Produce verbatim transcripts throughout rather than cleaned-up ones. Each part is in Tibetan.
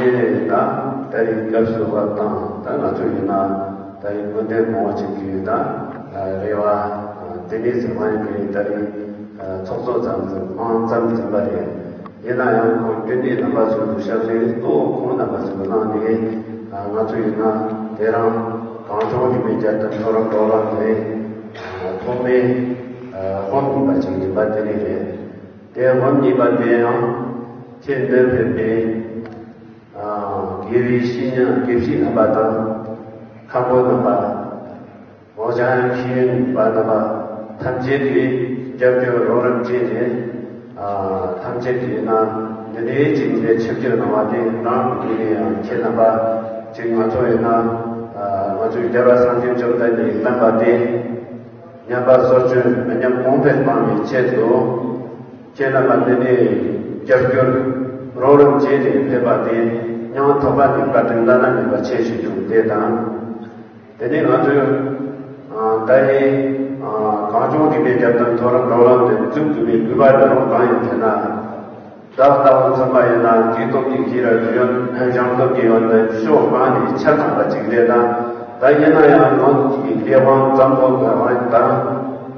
ད་ད་རེས་སྐབས་སུ་བབ་དང་ད་ང་ཚོ་ཡིན་ན་ད་རེས་སྐུ་མདུན་མང་བ་ཅིག་གིས་ད་རེ་བ་དེ་ནས་ཟིན་མ་ཡིན་པའི་ད་རེས་ཚོགས་གཙོ་ཙམ་ཙམ་མང་ཙམ་ཟིན་པ་རེད། ཡིན་ན་ཡང་ཁོང་སྐུ་མདུན་རྣམ་པ་ཚོའི་ཞབས་འདེགས་གཙོ་བོ་ཁོང་རྣམ་པ་ཚོའི་གནང་ནས་ང་ཚོ་ཡིན་ན་དེ་རིང་གངས་ལྗོངས་རིག་པའི་རྒྱལ་དར་མཐོ་རིམ་བགྲོ་གླེང་དེ་ཐོག་མའི་སྒོམ་ཡིན་པ་ཅིག་ཡིན་པ་དེ་ནས་རེད། དེ་སྒོམ་ཡིན་པ་དེ་ཡང་ཁྱེད་འདིར་ཕེབས་པའི་དགེ་བའི་བཤེས་གཉེན་དགེ་བཤེས་རྣམ་པ་དང་མཁན་པོ་རྣམ་པ། ཝང་ཅན་ཤེས་ཡོན་པ་རྣམ་པ་ཐམས་ཅད་ཀྱིས་རྒྱབ་སྐྱོར་རོགས་རམ་བྱས་ནས། ཐམས་ཅད་ཀྱིས་ཡིན་ན་འདི་འདྲའི་ཅིག་ལས་ཆིབས་བསྒྱུར་གནང་བ་དེ་རང་གི་ངོས་ནས་ཡང་ཁྱེད་རྣམ་པ་ཅིག་ང་ཚོ་ཡིན་ན་ང་ཚོའི་རྒྱལ་བ་སངས་རྒྱས་བཅོམ་ལྡན་འདས་ཀྱི་བསྟན་པ་དེ་ཉམས་པ་སོར་ཆུད་མི་ཉམས་གོང་འཕེལ་གཏོང་བའི་ཆེད་དུ་ཁྱེད་རྣམ་པ་འདི་ནས་རྒྱབ་སྐྱོར་རོགས་རམ་བྱས་ནས་ཕེབས་པ་དེ་སྙིང་ཐག་པ་ནས་བཀའ་དྲིན་བླ་ན་མེད་པ་ཆེ་ཞུ་རྒྱུ་དེ་དང་། དེ་ནས་ང་ཚོས་ད་ནི་གངས་ལྗོངས་རིག་པའི་རྒྱལ་དར་མཐོ་རིམ་བགྲོ་གླེང་དེ་བཙུགས་དགོས་པའི་དགོས་པ་དེ་རང་གང་ཡིན་ཟེར་ན། ད་ལྟ་བུ་ཚང་མ་ཡིན་ན་སྐྱེས་སྟོབས་ཀྱི་ཤེས་རབ་ཀྱི་ཡོན་སྦྱངས་སྟོབས་ཀྱི་ཡོན་ཏན་ཕྱོགས་གང་ནས་ཆ་ཚང་པ་ཅིག་རེད་ད། ད་ཡིན་ན་ཡང་ནང་གི་ལས་དབང་ཙམ་པོ་འདྲ་བ་ཡིན་ད།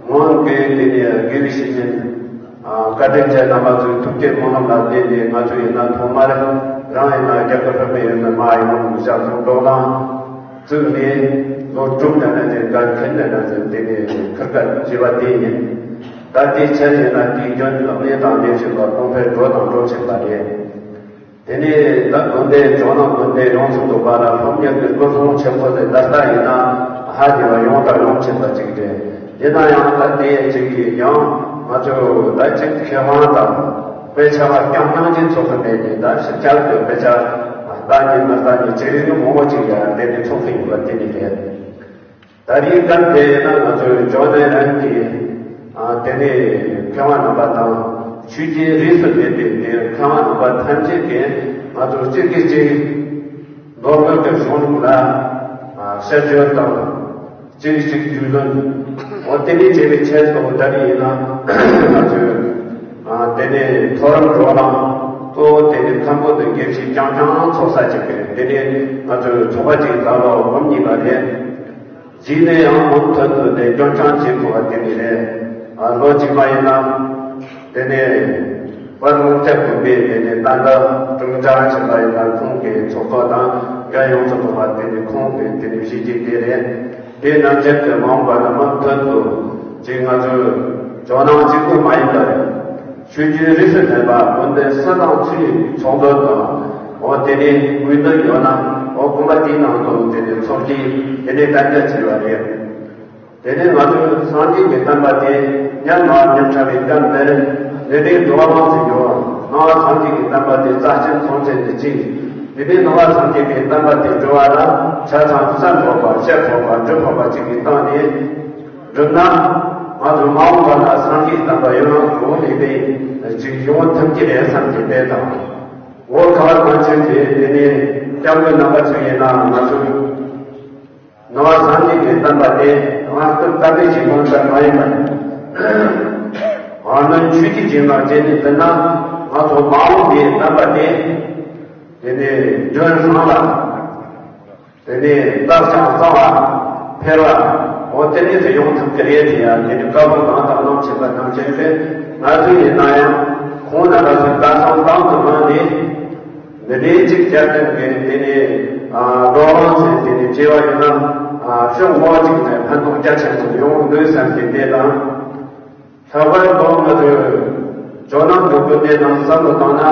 ངོ་གི་དེ་ནས་དགེ་བའི་བཤེས་གཉེན་བཀའ་དྲིན་ཅན་རྣམ་པ་ཚོའི་ཐུགས་བསྐྱེད་སྨོན་ལམ་ལ་བརྟེན་ནས་ང་ཚོ་ཡིན་ན་ཐོག་མར་རང་ཡིན་ན་རྒྱ་གར་བོད་པའི་ཡོན་ཏན་མ་ཡིན་ནོ་ཞག་ཐོག་འགྲོ་ན། བཙུགས་ནས་ལོ་དྲུག་ནས་ན་ཅིག་འགན་འཁྱེར་ནས་ན་ཅིག་དེ་ནས་ཁུར་ཀ་བྱས་པ་དེ་ཡིན། ད་དེའི་ཆེད་ཡིན་ན་དེའི་རྒྱུན་ལག་ལེན་དང་ལེན་བཞིན་པ་གོང་འཕེལ་འགྲོ་དང་འགྲོ་བཞིན་པ་རེད། དེ་ནས་ད་དགོན་སྡེ་ཇོ་ནང་དགོན་སྡེ་ཡོངས་སུ་རྫོགས་པ་ལ་སློབ་གཉེར་གྱི་སྐུ་གསུང་ཆེན་པོ་དེ་ད་ལྟ་ཡིན་ན་ཧ་ཅང་བ་ཡོང་དང་ཡོང་བཞིན་པ་ཅིག་རེད། ཡིན་ན་ཡང་ད་དེ་ཅིག་གིས་ཀྱང་ང་ཚོས་ད་ཅིག་མཁས་དབང་དང་དཔེ་ཆ་བ་རྐྱང་རྐྱང་ཅིག་ཚོགས་སུ་མེད་ནས་ད་ཕྱི་རྒྱལ་གྱི་དཔེ་ཆ་ལྟ་ཉིན་མ་ལྟ་ཉིན་ཅིག་རིགས་མང་པོ་ཅིག་ཡང་དེ་ནས་ཚོགས་སུ་ཡོད་པ་དེ་ནི་རེད། ད་རེས་སྐབས་དེ་ཡིན་ན་ང་ཚོའི་ཇོ་ནན་རང་གི་དེ་ནས་མཁས་དབང་རྣམ་པ་དང་ཆོས་བརྒྱུད་རིས་སུ་མེད་པའི་དེ་མཁས་དབང་རྣམ་པ་ཐམས་ཅད་ཀྱིས་ང་ཚོ་གཅིག་གིས་གཅིག་མདོ་སྔགས་ཀྱི་གཞུང་ལུགས་ལ་ཤེས་བརྗོད་དང་གཅིག་གིས་གཅིག་རྒྱུས་ལོན་འོ་དེ་ནས་བྱས་པའི་ཆེད་དུ་ད་རེས་ཡིན་ན་ང་ཚོས་དེ་ནས་མཐོ་རིམ་བགྲོ་གླེང་གཙོ་བོ་དེ་ནས་མཁན་པོ་དང་དགེ་བཤེས་རྐྱང་རྐྱང་ཚོགས་ས་ཅིག་གི་དེ་ནས་ང་ཚོས་ཚོགས་པ་ཅིག་བཙུགས་ལོ་སྒོམ་གཉིས་པ་རེད། རྗེས་ནས་ཡང་མུ་མཐུད་དུ་དེ་སྐྱོན་ཅང་བྱེད་དགོས་པ་དེ་ནི་རེད། ལོ་གཅིག་པ་ཡིན་ན། དེ་ནས་དཔལ་ལུང་རྟེན་དགོན་པའི་དེ་ནས་ཏན་ཏན་དྲུང་འཇགས་བྱེད་པ་ཡིན་ན་ཁོང་གི་ཚོགས་གཙོ་དང་རྒྱལ་ཡོངས་སུ་གཏོང་བ་དེ་ནི་ཁོང་གི་དེ་ནི་གཞི་རྒྱུ་དེ་རེད། དེ་རྣམས་ཀྱི་མང་བ་ནི་མུ་མཐུད་དུ་ཅིག་ང་ཚོའི་ཇོ་ནང་གཅིག་པུ་མ་ཡིན་པར། ཆོས་བརྒྱུད་རིས་སུ་མེད་པ་དགོན་སྡེ་སུ་དང་སུའི་ཚོགས་འདུ་དང་། འོ་དེ་ནས་དགོས་འདུན་ཡོད་ན་འོ་དགོན་པ་དེའི་ནང་དུ་དེ་ནས་ཚོགས་ཀྱིས་དེ་ནས་གཏན་འཁེལ་བྱས་པ་རེད། དེ་ནས་ང་ཚོས་སངས་རྒྱས་ཀྱི་བསྟན་པ་དེ་ཉམས་མ་ཉམས་ཆག་པའི་སྐབས་འདིར་དེ་ནས་འགྲོ་བ་མང་དུ་འགྱུར་བ་སྣང་བ་སངས་རྒྱས་ཀྱི་བསྟན་པ་དེ་རྩ་ཆེན་ཐོག་ཆེན་དུ་བརྩིས། དེ་ནས་སྣང་བ་སངས་རྒྱས་ཀྱི་བསྟན་པ་དེ་སྒྲུབ་པ་ལ་ཆ་ཚང་སེམས་ཕོག་པ་ཤེས་ཕོག་པ་སྒྲུབ་ཕོག་པ་ཅིག་གི་སྟེང་ནས། བསྒྲུབས་ན། ང་ཚོ་མ་འོངས་པ་ལ་སངས་རྒྱས་བསྟན་པ་ཡུན་རིང་དུ་འོང་ནས་པའི་ཅིག་ཡོང་ཐུབ་ཀྱི་རེད་བསམ་གྱི་དཔེ་དང་། འོ་ཁ་བ་གངས་ཅན་གྱི་དེ་ནས་སྐྱབས་མགོན་རྣམ་པ་ཚོ་ཡིན་ན་ང་ཚོ་ནང་བ་སངས་རྒྱས་ཀྱི་བསྟན་པ་དེ་ང་ཚོ་ད་ལྟའི་ཞིག་ཡོང་ཙམ་མ་ཡིན་པར། ཨ་ནི་ཆོས་ཀྱི་བྱིན་རླབས་བྱས་ནས་བསྡུ་ན་ང་ཚོ་མ་འོངས་པའི་བསྟན་པ་དེ་དེ་ནས་རྒྱུན་བཟང་ལ། དེ་ནས་བདག་ཀྱང་གསང་བ་འཕེལ་བ་འོ་དེ་ནས་དེ་ཡོང་ཐུབ་ཀྱི་རེད་དེ་ཡང་དེ་ནི་བཀའ་པོད་གང་དང་གནང་བྱེད་པ་ཐམས་ཅད་དེ་ང་ཚོ་ཡིན་ན་ཡང་ཁོང་རྣམ་པ་ཚོས་བཀའ་གསང་དང་དུ་གནང་ནས་འདི་འདྲའི་ཅིག་བསྐྱར་དུ་གི་དེ་ནས་འགྲོ་ལོང་ཟེར་དེ་ནས་བྱས་པ་ཡིན་ན་ཕྱོགས་ངོ་གཅིག་ནས་ཕན་ཐོགས་རྒྱ་ཆེན་པོ་ཡོང་འདུག་བསམ་གྱི་དེ་དང་། ལྷག་པར་དུ་ང་ཚོས་ཇོ་ནང་དུ་སྐུ་ལྡན་ནང་བསམ་བློ་བཏང་ན་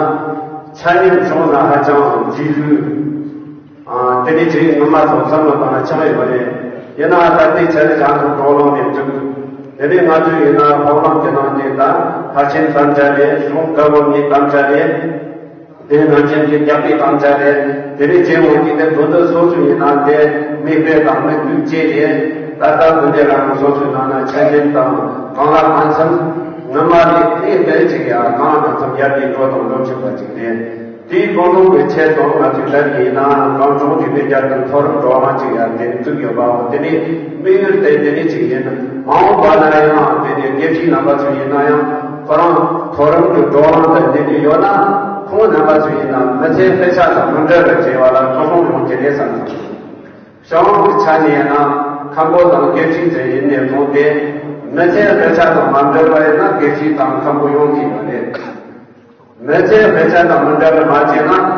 ཆ་སྙོམས་བྱུང་ན་ཧ་ཅང་རྗེས་ལུས། དེ་ནི་ཅིག་ངོ་མ་ཐོག་བསམ་བློ་བཏང་ན་ཆགས་ཡོད་པ་རེད། ཡིན་ནའང་ད་ལྟའི་ཆ་ནས་ཅང་དུ་འགྲོ་ལོང་མེད་འདུག་དེ་ནས་ང་ཚོས་ཡིན་ན་སློབ་ལམ་གྱི་ནང་དེ་ད་ཕར་ཕྱིན་དམ་བཅའ་རེད། གཞུང་བཀའ་སློབ་གཉིས་དམ་བཅའ་རེད། དེ་ནང་བཞིན་གྱི་རྒྱབ་ཀྱི་དམ་བཅའ་རེད། དེ་རིང་རྗེས་འོང་གི་དེ་དོན་དུ་སོ་སོ་ཡིན་ན་དེ་མིག་དཔེ་དང་མིག་ལྟོས་བཅས་རེད། ད་ལྟ་དགོན་སྡེ་རང་སོ་སོའི་ནང་ན་ཆ་འཇིན་དང་གང་ལ་གང་འཚམ་ངོ་མ་རེད། དེ་དེ་ཅིག་ཡང་གང་ལ་གང་འཚམ་ཡར་རྒྱས་འགྲོ་དང་འགྲོ་བཞིན་པ་ཅིག་རེད། དེའི་གོ་ལོང་གི་ཆེད་དུ་ང་ཚོས་ད་ཡིན་ན་གངས་ལྗོངས་རིག་པའི་རྒྱལ་དར་མཐོ་རིམ་བགྲོ་གླེང་ཅིག་ཡང་དེ་ནི་བཙུགས་ཡོད་པའོ། དེ་ནི་དམིགས་ཡུལ་དེ་དེ་ནི་ཅིག་ཡིན། མ་འོངས་པ་ན་ཡང་དེ་ནི་དགེ་བཤེས་རྣམ་པ་ཚོ་ཡིན་ན་ཡང་ཁོ་རང་མཐོ་རིམ་གྱི་བགྲོ་གླེང་དེ་དེ་ནི་ཡོད་ན། ཁོང་རྣམ་པ་ཚོ་ཡིན་ན་མི་ཚེའི་དཔེ་ཆ་དང་མི་འབྲལ་བར་བྱས་པ་ལ་སྐུ་གཟུགས་ཡོང་གི་རེད་བསམ་གྱི་འདུག་བྱང་གི་ཆ་ནས་ཡིན་ན་མཁན་པོ་དང་དགེ་ཕྲུག་ཚོ་ཡིན་ནས་བཟུང་སྟེ་མི་ཚེའི་དཔེ་ཆ་དང་མ་འབྲལ་བ་ཡིན་ན་དགེ་ཕྲུག་དང་མཁན་པོ་ཡོང་གི་ཡོད་རེད། མི་ཚེའི་དཔེ་ཆ་དང་མི་འབྲལ་བ་མ་བྱས་ན།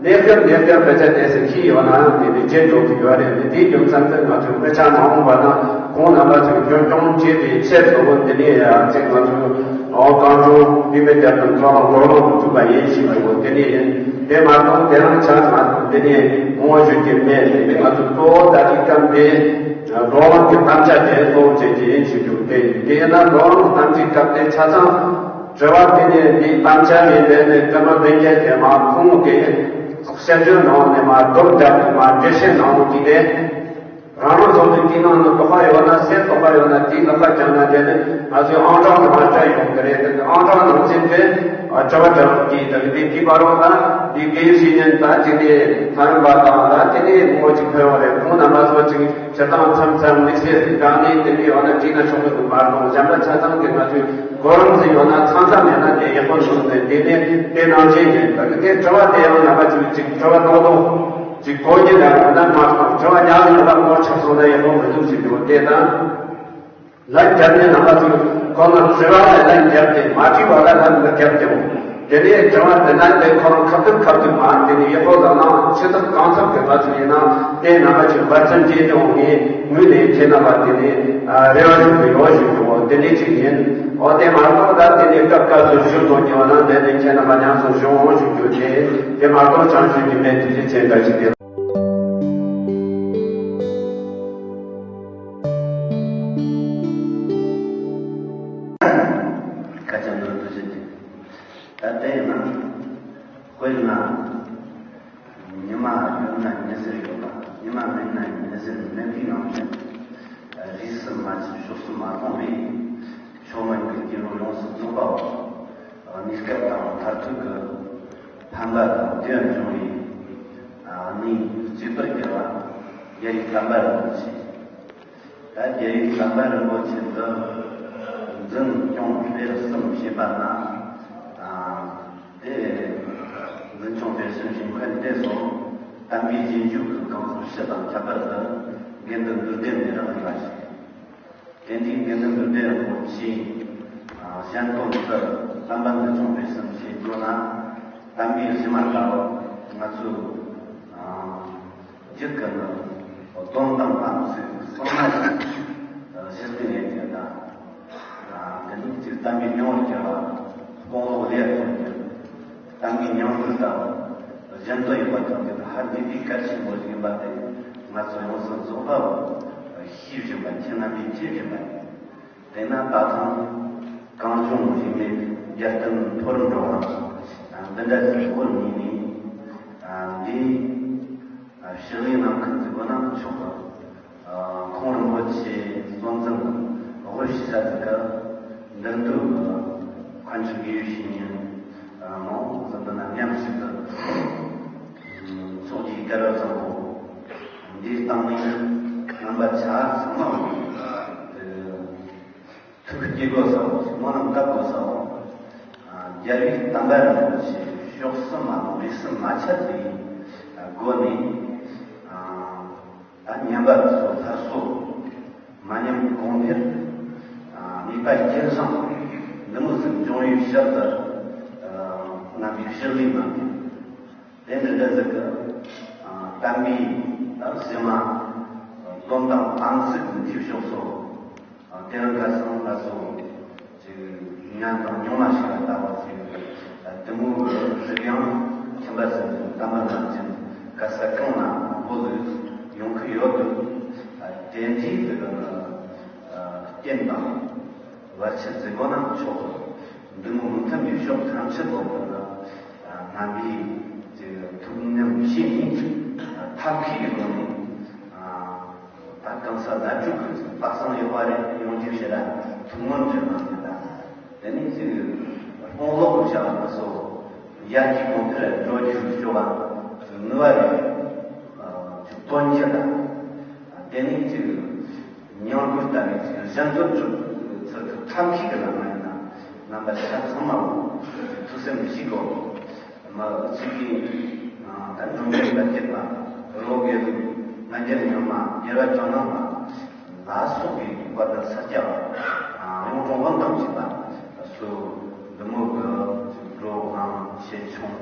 གནས་སྐབས་གནས་སྐབས་དཔེ་ཆ་བལྟས་ཟིན་ཤེས་ཡོད་ན་ཡང་དེ་ནི་བརྗེད་འགྲོ་གི་ཡོད་རེད། དེ་དེའི་རྒྱུ་མཚན་དེ་ང་ཚོས་དཔེ་ཆ་མ་འོངས་པ་ན་ཁོང་རྣམ་པ་ཚོས་རྒྱུན་སྐྱོང་བྱེད་པའི་ཆེད་དུ་དེ་ནས་ཡང་ཅིག་ང་ཚོས་ཨོ་གངས་ལྗོངས་བུད་མེད་སྒྲིག་འཛུགས་ཁག་ལ་འགྲོ་ལོང་དུ་ཐུག་པ་ཡིན་ཞེས་པའོ། དེ་ནས་ཡིན་དེ་མ་གཏོགས་དེ་རང་ཆ་ཚང་དེ་ནས་ངོ་བོ་ཞུ་རྒྱུ་མེད། དེ་ནི་ང་ཚོ་གཙོ་བོ་ད་ལྟའི་སྐབས་འདི་འགྲོ་ལམ་གྱི་དམ་བཅའ་དེ་གཙོ་བོ་བྱེད་ཀྱི་ཡིན་ཞུ་རྒྱུ་དེ་ཡིན། དེ་ཡིན་ན་འགྲོ་ལམ་གྱི་དམ་བཅའི་སྐབས་དེ་ཆ་ཚང་དྲི་བ་དེ་ནས་འདི་དམ་བཅའ་ཡིན་པས་ནས་སྐར་མ་བདུན་བརྒྱད་དེ་མ་ཁོང་གིས་བཤད་རྒྱུ་ནང་ནས་མ་སྒྲོག་རྒྱབ་ནས་མ་འགྲེལ་བཤད་གནང་འོང་གི་རེད། རང་རང་ཚོ་དུས་དེའི་ནང་དུ་དོགས་པ་ཡོད་ན་སེམས་དོགས་པ་ཡོད་ན་དེའི་ལག་པ་བརྐྱངས་ན་དེ་ནི་ང་ཚོའི་ཨང་གྲངས་ནང་སྤྲད་ཡོང་གི་རེད། དེ་ཨང་གྲངས་ནང་བཞིན་དུ་དྲི་བ་དྲི་བ་དེ་དང་དེ་དེའི་བར་རོ་ད་དེའི་དགེ་བའི་བཤེས་གཉེན་ད་དེ་ནས་ཐ་རམ་པ་དང་ད་དེ་ནས་ངོ་ཅིག་ཕེབས་པ་རེད། ཁོང་རྣམ་པ་ཚོ་ཅིག་བྱེད་སྟངས་མཚམས་མཚམས་དམིགས་བསལ་དྲང་གནས་དེ་འདྲ་ཡོད་ན་བྲིས་ན་ཆོག་གི་འདུག་མ་གཏོགས་གཞན་པ་ཆ་ཚང་གི་ང་ཚོའི་གོ་རིམ་ཟིན་ཡོད་ན་ཚང་ཚང་མེད་ན་དེ་ཡག་པོ་འདུག་ནས་དེ་ནས་དེ་ནང་བཞིན་ཡིན། ད་གི་དེ་དྲི་བ་དེ་ཡང་རྣམ་པ་ཚོས་ཅིག་དྲི་བ་རྡོག་རྡོག་ཅིག་གོ་རྒྱུ་ལ་ཡོང་ན་མ་གཏོགས་དྲི་བ་ཉག་གི་རྣམ་པ་ངོ་ཆགས་སོང་ན་ཡག་པོ་མི་འདུག་ཅེས་འདུག་དེ་དང་། ལན་རྒྱབ་ནས་རྣམ་པ་ཚོས་ཁོང་ལ་དྲི་བ་ལ་ལན་རྒྱབ་སྟེ་མ་དྲིས་པ་ལ་ལན་མི་རྒྱབ་ཀྱང་། དེ་ནས་དྲི་བ་འདི་ལན་དེ་ཁོ་རང་ཁ་ཐུག་ཁ་ཐུག་མ་དེ་ནས་ཡག་པོ་བཟང་ན་ཆེ་ཐག་གང་ཐུབ་ཀྱི་ང་ཚོ་ཡིན་ན་དེ་རྣམ་པ་ཚོས་འབད་བརྩོན་བྱེད་ཀྱང་ངས་ངོས་ནས་ཁྱེད་རྣམ་པ་དེ་ནས་རེ་བ་ཞུ་གི་ཡོད་ཞུ་གི་འོ་དེ་འདྲས་ཅིག་ཡིན། འོ་དེ་མ་གཏོགས་ད་དེ་ནས་སྐབས་སྐབས་སུ་ཞུ་དགོས་ཀྱི་འོ་ན་དེ་ནས་ཁྱེད་རྣམ་པ་ཉམས་སུ་ཞུ་འོང་ཞུ་རྒྱུ་དེ་དེ་མ་གཏོགས་ཅང་ཞུ་རྒྱུ་མེད། ཐུགས་རྗེ་ཆེ། བཀྲ་ཤིས་བདེ་ལེགས། ཁ་ཅང་ནོར་དུ་ཞིག་ད་ལྟའི་ནང་དཔེར་ན་ཉི་མ་ཡོད་ན་ཉི་ཟེར་ཡོད་པ། ཉི་མ་མེད་ན་ཉི་ཟེར་མེད་པའི་ནང་བཞིན། རིས་སུ་མ་ཆད་ཕྱོགས་སུ་མ་ལྷུང་བའི་ཕྱོགས་མེད་ཀྱི་དགེ་སློང་ཡོངས་སུ་རྫོགས་པའོ། གནས་སྐབས་དང་མཐར་ཐུག་གི་ཕན་པ་དང་བདེ་བ་འབྱུང་བའི་གནས་གཅིག་པར་གྱུར་པ་རྒྱལ་བའི་བསྟན་པ་རིན་པོ་ཆེ། ད་རྒྱལ་བའི་བསྟན་པ་རིན་པོ་ཆེ་འདི་འཛིན་སྐྱོང་སྤེལ་གསུམ་བྱེད་པ་ན། དེ་འཛིན་སྐྱོང་སྤེལ་གསུམ་བྱེད་མཁན་དེ་ཚོ་བསྟན་པའི་རྗེས་འཇུག་གི་གང་ཟག་སྤྱི་དང་ཁྱད་པར་དུ་དགེ་འདུན་འདུལ་སྡེ་ནས་རག་ལས་པ་ཞིག་དེ་འདྲའི་དགེ་འདུན་འདུལ་སྡེ་རིན་པོ་ཆེ་གཞན་དོན་དུ་བསྟན་པ་འཛིན་སྐྱོང་སྤེལ་གསུམ་བྱེད་དགོས་ན། བསྟན་པའི་གཞི་མ་ལྟ་བུ་ང་ཚོས་རྒྱུད་ཀྱི་ནང་དོན་དམ་པའམ་ཚིག་གསང་སྔགས་ཀྱི་གཞི་རྟེན་ཡིན་ཀྱང་དང་། དེ་ནི་ཚིག་བསྟན་པའི་སྙིང་པོར་གྱུར་པ་སྤོང་ལོག་ལས་ཐོབ་ཀྱི་བསྟན་པའི་སྙིང་པོ་ལྟ་བུ་གཞན་དུ་ཡོད་པ་ཐོབ་ཀྱི་ཧ་ལས་པའི་གལ་ཆེན་པོ་ཞིག་ཡིན་པ་དེ་ང་ཚོ་ཡོངས་སུ་རྫོགས་པ་བོ་ཤེས་བཞིན་པ་ཁྱེད་རྣམ་པས་ཤེས་བཞིན་པ་ཡིན། དེས་ན་ད་ཐེངས་གངས་ལྗོངས་རིས་མེད་རྒྱལ་བསྟན་མཐོ་རིམ་བགྲོ་གླེང་འདི་འདྲ་ཞིག་འོག་ནས་ནས་འདིའི་ཕྱག་ལས་གནང་མཁན་ཟིག་གོ་ན་ཆོག་གི་ཁོང་རིན་པོ་ཆེ་གཙོ་འཛིན་དབུ་ཞུ་ས་ཟིག་གི་འདིར་འདུག་གི་མཁན་ཆེན་དགེ་བའི་བཤེས་གཉེན་མང་ཟིག་འདི་ན་མཉམ་ཞུགས་ཀྱི་ཚོགས་ཀྱི་སྐལ་བ་བཟང་པོ། འདིའི་སྟེང་ནས་རྣམ་པ་ཆ་ཚང་མ་ཐུགས་སྐྱེ་དགོས་ས་བོ་སྨོན་ལམ་བཏབ་དགོས་ས་བོ། རྒྱལ་བའི་བསྟན་པ་རིན་པོ་ཆེ་ཕྱོགས་སུ་མ་ལྷུང་རིས་སུ་མ་ཆད་པའི་སྒོ་ནས་ད་ཉམས་པ་སོ་སླར་གསོ། མ་ཉམས་གོང་འཕེལ། ནུས་པ་རྒྱུན་བཟང་། འདི་མོ་ཟིག་འབྱུང་བའི་ཕྱིར་དུ་རྣམ་པའི་ཕྱག་ལས་གནང་གི། དེ་འདྲ་འདྲ་ཟིག་གི་བསྟན་པའི་གཟིམ་མ་དོན་དམ་དམ་ཚིག་འདུས་ཕྱོགས་སོ། དེ་རིང་ཁ་སང་ང་ཚོ་ཅིག་ཉམས་དང་མྱོང་བ་ཞིག་ལ་ལྟ་བ་ཅིག་དེ་མོ་ཟིག་ཡང་ཁྱིམ་པ་ཟིག་དམ་པ་རྣམས་ཀྱི་ག་ས་གང་ན་བོད་ལུགས་ཡོང་གི་ཡོད་འདུག་དེ་འདྲའི་ཟིག་གི་རྐྱེན་དང་བར་ཆད་ཟིག་གོ་ན་ཆོག་གི། འདི་མོ་མི་མཐུན་པའི་ཕྱོགས་ཐམས་ཅད་ལོག་པར་རྣམ་པའི་ཐུགས་ཉམས་བཞེས་ནས་ཐབས་མཁས་ཀྱི་སྒོ་ནས་ད་གང་ཟག་ལ་སྤྲུལ་སྐུ་དཔག་བསམ་ཡོད་པ་རེད། ཡོང་རྒྱུ་ཞེ་དྲག་ཐུགས་སྨོན་གྱི་གནང་ནས་ད་དེ་ནས་ཅིག་སྤོང་ལོག་ཏུ་བྱ་བ་སོགས་ཡར་རྒྱས་གོང་འཕེལ་འགྲོ་རྒྱུ་སྐྱོ་བ་ནུས་པ་རེད། ཅིག་སྟོན་རྒྱུ་དང་དེ་ནས་ཅིག་སྙིང་པོ་ལྟ་བུའི་གཞན་དོན་སྒྲུབ་ཚུལ་གྱི་ཐབས་མཁས་ཀྱི་ལམ་ལ་ཡིན་ན་རྣམ་པ་ཆ་ཚང་མ་ཐུགས་སེམས་ཞིག་གོ། མ་གཅིག་གིས་ད་འབྲོམ་སྟོན་དར་རྒྱས་པ། རི་བོ་དགེ་ལུགས། སྔ་འགྱུར་རྙིང་མ། རྒྱལ་བ་ཇོ་ནང་པ་ལ་སོགས་པའི་བཀའ་དང་ས་སྐྱ་པ། རྙོག་གྲོང་བུན་དང་བཅས་པ་སུ་འདི་མོ་གི་འགྲོ་སྣང་ཆེ་ཆུང་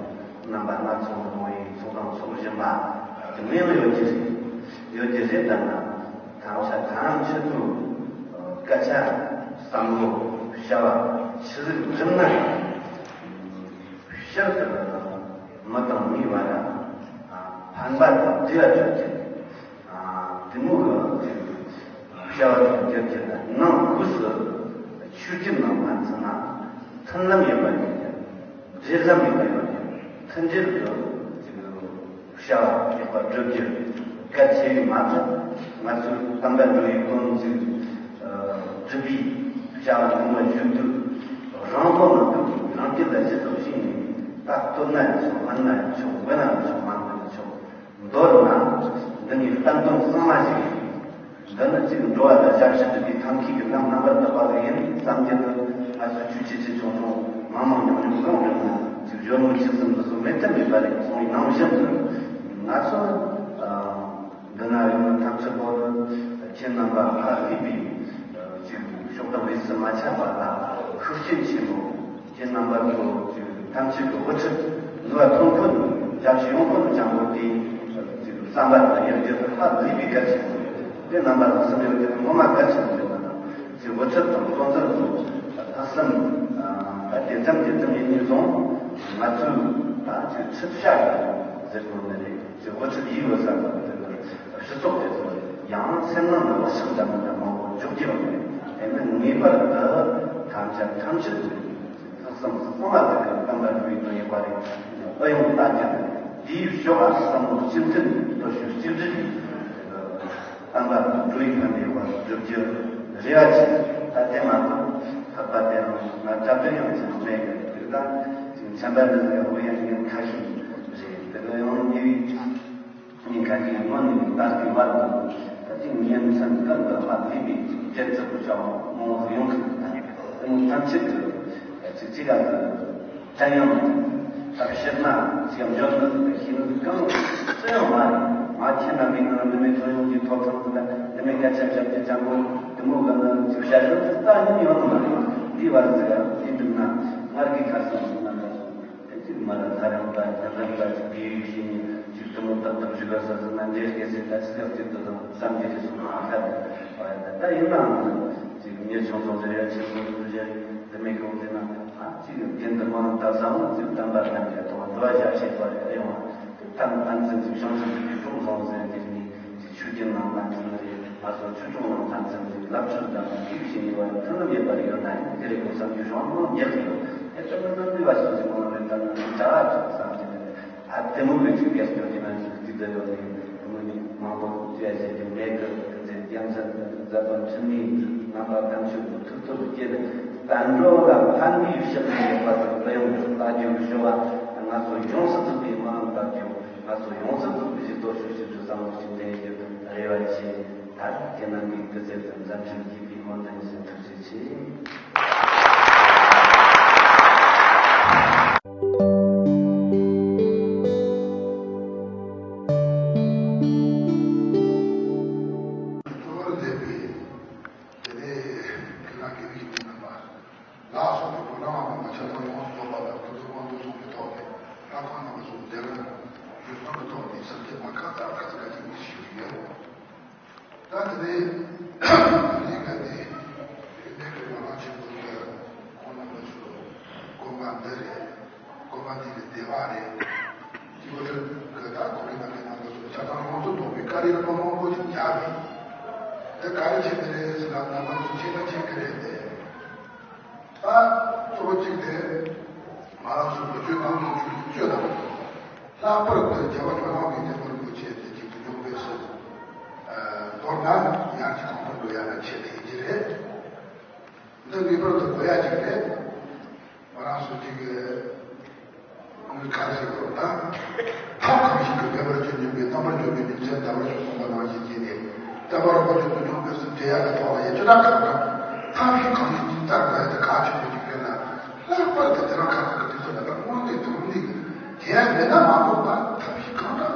རྣམ་པ་སྣ་ཚོགས་འགྲོ་བའི་ཚོགས་དང་ཚོགས་བཞིན་པ་དེ་མིན་ཡོད་ཀྱི་རེད། ཡོད་ཀྱི་རེད། ད་ན་ཐམས་ཅད་ཐམས་ཅད་དུ་སྐད་ཆ་བསམ་བློ་བྱ་བ་ཆི་ཟིག་བསྒྲུབ་ན་ཡང་། ཕྱིར་དུ་མི་དང་མིའི་བར་ལ་ཕན་པ་དང་འབྲེལ་བ་ཆོད་ཅིང་། དེ་མོ་གི་བྱ་བ་དང་འབྲེལ་གྱི་ནང་སྒོས་སུ་ཆོས་བརྒྱུད་ནང་ཕན་ཚུན་ན་མཐུན་ལམ་ཡོད་པ་ཡིན་ཀྱང་། འབྲེལ་ལམ་ཡོད་པ་ཡིན་ཀྱང་། མཐུན་འབྲེལ་དུ་བྱ་བ་ཡག་པ་བསྒྲུབ་རྒྱུ་གལ་ཆེ་བས་མ་ཚད། ང་ཚོའི་དམ་པ་འགྲོ་བའི་དོན་ཚུལ་སྒྲུབ་པའི་བྱ་བ་ངོ་མ་བརྗོད་དུས། རང་དོན་མ་གཏོགས་རང་རྒྱུད་ལ་གཞི་བཙུགས་ཤིང་། ད་བསྟོད་ན་ཡང་ཆོག། བུན་ན་ཡང་ཆོག། འབུལ་ན་ཡང་ཆོག། མ་འབུལ་ན་ཡང་ཆོག། མདོར་ན་འདི་ནི་བསྟན་དོན་གཙང་མ་ཞིག་ཡིན། འདི་ནི་གཅིག་འགྲོ་བ་དང་ཞབས་ཕྱི་སྒྲུབ་པའི་ཐབས་མཁས་ཀྱི་ལམ་རྣམ་པར་དག་པ་ཞིག་ཡིན་བསམ་གྱི་འདུག། ང་ཚོ་ཆོས་ཆེ་ཆེ་ཆུང་ཆུང་མང་མང་ཉུང་ཉུང་གང་འགྲིག་ན་ཅིག་གཞོན་ནུ་ཆེ་གསུམ་འདི་ཚོ་མེད་ཐབས་མེད་པ་རེད། སོང་བའི་ནང་བཞིན་དུ་ང་ཚོ་འདི་ན་ཡོད་ན་ཐམས་ཅད་པོ་ནི་ཁྱེད་རྣམ་པ་ལྷ་ལས་པའི་ཅིག་ཕྱོགས་དང་རིས་སུ་མ་ཆད་པ་ལ་ཤུགས་རྐྱེན་ཆེན་པོ། ཁྱེད་རྣམ་པ་ཚོ་ཐམས་ཅད་ཀྱི་དབུ་ཁྲིད་ནུས་པ་ཐོན་ཁུལ་ཞབས་ཞུ་ཡོང་ཁུལ་ཀྱང་པོ་དེ་བསམ་པ་དང་ཡར་རྒྱས་སུ་ཧ་ལས་པའི་གལ་ཆེན་པོ་རེད། དེ་རྣམ་པ་ཚོ་སེམས་ཡོད་དེ་ངོ་མ་གལ་ཆེན་པོ་རེད། ང་ཚོའི་དབུ་ཁྲིད་དང་གཙོ་འཛིན་ཚོ་ལྷག་བསམ་ད་དེ་ཙམ་དེ་ཙམ་ཡིན་ནས་བཟུང་ང་ཚོའི་ད་ཅིག་ཁྲིད་བྱ་ཡོད་ཟེར་དགོས་ནི་རེད། ཅིག་དབུ་ཁྲིད་ཡིན་ཡོད་ས་དང་དེ་སྤྱི་ཚོགས་དེ་ཚོ་ཡང་སེམས་ནང་ལ་བག་ཆགས་འདྲ་མི་འདྲ་མང་པོ་འཇོག་རྒྱུ་ཡོད་རེད། དེ་ནི་ངེས་པར་དུ་ཐམས་ཅད་ཐམས་ཅད་དུ། ལྷག་བསམ་གཙང་མ་ཟིག་གི་བསྟན་པ་འགྲོ་བའི་དོན་ཡོད་པ་རེད། ཨ་ཡོང་ལྟ་རྒྱུ་དེའི་ཕྱོགས་ལ་བསམ་བློ་གཅིག་མཐུན་སྟོབས་ཤུགས་གཅིག་སྒྲིལ་གྱིས་བསྟན་པ་འགྲོ་བའི་ཕན་བདེ་བ་སྒྲུབ་རྒྱུ་རེ་བ་ཆེ། ད་དེ་མ་གཏོགས་ལྷག་པ་དེ་རང་ང་གྲྭ་བཙུན་ཡང་ཅི་ཡང་མེད་གི་དུས་ད་ཅིག་ཚན་པ་འདི་ཟིག་ཡང་ཡང་ཁ་ཤས་རེད། དེ་ག་ཡང་ཉེ་བའི། ཉིན་ཁ་ཤས་སྔོན་ནས་ད་ལྟའི་བར་དུ་ད་ཅིག་ཉིན་མཚན་ཀུན་ཏུ་ལྷ་ལས་པའི་ཅིག་སྒྱུ་རྩལ་གྱི་བྱ་བ་མང་བོ་ཡོང་གི་འདུག། ད་དེ་མོ་ཐམས་ཅད་ཀྱི་ཅིག་ཅིག་ལ་དུ་བྲན་གཡོག་ད་ཕྱིར་ན་ཅིག་འཇོན་ནི་ཟིག་ཤེས་ནི་གང་སུ་ཡང་མ་རེད། ང་ཁྱེད་རྣམ་པའི་ནང་འདི་མོའི་ཐོན་ཡོང་གི་ཐོབ་ཐང་ཟིག་ད་འདི་མོའི་སྐད་ཆ་བཤད་རྒྱུ་ཅང་པོ་དེ་མོ་གི་ནི་ཅིག་བཤད་རྒྱུ་ད་ཡིན་ཡོད་ནི་མ་རེད། འདིའི་བར་ཟིག་ཡང་ཤེས་འདུག་ན་སྔར་གྱི་ཁ་སང་ཟིག་ན་ད། དེ་ཅིག་མ་ར་ཐ་རང་པ་ཐ་རང་པ་ཅིག་དེ་ཡུལ་ཤེས་ནས་ཅིག་དུ་མོ་ཏག་ཏག་བཞུགས་པ་ས་ས་ན་འདྲེ་སྐད་ཟེར་ད་ཅི་ལབ་ཅིག་ཏུ་དང་བསམ་གྱི་རེད་སོང་ང་ཁ་ད་ད་ཡིན་ནའང་ཅིག་ཉེ་ཆུང་ཚོ་ཟེར་ཡ་ཆེ་ཆུང་ཚོ་ཟེར་དེ་མེད་གོང་ཟེར་ན་ཨ་ཅིག་རྒན་དུ་མ་ད་བསམ་བློ་ཅིག་བསྟན་པ་ལྷན་རྒྱས་དང་འགྲོ་བ་ཞབས་ཕྱི་བར་ཡོང་བ་དེ་ད་ཕན་ཚུན་ཅིག་བྱང་ཆུབ་ཀྱི་གྲོགས་བཟང་ཟེར་གྱི་ནི། ཆོས་ཀྱི་ནང་ཕན་ཚུན་རེད། ང་ཚོ་ཆོས་སྐྱོང་ནང་ཕན་ཚུན་རེད། བསླབ་བྱ་དང་ཤེས་བྱེད་གཉིས་བར་མཐུན་ལམ་ཡོད་པ་རེད། ཡོད་ན་ཡང་དེ་རེད་གོ་བསམ་རྒྱུ་བྱུང་བ་མང་རྒྱག་གི་ཡོད། དེ་ལྟར་ན་ནམ་དུས་བ་སོ་སོའི་ངོ་ལ་རེད་ད་ནི་བྱ་བ་ཚོ་བསམ་གྱི་རེད། ཨ་དེ་མོ་གི་ཅིག་རྒྱབ་སྐྱོར་གྱི་ནང་ཞིག་ཅིག་བསྡད་ཡོད་ནི་དེ་མོ་ནི་མང་པོ་བཅོས་བྱེད་ཀྱི་མེད་གི། དེ་ཚེ་རྒྱལ་མཚན་མཛད་པ་འཕྲིན་ལས་རྣམ་པ་ཐམས་ཅད་ཀྱི་ཐུགས་སྟོབས་བསྐྱེད་ནས་བསྟན་འགྲོ་ལ་ཕན་པའི་ཕྱག་ལས་ཡོད་པ་དང་གུ་ཡངས་ཀྱི་བླ་རྒྱུ་གི་ཞོ་བ་ང་ཚོ་ཡོངས་སུ་རྫོགས་པའི་སྨོན་ལམ་བཏབ་རྒྱུ། ང་ཚོ་ཡོངས་སུ་རྫོགས་པའི་གཞི་གཏོར་ཞུ་ཞུ་རྒྱུ་བསམ་བློ་ཞིག་འདྲེན་རྒྱུ་རེ་བ་ཆེ། ད་དེ་རྣམས་ཀྱི་སྐུ་ཚེ་དང་མཛད་འཕྲིན་རྒྱས་པའི་སྨོན་འདུན་ཞུ། ཐུགས་རྗེ་ཆེ། གཙོ་བོར་མཛད་པའི་དེ་ནས་དེ་ན་དགེ་བའི་བཤེས་གཉེན་རྣམ་པ། ལ་སོགས་པའི་གོ་ལ་མ་མང་བ་ཆ་ཚང་ཡོངས་སུ་རྫོགས་པ་དང་ཐུགས་ཚོད་ཀུན་ཏུ་སོང་བའི་ཐོག་ནས་ལྷ་ཁང་རྣམ་པ་ཚོ་བདེ་བར་འཇུག་སྣང་གི་ཐོག་ནས་སེམས་བསྐྱེད་མ་ཁག་ཙམ་ཁ་ཚིག་ཁ་ཅིག་གཉིས་ཞུ་གི་ཡོད། ད་དེ་ནས་ལས་ཀ་དེ་རིག་གནས་ཀྱི་མ་ལག་ཆེན་པོ་འདི་ཁོང་རྣམ་པ་ཚོ་དགོན་པ་འདི་རེད། དགོན་པ་འདི་གི་སྡེ་བ་རེད། སྐྱེ་བོ་ཚོས་གི་ད་གོ་རིམ་ནང་གི་རྣམ་པ་ཚོ་ཆ་ཚང་ཡོངས་སུ་རྫོགས་པའི་བཀའ་དྲིན་རྣམ་པ་མང་པོ་ཞིག་བརྒྱབ་པས། དེ་ག་རེ་བྱེད་ཀྱི་རེད་ཟེར་ན་རྣམ་པ་ཚོ་ཁྱེད་ཀྱིས་མཁྱེན་གྱི་རེད་དེ། ད་གཙོ་བོ་གཅིག་དེ་མ་རང་སོ་སོ་སྤྱོད་ནང་དུ་ཆུད་སྤྱོད་དང་། ལྷག་པར་དུ་རྒྱལ་བ་ཇོ་ནང་པའི་བསྟན་པ་རིན་པོ་ཆེ་དེ་གཅིག་ཏུ་འཇོག་པའི་སྲོལ། མདོར་ན་ཡར་གྱི་གོང་དུ་འགྲོ་ཡ་ན་ཆེད་དུ་ཡིན་གྱི་རེད། འདི་ངེས་པར་དུ་དགོས་ཡ་གཅིག་རེད། མ་རང་སོ་སོ་གཅིག་གི་ག་རེ་ཟེར་དགོས་རེད་ད། ཐབས་གང་ཞིག་གིས་འབད་པར་བྱེད་ནུས་པའི་རྣམ་པར་འཇོག་པའི་རྒྱུ་མཚན་ད་བར་ཞུ་སོང་བ་ནང་བཞིན་བྱས་ནས་བསྟན་པ་རིན་པོ་ཆེ་དུ་འཇོག་པའི་སྲོལ་འབྲེལ་ཡ་གི་ཐོག་ལ་ཡང་ཅི་ལྟར་ཁག་ན་ཐབས་ཤེས་གང་ཞིག་ཅིག་བཙལ་དགོས་ཡ་དེ་གལ་ཆེན་པོ་ཞིག་རེད་ལ། ལྷག་པར་དུ་དེ་རིང་ཁ་སང་གི་དུས་ཚོད་ལ་ད་དངོས་གནས་དུ་མི་གལ་ ཡང་མེད་ན་མ་གཏོགས་པ་ཐབས་ཤེས་གང་དྲག་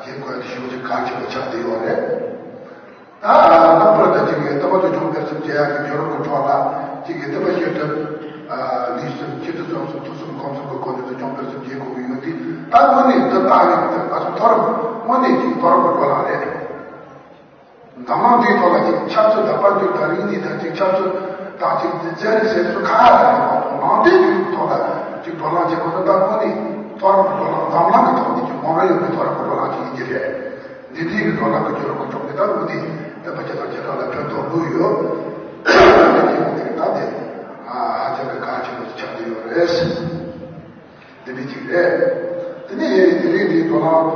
ཅིག་བྱེད་དགོས་ཡ་དེ་ཞེ་པོ་ཅིག་གལ་ཆེན་པོ་ཆགས་བསྡད་ཡོད་རེད། ད་རྣམ་པར་ད་ཅིག་ལྟ་བ་དེ་ཆོས་འཕེལ་གསུམ་བྱེད་ཡག་གི་བརྒྱུད་རིམ་གྱི་ཐོག་ལ་ཅིག་གི་བསྟན་པ་བཤད་ཐབས་ལུས་གསུམ་ཆོས་སྲིད་གསུམ་ཐུགས་གསུམ་ཁམས་གསུམ་གྱི་སྒོ་ནས་ད་ཆོས་འཕེལ་གསུམ་བྱེད་དགོས་ཀྱི་ཡོད་དུས། ད་དངོས་གནས་འདི་ལྟ་བའི་གི་ང་ཚོ་མཐོ་རིམ་དངོས་གནས་ཅིག་མཐོ་རིམ་གྱི་བགྲོ་གླེང་རེད། འཛམ་གླིང་འདིའི་ཐོག་ལ་ཅིག་ཆབ་སྲིད་དང་དཔལ་འབྱོར་དང་རིག་གནས་དང་ཅིག་ཆབ་སྲིད་དང་ཅིག་ཚན་རིག་ཟེར་ཚུལ་ཁ་ཁ་དང་ནང་བསྟན་ཆོས་ཀྱི་ཐོག་ལ་ཅིག་བགྲོ་གླེང་བྱེད་དགོས་ན། ད་དངོས་གནས་མཐོ་རིམ་གྱི་བགྲོ་གླེང་འཛམ་གླིང་གི་ཐོག་ནས་ཀྱི་ངོ་ར་ཡོད་པའི་མཐོ་རིམ་གྱི་བགྲོ་གླེང་ཅིག་ཡིན་གྱི་རེད། འདི་འདྲའི་གི་བགྲོ་གླེང་གི་བརྒྱུད་རིམ་གྱི་ཐོག་ནས་ད་དངོས་གནས་བསྟན་པ་སྤྱི་དང་བྱེ་བྲག་ལ་ཕན་ཐོགས་ལོས་ཡོད། དེ་ཡིན་དུས་ད་དེ་ཧ་ཅང་གི་གལ་ཆེན་པོ་ཆགས་ཀྱི་ཡོད་རེད། དེ་འདྲ་ཅིག་རེད། དེ་ནས་དེ་རིང་འདིའི་བགྲོ་གླེང་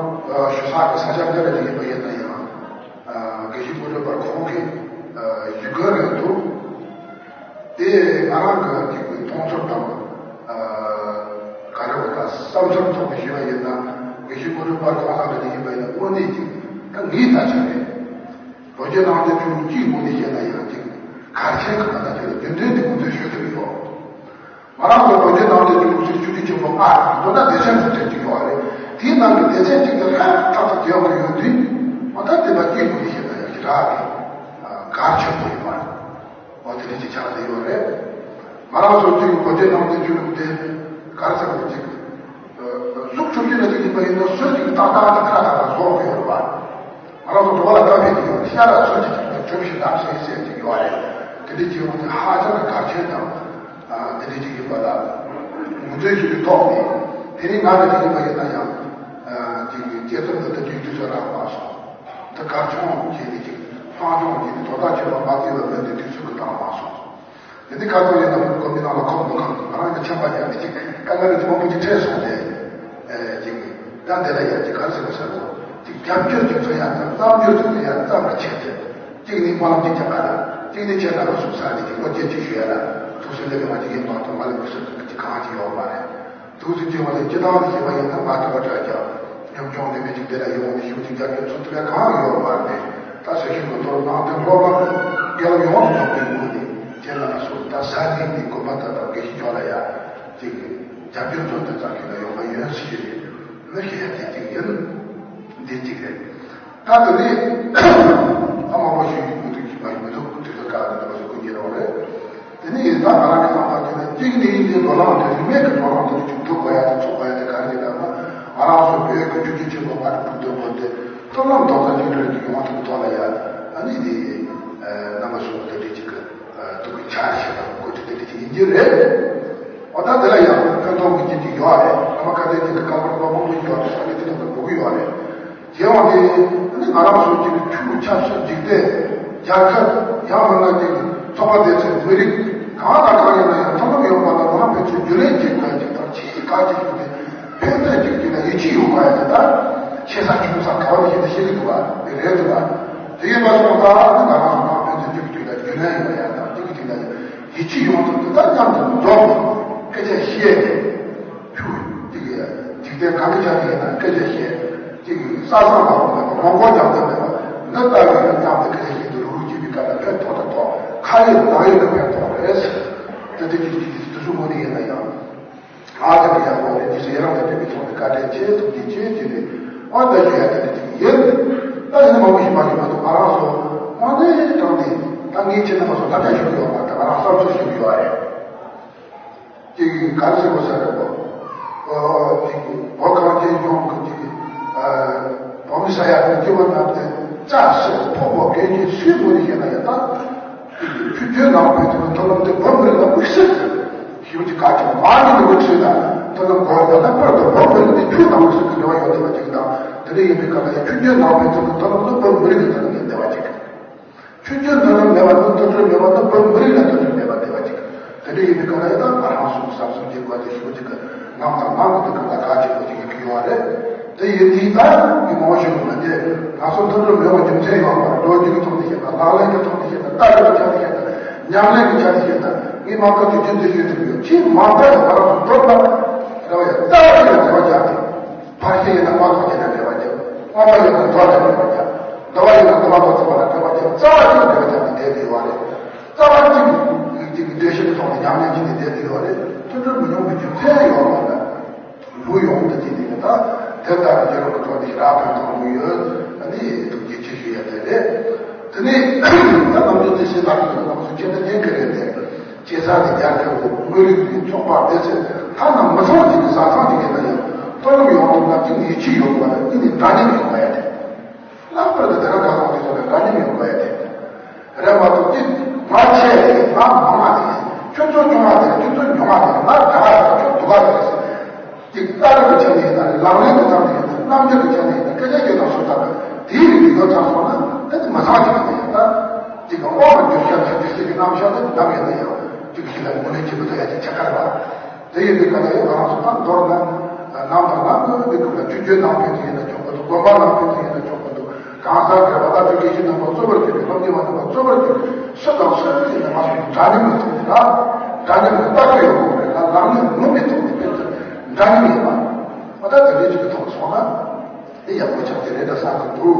ཞུ་ས་གི་ས་ཆ་འདི་ལ་ཅིག་ཡིན་པ་ཡིན་ན་ཡང་། དགེ་བཤེས་དངོས་གྲུབ་དཔལ་ཁོང་གི་ཞུ་སྐུལ་རེད་འདུག་དེ་ང་རང་གི་ཅིག་མཐོང་ཚུལ་དང་། ག་རེ་བ་དང་བསམ་ཚུལ་ཐོག་ནས་ཞུས་པ་ཡིན་ན། དགེ་བཤེས་དངོས་གྲུབ་དཔལ་ཁོང་ཚང་ལ་ཅིག་ཡིན་པ་ཡིན་ན་དངོས་གནས་ཅིག་ད་ངའི་ལྟ་ཚུལ་རེད། རྡོ་རྗེ་གནམ་བདེ་ཆོས་ལུགས་སྤྱིའི་ངོས་ནས་བཤད་ན་ཡང་ཅིག་གལ་ཆེན་གྱི་ཁ་ན་ཅིག་ལ་རྒྱུན་ལྡན་གྱི་ངོས་འཛིན་ཞུ་ཐུབ་ཀྱི་ཡོད། ང་རང་ཚོ་རྡོ་རྗེ་གནམ་བདེ་ཆོས་ལུགས་སྲིད་ཆོས་སྡེ་ཆེན་པོ་ལྔ་མདོར་ན་སྡེ་ཚན་དྲུག་ཅན་ཅིག་ཡོད་རེད། དེའི་ནང་གི་སྡེ་ཚན་གཅིག་དེ་ཧྲ་ཐག་ཐག་བརྒྱབ་ཀྱི་ཡོད་དུས། འོ་ད་དེ་བ་སྐྱེས་བུ་ཡིན་ཞེས་ན་ཡང་ཞེ་དྲག་གི་གལ་ཆེན་པོ་ཡིན་པ། འོ་དེ་འདྲ་ཅིག་ཆགས་བསྡད་ཡོད་རེད། ང་རང་ཚོ་དེ་རྡོ་རྗེ་གནམ་བདེ་ཆོས་ལུགས་དེ་ག་རེ་ཟེར་བ་ཅིག་གཟུགས་ཆུང་ཆུང་ནས་ཅིག་ཡིན་པ་ཡིན་ན་སྲོལ་ཅིག་ཏག་ཏག་ཅིག་ཁ་ཁ་ལ་བཟོ་དགོས་ཡོད་རེད་པ། ང་རང་ཚོ་འགྲོ་བ་ལ་དཀའ་བས་ཀྱི་ཡོད་ཤ་ར་ཚོན་གྱི་གྲུབ་ཤིང་དག་ཟེར་ཟེར་གྱི་ཡོད་རེད། དེ་འདྲ་ཅིག་ཡོང་དུས་ཧ་ཅང་གི་གལ་ཆེན་དང་། དེ་འདྲ་ཅིག་ཡིན་པ་ལ་ངོས་འཛིན་ཞུ་རྒྱུ་ཐོག་ནས། དེ་རིང་ང་རང་ཅིག་ཡིན་པ་ཡིན་ན་ཡང་། ཅིག་དཔྱད་རྩོམ་འདི་ལྟ་རྒྱུའི་དུས་ཚོད་རག་མ་སོང་། ད་གར་ཆུང་བྱས་ནས་ཅིག་ལྷང་ཆུང་བྱས་ནས་དོ་བདག་བྱེད་པ་མ་བརྩིས་པ་མིན་ཏེ་དུས་ཚོད་ཀྱིས་འདང་མ་སོང་། དེ་ནི་ཁ་ཐོར་ཡིན་ན་ཁོ་མི་ནང་ལ་ཁོམ་མི་ཁོམ་ང་རང་གི་ཆམ་པ་རྒྱག་ནས་ཅིག་དཀའ་ངལ་རིགས་མང་པོ་ཅིག་འཕྲད་སོང་སྟེ། ཨེ་ཅིག་ད་འདི་ལ་ཡང་ཅིག་ག་རེ་ཟེར་དགོས་ཟེར་ན། ཅིག་རྒྱབ་སྐྱོར་ཅིག་འཚོལ་ཡག་དང་རྣམ་འགྱུར་ཅིག་འཚོལ་ཡག་ཙམ་གྱི་ཆེད་དུ། གཅིག་ནི་སྨོན་ལམ་ཅིག་རྒྱག་ག་ལ། གཅིག་ནི་ཁྱེད་རང་གི་གཟུགས་ས་ནས་ཅིག་བློ་སྐྱེད་ཅིག་ཞུ་ཡ་ལ། ཐུགས་སུན་ལས་ཀྱི་མ་ཅིག་ཡིན་མ་གཏོགས་ང་ལ་མི་སྲིད་པའི་ཅིག་གང་ཅིག་ཡོད་མ་རེད། ཐུགས་སུན་ཅིག་ཡོང་ནས་སྤྱི་བཏང་ནས་བཤད་པ་ཡིན་ན་ང་དུ་བ་དྲག་ཀྱང་ཉམ་ཆུང་ནས་མི་ཅིག་དེ་ལ་ཡོང་ནས་ཞུ་ཅིག་རྒྱབ་སྐྱོར་ཚུལ་དེ་ལ་གང་ཡོད་མ་རེད། ད་སེ་ཤིང་གི་ཐོག་ནང་དོན་སློབ་མ་རྒན་ལགས་ཡོངས་སུ་རྫོགས་པའི་ངོས་ནས་ཁྱེད་རང་ལ་སོགས་ད་ས་གནས་ཀྱི་དགོན་པ་དག་དང་དགེ་བཤེས་མཆོག་ལ་ཡ་ཅིག་རྒྱབ་སྐྱོར་ཚུལ་དེ་ཙམ་ཞིག་ལ་ཡོང་བ་ཡོད་ཟེར་གྱི་རེད། མི་ཤེས་ཡ་དེ་གཅིག་ཡིན། འདི་གཅིག་རེད། ད་དེ་ནས་ཨ་མ་པོ་ཞིག་མི་ཐུབ་ཀྱི་མ་མི་ཐུབ་དུས་ཚོད་བཀག་ནས་འདི་མ་ཟེར་ཀུན་གྱི་རོགས་རེད། དེ་ནས་ད་ང་རང་གི་བསམ་པ་དེ་ནི་གཅིག་ནས་ཡིན་དེ་འགྲོ་ལམ་དེ་རིན་མེད་ཀྱི་འགྲོ་ལམ་དེ་ཅིག་འདུག་དགོས་ཡ་དེ་ཚུགས་དགོས་ཡ་དེ་ག་རེ་ཡིན་ལབ་ན། ང་རང་ཚོ་བོད་ཀྱི་ཆོས་བརྒྱུད་ཆེན་པོ་ལྔ་དེ་ཕུགས་འདུན་བོད་དེ་མཐུན་ལམ་རྡོག་རྩ་གཅིག་སྒྲིལ་གྱི་ཡོང་ཐུབ་ཐོག་ལ་ཡ། ཨ་ནི་དེ་རྣམ་པ་ཚོ་དེ་འདྲ་ཅིག་གི་ཐུགས་ཀྱི་འཆར་གཞི་དང་འགོ་ཁྲིད་དེ་འདྲ་ཅིག་ཡིན་གྱི་རེད། འོ་ད་དེ་ལ་ཡང་ཕན་ཐོགས་མི་སྐྱིད་ཅིག་ཡོད་རེད། ཨ་མ་ཁ་བརྡའི་སྟེང་གི་སྐར་མ་མང་པོ་ཡོད་རེད། ས་གནས་དེ་དག་ལ་འགྲོ་གི་ཡོད་རེད། རྒྱལ་བ་དེ་ནི་ང་རང་ཚོ་གཅིག་གི་ཆོས་ཆབ་སྲིད་འཇིག་རྟེན་རྒྱལ་ཁབ་ཡང་མིན་ན་གཅིག་གི་ཚོགས་པ་སྡེ་ཚན་མི་རིགས་གང་དང་གང་ཡིན་ན་ཡང་མཐུན་ལམ་ཡོང་བ་དང་ནང་ཕན་ཚུན་རྒྱུན་ལས་བྱེད་དགོས་ཀྱི་དང་ཆེས་གལ་ཆེ་ཤོས་དེ་ཕན་ཚུན་གཅིག་གཅིག་ལ་ཡིད་ཆེས་ཡོང་བ་ཡིན་ད། ཆེ་ས་ཆུང་ས་ག་བ་ནས་བཤད་ན་ཤེས་ཀྱི་འདུག་བ་དེ་རེད་འདུག་བ། དེ་ཡིན་པ་སོང་ཙང་ནི་ང་རང་ཚོ་ནང་ཕན་ཚུན་གཅིག་གཅིག་ལ་རྒྱུན་ལས་ཡོང་བ་ཡང་དང་གཅིག་གཅིག་ལ་ཡིད་ཆེས་ཡོང་ཐུབ་ཀྱི་ད་མཉམ་དུ་འཛོམས་སྐད་ཆ་བཤད་ནས། ཆུ་གཅིག་གིས་འཇིག་རྟེན་གང་གི་ཆ་ནས་ཡིན་ན་སྐད་ཆ་བཤད། གཅིག་གིས་ས་སང་ལ་མེད་པ་མང་པོ་རྒྱང་ལྟ་མེད་པ་འདི་ལྟ་བུའི་གི་མཉམ་དུ་སྐད་ཆ་བཤད་དུས་རུ་རུ་བྱེད་པའི་སྐབས་ལ་ཕན་ཐོགས་དང་ཐོགས་ཁ་ཡོད་ནང་ཡོད་ལ་ཕན་ཐོགས་རེད། ད་དེ་གཅིག་གཅིག་གིས་དུས་སུ་དངོས་གནས་ཡིན་ན་ཡང་ང་ལ་གི་ཡག་པོ་རེད། འདི་ཚོ་ཡི་རང་དང་ལྡན་པའི་ཐོག་ནས་བཀའ་དྲིན་ཆེ་ཐུགས་རྗེ་ཆེ་དེ་ནས་དབང་ལྟ་ཞུ་ཡ་དེ་འདྲ་ཅིག་ཡིན། ད་ཡིན་ན་མང་པོ་ཞིག་མ་ཞིག་མ་གཏོགས་ང་རང་ཚོ་དངོས་གནས་དྲང་གནས་ད་ངའི་ཁྱེད་རྣམ་པ་ཚོ་ད་ལྟ་ཞུ་གི་ཡོད་མ་རེད། ད་ང་རང་བསམ་ཚུལ་ཞུ་གི་ཡོད་རེད། ཅིག་ག་རེ་ཟེར་དགོས་ས་རེད་པོ། ཨོ་ཅིག་བོད་གངས་ཅན་ལྗོངས་ཀྱི་ཅིག་བོད་མི་ས་ཡ་དང་སྐྱེ་བོ་རྣམས་ཏེ་ལྕགས་སྲེག་ཕོ་མོ་རྒན་གྱི་སུས་མོ་ནི་བཤད་ན་ཡང་ད། ཆོས་བརྒྱུད་ནང་ཕན་ཚུན་མཐུན་ལམ་དེ་བོད་མི་རིགས་ལ་དམིགས་བསལ་དུ་ཞེ་པོ་ཅིག་དཀའ་ཀྱང་མ་ཡིན་པའི་དམིགས་བསལ་ན་མཐུན་ལམ་དགོས་ཡོད་ན་དཔེར་ན་བོད་མི་རིགས་དེ་ཆོས་དང་དམིགས་བསལ་གྱི་འབྲེལ་བ་ཡོད་བསྡད་པ་ཅིག་དང་དེ་འདྲ་ཡིན་པའི་སྐབས་ལ་ཡང་ཆོས་བརྒྱུད་ནང་ཕན་ཚུན་གྱི་མཐུན་ལམ་དེ་བོད་མི་རིགས་ཀྱི་མཐུན་ལམ་ཡིན་བསྡད་པ་ཅིག་ཆོས་བརྒྱུད་མཐུན་ལམ་མེད་པ་དང་མཐུན་སྒྲིལ་མེད་པ་དང་བོད་མི་རིགས་ལ་མཐུན་སྒྲིལ་མེད་པ་བསྡད་པ་ཅིག་དེ་འདྲ་ཡིན་པའི་སྐབས་ལ་ཡང་ད་ང་རང་ཚོ་བསམ་བསམ་གྱི་དགོས་དེ་ཞེ་པོ་ཅིག་གི་ངམ་དང་ངམ་གྱི་དུས་སྐབས་ལ་གལ་ཆེན་པོ་ཅིག་གི་ཡོད་རེད། དེ་ཡིན་དུས་ད་མི་མང་ཞིག་ལ་དེ་ང་ཚོ་མཐུན་སྒྲིལ་མེད་པ་རྒྱུ་མཚན་ཡོད་པ་ལོ་རྒྱུས་ཀྱི་ཐོག་ནས་བཤད་ན་ལག་ལེན་གྱི་ཐོག་ནས་བཤད་ན་ལྟ་གྲུབ་ཀྱི་ཆ་ནས་བཤད་ན་ཉམས་ལེན་གྱི་ཆ་ནས་བཤད་ན་ངས་མ་བཀག་ཅིག་རྒྱུན་དུ་ཞུས་ཐུབ་ཡོད། ཆེས་མང་ད་ཡང་ང་རང་ཚོ་མདོར་ན་རེ་བ་ཡང་ལྟ་བ་ཡང་རེ་བ་རྒྱག་སྟེ། ཕར་ཕྱིན་ཡིན་ན་དབང་ཐོག་ཅན་ལ་འབྲེལ་བ་བརྒྱབ། དབང་པ་ཡིན་ན་མདོ་ལ་འབྲེལ་བ་བརྒྱབ། མདོ་བ་ཡིན་ན་མདོ་བ་མདོ་ཚོ་བ་ལ་འབྲེལ་བ་བརྒྱབ། རྩ་བ་གཅིག་ལ་འབྲེལ་བ་བརྒྱབ་ནས་བསྡད་ཡོད་རེད། རྩ་བ་གཅིག་གི་གཅིག་གི་འགྲེལ་བཤད་ཀྱི་ཐོག་ནས་ཉམས་ལེན་བྱས་ནས་བསྡད་ཡོད་རེད། མཐུན་སྒྲིལ་མི་ཉུང་བའི་རྒྱུ་མཚན་ཡོད་རེད། ལུས་ཡོངས་དུ་བྱས་ནས་ད་དེ་ལྟར་རྒྱལ་བ་གི་ཐོག་ནས་རབ་ཏུ་དང་ལུས་ཡོད། ཨ་ནི་ཐུགས་རྗེ་ཆེ་ཞུ་ཡ་དེ་རེད། དེ་ནས་ད་ནམ་རྒྱུན་དེ་བཞིན་ལགས་ཀྱི་ནང་སུ་ཁྱེད་ད་ཉན་གི་རེད་དེ། སྐྱེས་ས་ནས་རྒྱལ་ཁབ་དངོས་ལུགས་ཀྱི་ཚོགས་པ་སྡེ་ཚན་ཐ་ན་མི་ཚང་གཅིག་གི་ཟ་ཁང་གཅིག་གི་ནང་ཡང་མཐོ་རིམ་ཡོང་ཐུབ་ན་གཅིག་ཡིད་ཆེས་ཡོད་པ་ལ་གཅིག་ནས་འདྲ་མཉམ་ཡོང་བ་ཡ་དེ། ལྷག་པར་དུ་དེ་ག་ཁ་སང་དུས་ཚོད་ལ་འདྲ་མཉམ་ཡོང་བ་ཡ་དེ། རེད་མ་གཏོགས་ཀྱི་ང་ཆེ་རེད། ང་མང་བ་རེད། ཁྱོད་ཚོ་ཆུང་བ་རེད། ཁྱོད་ཚོ་ཉུང་བ་རེད། ང་དྲག་རེད། ཁྱོད་སྡུག་ག་རེད། ཅིག་ལྟ་གྲུབ་ཀྱི་ཆ་ནས་ཡིན་ན་རེད། ལག་ལེན་གྱི་ཆ་ནས་ཡིན་ན་རེད། རྣམ་འགྱུར་གྱི་ཆ་ནས་ཡིན་ན་སྐད་ཆ་བཤད་སྟངས་སོགས་དག་དེའི་རིགས་ཡོད་ཚར་སོང་ན་ད་དེ་མི་ཚང་ཅིག་ཡིན་ན་ཡང་ད་ཅིག་གི་དབང་མ་འགྱུར་ཤར་ཚུལ་དེ་སྲིད་ཀྱི་རྣམ་གཞག་དེ་འདྲ་ཡིན་ན་ཡང་ཅིག་གི་ཞིག་ལ་ངོས་ལེན་བྱེད་དགོས་ད་ཡ་ཅིག་ཆ་ཁ་རེད་པ། དེ་ཡིན་དུས་ག་ལ་ཡང་ང་རང་ཚོ་ད་མདོར་ན་ནང་དང་ནང་གི་མི་ཁུལ་ལ་ཆོས་བརྒྱུད་ནང་ཕན་ཚུན་ཡིན་ན་ཆོག་གི་འདུག་དགོན་པ་ནང་ཕན་ཚུན་ཡིན་ན་ཆོག་གི་འདུག་གང་ཟག་སྒེར་པ་ད་དེ་དགེ་བཤེས་རྣམ་པ་གཙོ་བོར་གྱུར་པའི་སློབ་གཉེར་བ་རྣམ་པ་གཙོ་བོར་གྱུར་པའི་སུ་དང་སུ་ཡིན་ན་མ་སོང་འདྲ་མཉམ་གྱི་ཐོག་ནས་ལ་འདྲ་མཉམ་གྱི་ལྟ་གྲུབ་ཡོད་དགོས་རེད་ལ། ལག་ལེན་ངོ་མའི་ཐོག་ནས་ཕན་ཚུན་འདྲ་མཉམ་ཡིན་པ། འོ་ད་དེ་འདྲའི་ཅིག་གི་ཐོག་སོང་ན། དེ་ཡག་པོ་ཆགས་ཀྱི་རེད་འདྲ་བསམ་གྱི་འདུག་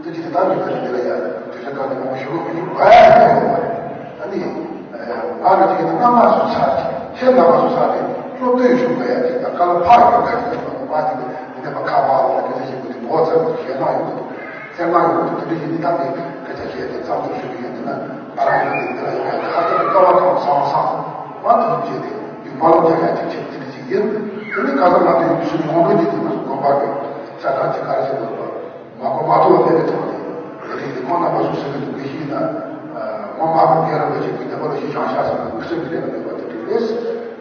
དེ་ཅི་སྟེ་ད་ནི་ཕ་རི་འདི་ལ་ཡ་དུས་ཚོད་བཀག་ནས་མང་པོ་ཞུ་དགོས་ཀྱི་འདུག་ཨ་ཡ་ཡ་ཡོད་པ་རེད། ཨ་ནི་ང་རང་ཅིག་ཡིན་ན་སྔ་མ་སུ་ཚར་ཅིག་ཁྱེད་རྣམ་པ་སུ་ཚར་ཏེ་སློབ་སྟོན་ཞུ་དགོས་ཡ་ཅིག་དང་སྐབས་ལ་ཕར་ཡོད་ཀ་ཅིག་ཡིན་པ་མ་ཅིག་ནས་ནད་པ་ཁ་པར་ལ་སྐད་ཆ་བཤད་དགོས་དུས་མགོ་ཚ་དགོས་ཞེད་སྣང་ཡོང་གི་འདུག་སེམས་ནང་ཡོང་གི་འདུག་དེ་འདྲ་ཡིན་དུས་ད་ནི་སྐད་ཆ་བཤད་དེ་མཚམས་འཇོག་ཞུ་གི་ཡིན། དེ་ན་ང་རང་ཡོད་དེ་འདི་ལ་ཡོང་ཡ་དེ་ཧ་ཅང་གི་དཀའ་བ་དང་བཟང་བཟང་བ་དུ་བྱས་ཏེ། ཡུལ་མ་ལོ་བརྒྱ་ཡ་གཅིག་བྱས་ཅི་གི་ཅིག་ཡིན། དེ་ནི་ཁ་སང་ང་ཚོ་ཡུལ་སུ་ཡོང་འགྲོ་གཅིག་གི་ང་ཚོ་དགོན་པ་གི་ས་ཁང་གཅིག་ག་རེ་ཟེར་དགོས་པ་མ་གོ་མ་ཐོས་པ་དེ་རེད་ཐོག་ནས་དེ་རིང་དེ་ཁོང་རྣམ་པ་སུ་ཟེར་གི་འདུག་གི་ཤེས་ན། ངོ་མ་གི་རྒན་རབས་པ་ཅིག་གི་ནད་པ་ལ་ཤི་བྱང་ཤ་ཟེར་ན་དམིགས་བསལ་གི་ལས་ལ་འདུག་པ་དེ་འདྲ་རེད།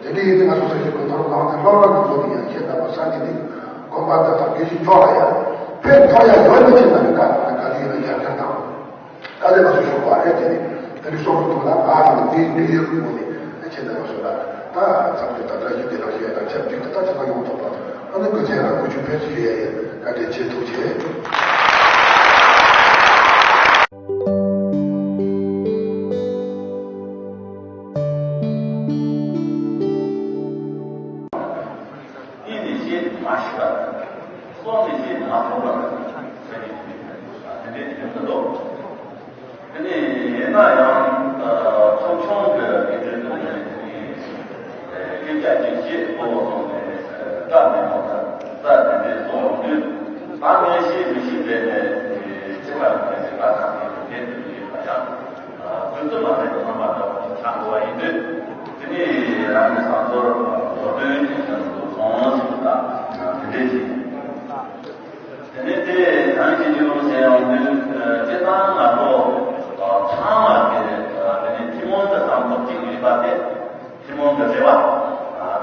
དེ་འདྲ་ཡིན་དུས་ང་ཚོ་ས་ཞིག་གི་མཐོ་རིམ་ནང་དེ་སློབ་གྲྭ་གི་མཛོད་དེ་ཡང་ཁྱེད་རྣམ་པ་ས་གནས་དེ་དགོན་པ་འདི་དང་དགེ་བཤེས་མཆོག་ལ་ཡང་ཕན་ཐོགས་ཡ་ཡོད་ན་ཁྱེད་རྣམ་པའི་བཀའ་དང་བཀའ་དྲིན་ལ་རྒྱབ་སྐྱོར་དང་། དཀའ་ལས་ལ་སོགས་ཤོར་བ་རེད་དེ་ནི་དེ་འདྲའི་སོགས་ཀྱི་ཐོག་ལ་ང་ཡང་དེའི་འབྲེལ་ཡོད་ཀྱི་སྒོ་ནས་ཨེ་ཆེ་ལས་ལ་སོགས་ལ་ད་མཚམས་སྦྱོར་དང་བཀྲ་ཤིས་བདེ་ལེགས་ཞེས་དང་ཆབས་ཅིག་ཏུ་ད་ཆེ་བ་ཡོང་ཐུབ་པ་ཨ་ནི་སྐུ་ཚེ་ལ་སྐུ་ཆུ་ཕན་ཚུན་ཡོད་ཡ་ཡིན། བཀའ་དྲིན་ཆེ། ཐུགས་རྗེ་ཆེ། གཉིས་ནས་བཤད་མ་ཤེས་པ། གསུམ་ནས་བཤད་མ་ཐུབ་པ། ཟེར་ནས་དེ་འདྲའི་དོན་དུ་འདུག་དེ་ནས་ཡིན་ན་ཡང་ཚོགས་ཆུང་གི་དགེ་འདུན་དུ་ནས་དེ་ནས་སྐད་ཆ་ཅིག་བཤད་དགོས་སོང་ནས་བཀའ་མེད་ཐོག་ལ་རྩ་དེ་འདྲའི་བཟོ་འོང་དུས་ད་ངས་ཤེས་མི་ཤེས་བྱས་ནས་ཅི་ལ་མི་ཤེས་པ་དང་དེ་འདྲའི་དུས་ཡིན་པ་ཡང་དུས་ཚོད་མ་ཕེབས་པ་ཚང་མ་འདྲ་བ་ཅིག་ཆགས་འགྲོ་བ་ཡིན་དུས་དེ་ནས་རང་གི་བསམ་ཚོར་བཟོ་འདོད་ཅིག་བྱུང་སོང་ཞིག་དང་དེ་འདྲའི་ཅིག་དེ་ནས་དེ་གང་ཞིག་ཡོང་ཟེར་ཡོང་དུས་སྤྱིར་བཏང་ང་ཚོ་ཚང་མ་དེ་དེ་ནས་ཐུན་མོང་གི་བསམ་ཚུལ་གཅིག་ཡོད་པ་དེ་ཐུན་མོང་གི་རེ་བ།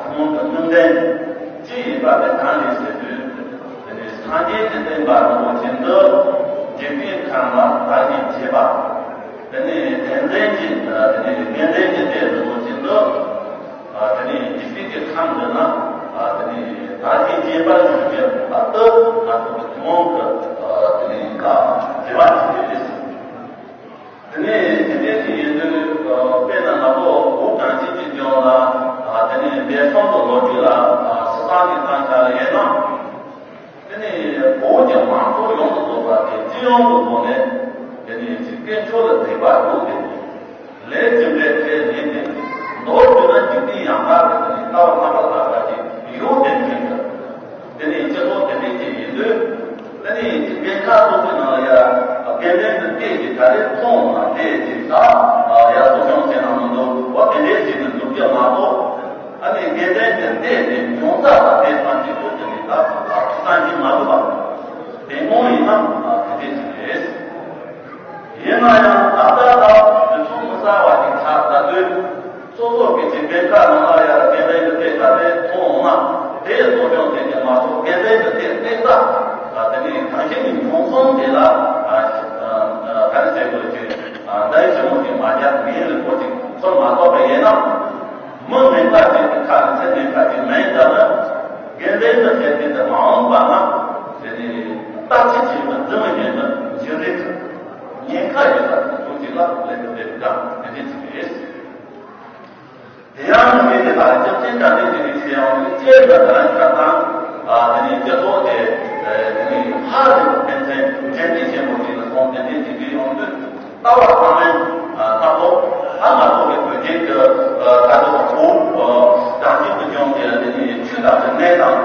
ཐུན་མོང་གི་སྨོན་འདུན་གཅིག་ཡོད་པ་དེ་གང་རེད་ཟེར་དུས་དེ་ནས་སངས་རྒྱས་ཀྱི་བསྟན་པ་རིན་པོ་ཆེ་འདི་འཇིག་རྟེན་ཁམས་ལ་དར་ཞིང་རྒྱས་པ། དེ་ནས་བསྟན་འཛིན་གྱི་དེ་ནས་དགེ་འདུན་གྱི་སྡེ་རིན་པོ་ཆེ་འདི། དེ་ནས་འཇིག་རྟེན་གྱི་ཁམས་འདི་ན་དེ་ནས་དར་ཞིང་རྒྱས་པར་བྱུང་བའི་བར་དུ་ང་ཚོ་གི་ཐུན་མོང་གི་དེ་ནས་ད་རེ་བ་ཞིག་ཡོད་རེད། དེ་ནས་དེ་འདྲའི་ཞིག་ཡིན་དུས་དཔེར་ན་ང་ཚོ་བོད་གངས་ཅན་གྱི་ལྗོངས་ལ་དེ་ནས་འདས་སོང་གི་ལོ་རྒྱུས་ལ་སི་ཏང་གི་བཏང་ཆ་ལ་ཡིན་ན། དེ་ནས་བོད་ཀྱི་མང་ཚོགས་ཡོངས་སུ་རྫོགས་པ་དེ་སྤྱི་ཡོངས་ཀྱི་ངོས་ནས་དེ་ནས་ཅིག་དཀོན་མཆོག་ལ་དད་པ་ཡོད་དེ། ལས་ཅི་འདྲའི་ཐད་ཡིན་ཏེ། མདོར་བསྡུས་ན་འཇིག་རྟེན་ཡང་དག་གི་དེ་ནས་ལྟ་བ་རྣམ་པར་དག་པ་ཅིག་ཡོད་དེ་མཁན་གྱི། དེ་ནས་སྤྱི་ཚོགས་དེ་འདྲའི་ཅིག་ཡིན་དུས། དེ་ནས་ཅིག་སྨན་ཁང་སློབ་གྲྭའི་ནང་ལ་ཡ་དགེ་ལྡན་གྱི་སྡེ་ཅིག་ག་རེ་མཐོང་ན་དེ་ཅིག་ད་ཡ་གསོ་སྐྱོང་བྱེད་ན་མི་འདུག་བ་དེ་འདྲའི་ཅིག་ནས་འདུག་རྒྱུ་མ་གཏོགས། ཨ་ནི་དགེ་ལྡན་གྱི་སྡེ་དེ་ཉུང་ཙག་ལ་དེ་ཐམས་ཅད་དུ་དེ་ནི་ད་ཐུགས་བསམ་གྱིས་མ་ཐུབ་པ། དེ་སྔོན་ཡིན་ན་དེ་འདྲས་ཞིག་རེད། ཡིན་ན་ཡང་ད་ལྟ་ད་དུས་ཚོད་མི་གསར་བ་ཞིག་ཆགས་ད་དུས་སོ་སོ་གི་ཅིག་སྡེ་ཁག་ནང་ལ་ཡ་དགེ་ལྡན་གྱི་སྡེ་ཁག་དེ་མཐོང་འོང་ན་དེ་གསོ་སྐྱོང་བྱེད་ཀྱི་མ་གཏོགས་དགེ་ལྡན་གྱི་སྡེ་སྡེ་ཁག་དེ་ནི་གང་ཞིག་ནི་ཉུང་གསུམ་དེ་ལ་ག་རེ་བྱེད་དགོས་ཅིག་འདའ་ཞིབ་མོ་ཞིག་མ་རྒྱག་མིའི་རིགས་པོ་ཅིག་ཚོར་མ་གཏོགས་པ་ཡིན་ན། མི་ངན་པ་ཅིག་གི་ཁ་ནས་ཚེ་ངན་པ་ཅིག་མེད་ད་ན། དགེ་ལྡན་གྱི་སྡེ་དེ་མ་འོངས་པ་ན་དེ་ནི་བརྟག་དཔྱད་བྱས་པ་འཛིན་མི་ཉན་ན་འཇིགས་རིགས་ཉེན་ཁ་ཡོད་ས་དེ་ཚོ་ཅིག་ལ་ལས་དེ་དེ་འདྲ་དེ་འདྲ་ཅིག་རེད། དེ་ཡང་མི་དེ་ལ་སྐྱབས་ཆེན་དྲ་འདྲེན་གྱི་རིགས་ཟེར་ཡང་སྐྱེས་པ་དང་ཁ་དང་དེ་ནི་སྤྱི་ཚོགས་དེ་དེ་ནི་ཧ་ལས་པ་ཕན་ཚུན་འབྲེལ་འདྲིས་ཆེན་པོ་ཅིག་ལ་སོང་དེ་འདྲའི་ཅིག་གི་ཡོང་དུས། ལྟ་བ་ཚང་མས་ལྟ་ཐོག་ཨ་ང་ཚོ་གི་བོད་བརྒྱུད་ཀྱི་ད་ལྟ་བོད་གངས་ཅན་གྱི་ལྗོངས་ཀྱི་དེ་ནི་ཆོས་དང་རིག་གནས་དང་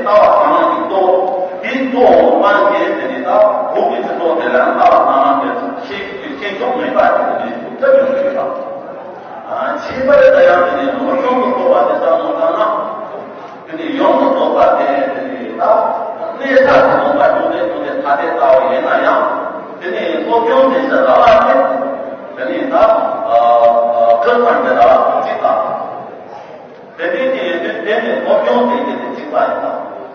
ལྟ་བ་སྤང་བླང་གི་རྟོགས། དེའི་རྟོགས་སྤང་གི་དེ་ནི་ད་འོག་གི་ཕྱིར་རྟོག་དེ་ལ་ལྟ་བ་སྤང་བླང་གི་ཤེས་ཤེས་བྱུང་མེད་པ་ཞིག་ཏུ་ནི་ཐོབ་ཡོང་གི་ཡོད་པ། ཨ། ཁྱད་པར་དུ་ཡང་དེ་ནི་ལོག་ཡོང་དུ་རྟོག་པ་དེ་བསམ་བློ་བཏང་ན། དེ་ནི་ཡོང་དུ་རྟོག་པ་དེ་དེ་ནི་ད་གནས་ས་དེ་ནོར་བ་བྱུང་ནས་བྱུང་ནས་ཐ་དད་ལྟ་བ་ཡིན་ན་ཡང་། དེ་ནི་སློབ་སྦྱོང་དེ་ཚོ་ར་བ་དེ་དེ་ནི་ད་ཨ་ཨ་ཁ་སང་གི་ར་བ་གང་ཅི་དང་། དེ་འདྲའི་ཅིག་ཡོད་དུས་དེ་ནི་སློབ་སྦྱོང་དེ་གི་དེ་གཅིག་པ་ཡིན་ན།